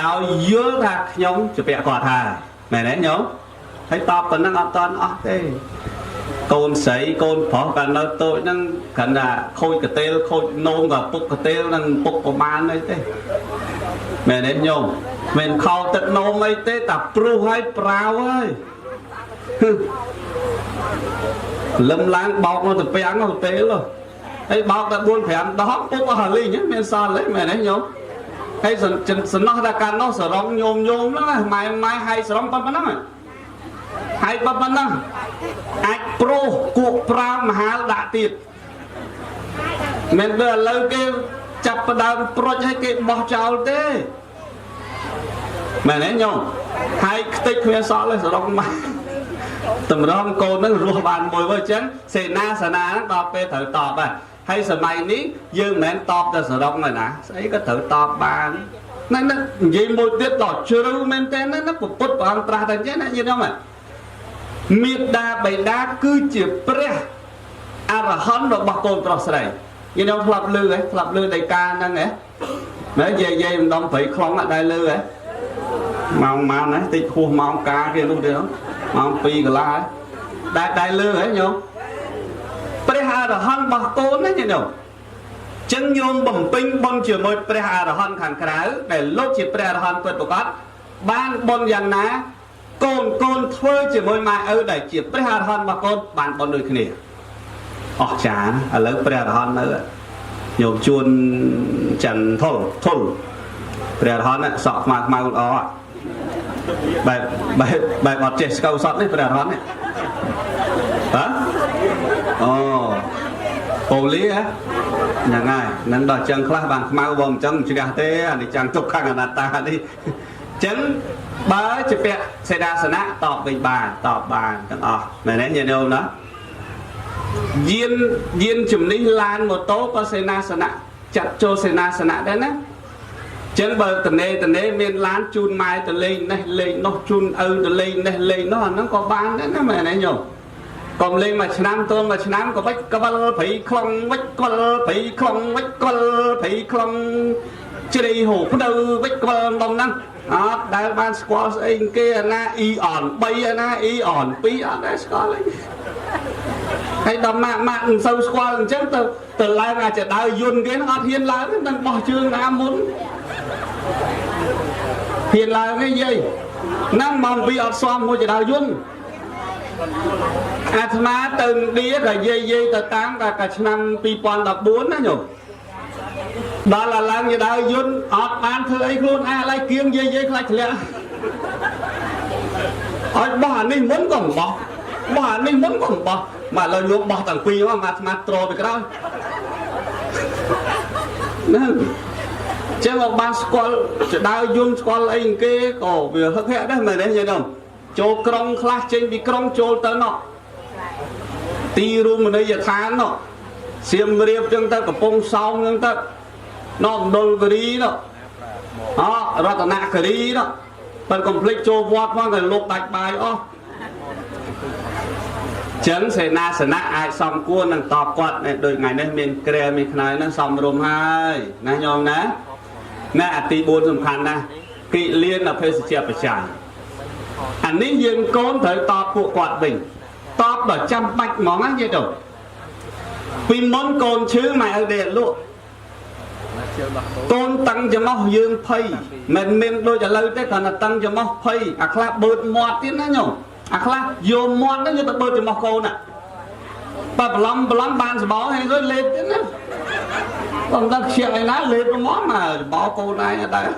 ដោយយល់ថាខ្ញុំជពាក់គាត់ថាមែនទេញោមហើយតបប៉ុណ្ណឹងអត់តន់អស់ទេកូនស្រីកូនប្រុសកាលនៅតូចហ្នឹងគ្រាន់តែខូចកតេលខូចនោមក៏ពុកកតេលនឹងពុកប្រមាណអីទេមែនទេញោមមិនខោទឹកនោមអីទេតែព្រុសហើយប្រាវហើយលឹមឡើងបោកនៅទៅពាំងទៅទេលហើយបោកតែ4 5ដងពុកអស់លីងមានសល់ទេមែនទេញោមហើយសំណោះតែកាលនោះសរងញោមញោមហ្នឹងម៉ែម៉ែហើយសរងប៉ុណ្ណឹងហើយប៉ុណ្ណឹងអាចប្រុសគួកប្រាវមហាលដាក់ទៀតមិនដូចឥឡូវគេចាប់ផ្ដើមប្រុចឲ្យគេបោះចោលទេមែនទេញោមហើយខ្ទេចគ្មានសល់ទេសរងម៉ែតម្រងកូននឹងរស់បានមួយវិញអញ្ចឹងសេនាសនាហ្នឹងដល់ពេលត្រូវតបហើយហើយសម័យនេះយើងមិនមែនតបតែសរុងទេណាស្អីក៏ត្រូវតបបាន ណែនិយាយមួយទៀតដល់ជ្រៅមែនតើណាពុទ្ធព្រះអង្គត្រាស់តែអញ្ចឹងណាញាតិញោមមេដាបៃតាគឺជាព្រះអរហន្តរបស់កូនប្រុសស្រីញាតិញោមធ្លាប់ឮហ៎ធ្លាប់ឮដីកាហ្នឹងហ៎មែនយាយយាយម្ដងព្រៃខ្លងអត់ដែលឮហ៎ម៉ោងម៉ានហ៎តិចហួសម៉ោងការគេនោះទេម៉ោង2កន្លះហ៎ដែលឮហ៎ញោមព្រះអរហន្តរបស់កូនណាញាតិញោមចឹងញោមបំពេញបុណ្យជាមួយព្រះអរហន្តខាងក្រៅដែលលោកជាព្រះអរហន្តពិតប្រាកដបានបុណ្យយ៉ាងណាកូនកូនធ្វើជាមួយម៉ែឪដែលជាព្រះអរហន្តរបស់កូនបានបុណ្យដូចគ្នាអស្ចារ្យឥឡូវព្រះអរហន្តនៅញោមជួនចន្ទធុលធុលព្រះអរហន្តសក់ខ្មៅខ្មៅល្អបែបបែបបែបអត់ចេះស្កូវសតនេះព្រះអរហន្តនេះហ៎អូប៉ូលីហ៎ហ្នឹងហើយនឹងដល់ចឹងខ្លះបានខ្មៅបងអញ្ចឹងជ្រះទេអានេះចាំងទុកខាងអនត្តានេះចឹងបើជាពាក់សេដាសនៈតបវិញបានតបបានទាំងអស់មែនទេញាតិញោមណាយានយានជំនិះឡានម៉ូតូក៏សេនាសនៈចាត់ចូលសេនាសនៈដែរណាចឹងបើតនេតនេមានឡានជូនម៉ែទៅលេងនេះលេងនោះជូនឪទៅលេងនេះលេងនោះអាហ្នឹងក៏បានដែរណាមែនទេញោមកុំលេងមួយឆ្នាំទល់មួយឆ្នាំក៏វិចក្បិលព្រៃខ្លងវិចក្បិលព្រៃខ្លងវិចក្បិលព្រៃខ្លងជ្រៃហូផ្ដៅវិចក្បិលដុំហ្នឹងអត់ដែលបានស្គាល់ស្អីគេអាណាអ៊ីអន3អាណាអ៊ីអន2អត់ដែលស្គាល់អីហើយដល់ម៉ាក់ម៉ាក់មិនសូវស្គាល់អញ្ចឹងទៅទៅឡើងអាចដើរយន្តគេហ្នឹងអត់ហ៊ានឡើងនឹងបោះជើងណាមុនហ៊ានឡើងទេយាយហ្នឹងមកពីអត់ស្មមួយចដើយន្តអាត្មាទៅឥណ្ឌាក៏យាយយាយទៅតាមក៏ឆ្នាំ2014ណាញោមដល់ឥឡើងចដើយន្តអត់បានធ្វើអីខ្លួនអាឡៃគៀងយាយយាយខ្លាចធ្លាក់ឲ្យបោះអានេះមុនក៏មិនបោះបោះអានេះមុនក៏មិនបោះមកឥឡូវលោកបោះតាំងពីមកអាត្មាត្រពីក្រោយហ្នឹងចឹងមកបានស្គាល់ចដើយន្តស្គាល់អីគេក៏វាហឹកហាក់ដែរមែនទេយាយនោះចូលក្រុងខ្លះចេញពីក្រុងចូលទៅណោះទីរួមមនីយដ្ឋានណោះសៀមរាបចឹងទៅកំពង់សោមចឹងទៅណោះមណ្ឌលគិរីណោះអរតនគិរីណោះបើកុំភ្លេចចូលវត្តផងតែលោកដាច់បាយអស់ចឹងសេនាសនៈអាចសំគួរនឹងតបគាត់ដូចថ្ងៃនេះមានក្រែមានខ្នើយនឹងសំរុំហើយណាញោមណាណាអាទី4សំខាន់ណាស់គិលានអភេសជ្ជបច្ច័យអានេះយើងកូនត្រូវតបពួកគាត់វិញតបដល់ចាំបាច់ហ្មងណានិយាយទៅពីមុនកូនឈឺម៉ែឪដេកលក់កូនតឹងច្រមុះយើងភ័យមិនមានដូចឥឡូវទេគ្រាន់តែតឹងច្រមុះភ័យអាខ្លះបឺតមាត់ទៀតណាញោមអាខ្លះយកមាត់ហ្នឹងយកទៅបឺតច្រមុះកូនណាបើប្រឡំប្រឡំបានសបោហើយទៅលេបទៀតណាបងដឹងខ្ជិលឯណាលេបហ្មងមកសបោកូនឯងដែរ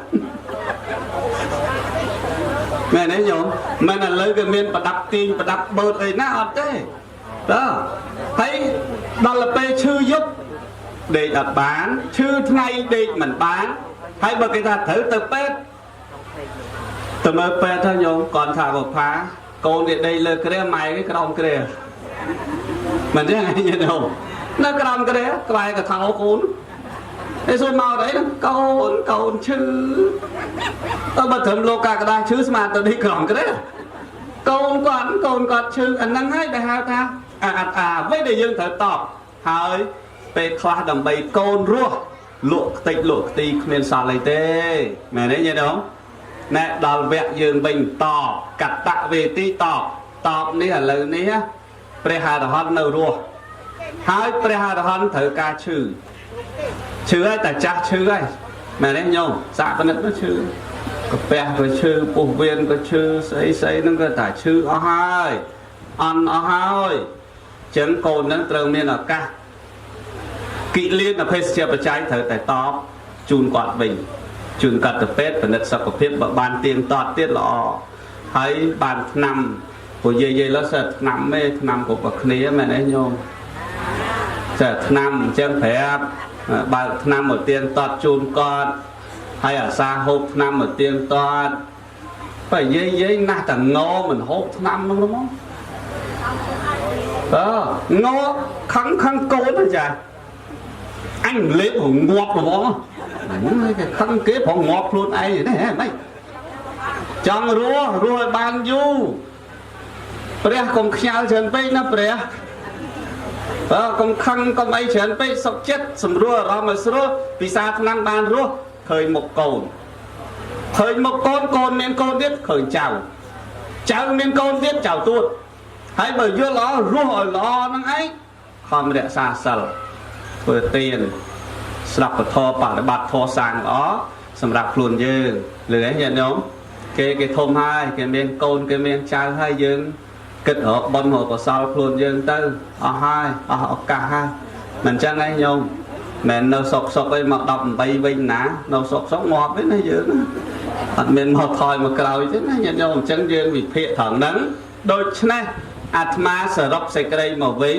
មែនទេញោមមិនឥឡូវគេមានប្រដាប់ទាញប្រដាប់បឺតអីណាអត់ទេតើហើយដល់ពេលឈឺយប់ដេកអត់បានឈឺថ្ងៃដេកមិនបានហើយបើគេថាត្រូវទៅពេទ្យទៅមើលពេទ្យទៅញោមគាត់ថាបផាកូនគេដេកលើគ្រែម៉ែគេក្រោមគ្រែមិនទេញោមនៅក្រោមគ្រែក្បែរកថោកូនឯសួរមកអីហ្នឹងកូនកូនឈឺទៅបើត្រឹមលោកកាកដាឈឺស្មានទៅនេះក្រោមគ្រែកូនគាត់កូនគាត់ឈឺអាហ្នឹងហើយដែលហៅថាអាអាអ្វីដែលយើងត្រូវតបហើយពេលខ្លះដើម្បីកូនរស់លក់ខ្ទេចលក់ខ្ទីគ្មានសល់អីទេមែនទេញាតិញោមណែដល់វគ្គយើងវិញតបកតវេទីតបតបនេះឥឡូវនេះព្រះអរហន្តនៅរស់ហើយព្រះអរហន្តត្រូវការឈឺឈឺហើយតែចាស់ឈឺហើយមែនទេញោមសាកពិនិត្យទៅឈឺកាពះក៏ឈឺពោះវៀនក៏ឈឺស្អីស្អីហ្នឹងក៏តែឈឺអស់ហើយអន់អស់ហើយចឹងកូនហ្នឹងត្រូវមានឱកាសគិលានអភេសជ្ជបច្ច័យត្រូវតែតបជូនគាត់វិញជូនកតពេទ្យពិនិត្យសុខភាពបើបានទៀងទាត់ទៀតល្អហើយបានថ្នាំព្រោះយាយយាយលើសើថ្នាំទេថ្នាំគ្រប់គ្នាមែនទេញោមសើថ្នាំអញ្ចឹងប្រាប់បើកថ្នាំមកទៀងទាត់ជូនគាត់ហើយអាសាហូបថ្នាំមកទៀងទាត់បើយាយយាយណាស់តែងមិនហូបថ្នាំនោះហ្មងអើងខឹងខឹងកូនចាអញ ញលេបងាប់ហ្មងគេខឹងគេផងងាប់ខ្លួនឯងនេះហ៎ម៉េចចង់រស់រស់ឲ្យបានយូរព្រះកុំខ្ញាល់ច្រើនពេកណាព្រះបើកុំខឹងកុំអីច្រើនពេកសុខចិត្តសម្រួលអារម្មណ៍ឲ្យស្រួលពិសាឆ្នាំបានរស់ឃើញមុខកូនឃើញមុខកូនកូនមានកូនទៀតឃើញចៅចៅមានកូនទៀតចៅទួតហើយបើយល់ល្អរស់ឲ្យល្អហ្នឹងឯងខំរក្សាសិលធ្វើទានស្ដាប់ពធបប្រតិបត្តិធម៌សាងល្អសម្រាប់ខ្លួនយើងលឺទេញាតិញោមគេគេធំហើយគេមានកូនគេមានចៅហើយយើងគិតរកបុណ្យរកកុសលខ្លួនយើងទៅអស់ហើយអស់ឱកាសហើយមិនចឹងឯងញោមមិននៅសុកសុកអីមក18វិញណានៅសុកសុកងាប់វិញណាយើងអត់មានមកថយមកក្រោយទេណាញាតិញោមអញ្ចឹងយើងវិភាគត្រង់ហ្នឹងដូច្នេះអាត្មាសរុបសេចក្តីមកវិញ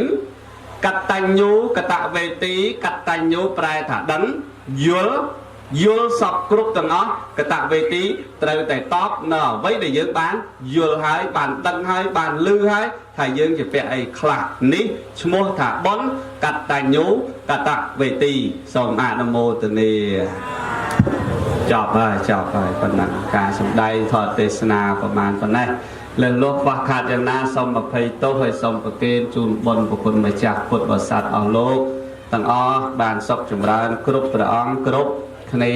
កតញ្ញូកតវេទីកតញ្ញូប្រែថាដឹងយល់យល់សពគ្រប់ទាំងអស់កតវេទីត្រូវតែតបនៅអ្វីដែលយើងបានយល់ហើយបានដឹងហើយបានឮហើយថាយើងជាពាក់អីខ្លះនេះឈ្មោះថាបុណ្យកតញ្ញូកតវេទីសូមអនុមោទនាចប់ហើយចប់ហើយប៉ុណ្ណឹងការសម្ដែងធម៌ទេសនាប្រមាណប៉ុណ្ណេះលើសលោះខ្វះខាតយ៉ាងណាសូមអភ័យទោសហើយសូមប្រគេនជូនបុណ្យប្រគុណម្ចាស់ពុទ្ធបរិស័ទអស់លោកទាំងអស់បានសុខចម្រើនគ្រប់ព្រះអង្គគ្រប់គ្នា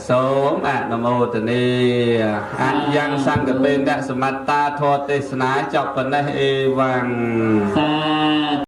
សូមអនុមោទនាអយ៉ាងសង្កពេនៈសមត្តាធម៌ទេសនាចប់ប៉ុណ្ណេះអេវ៉ាំង សា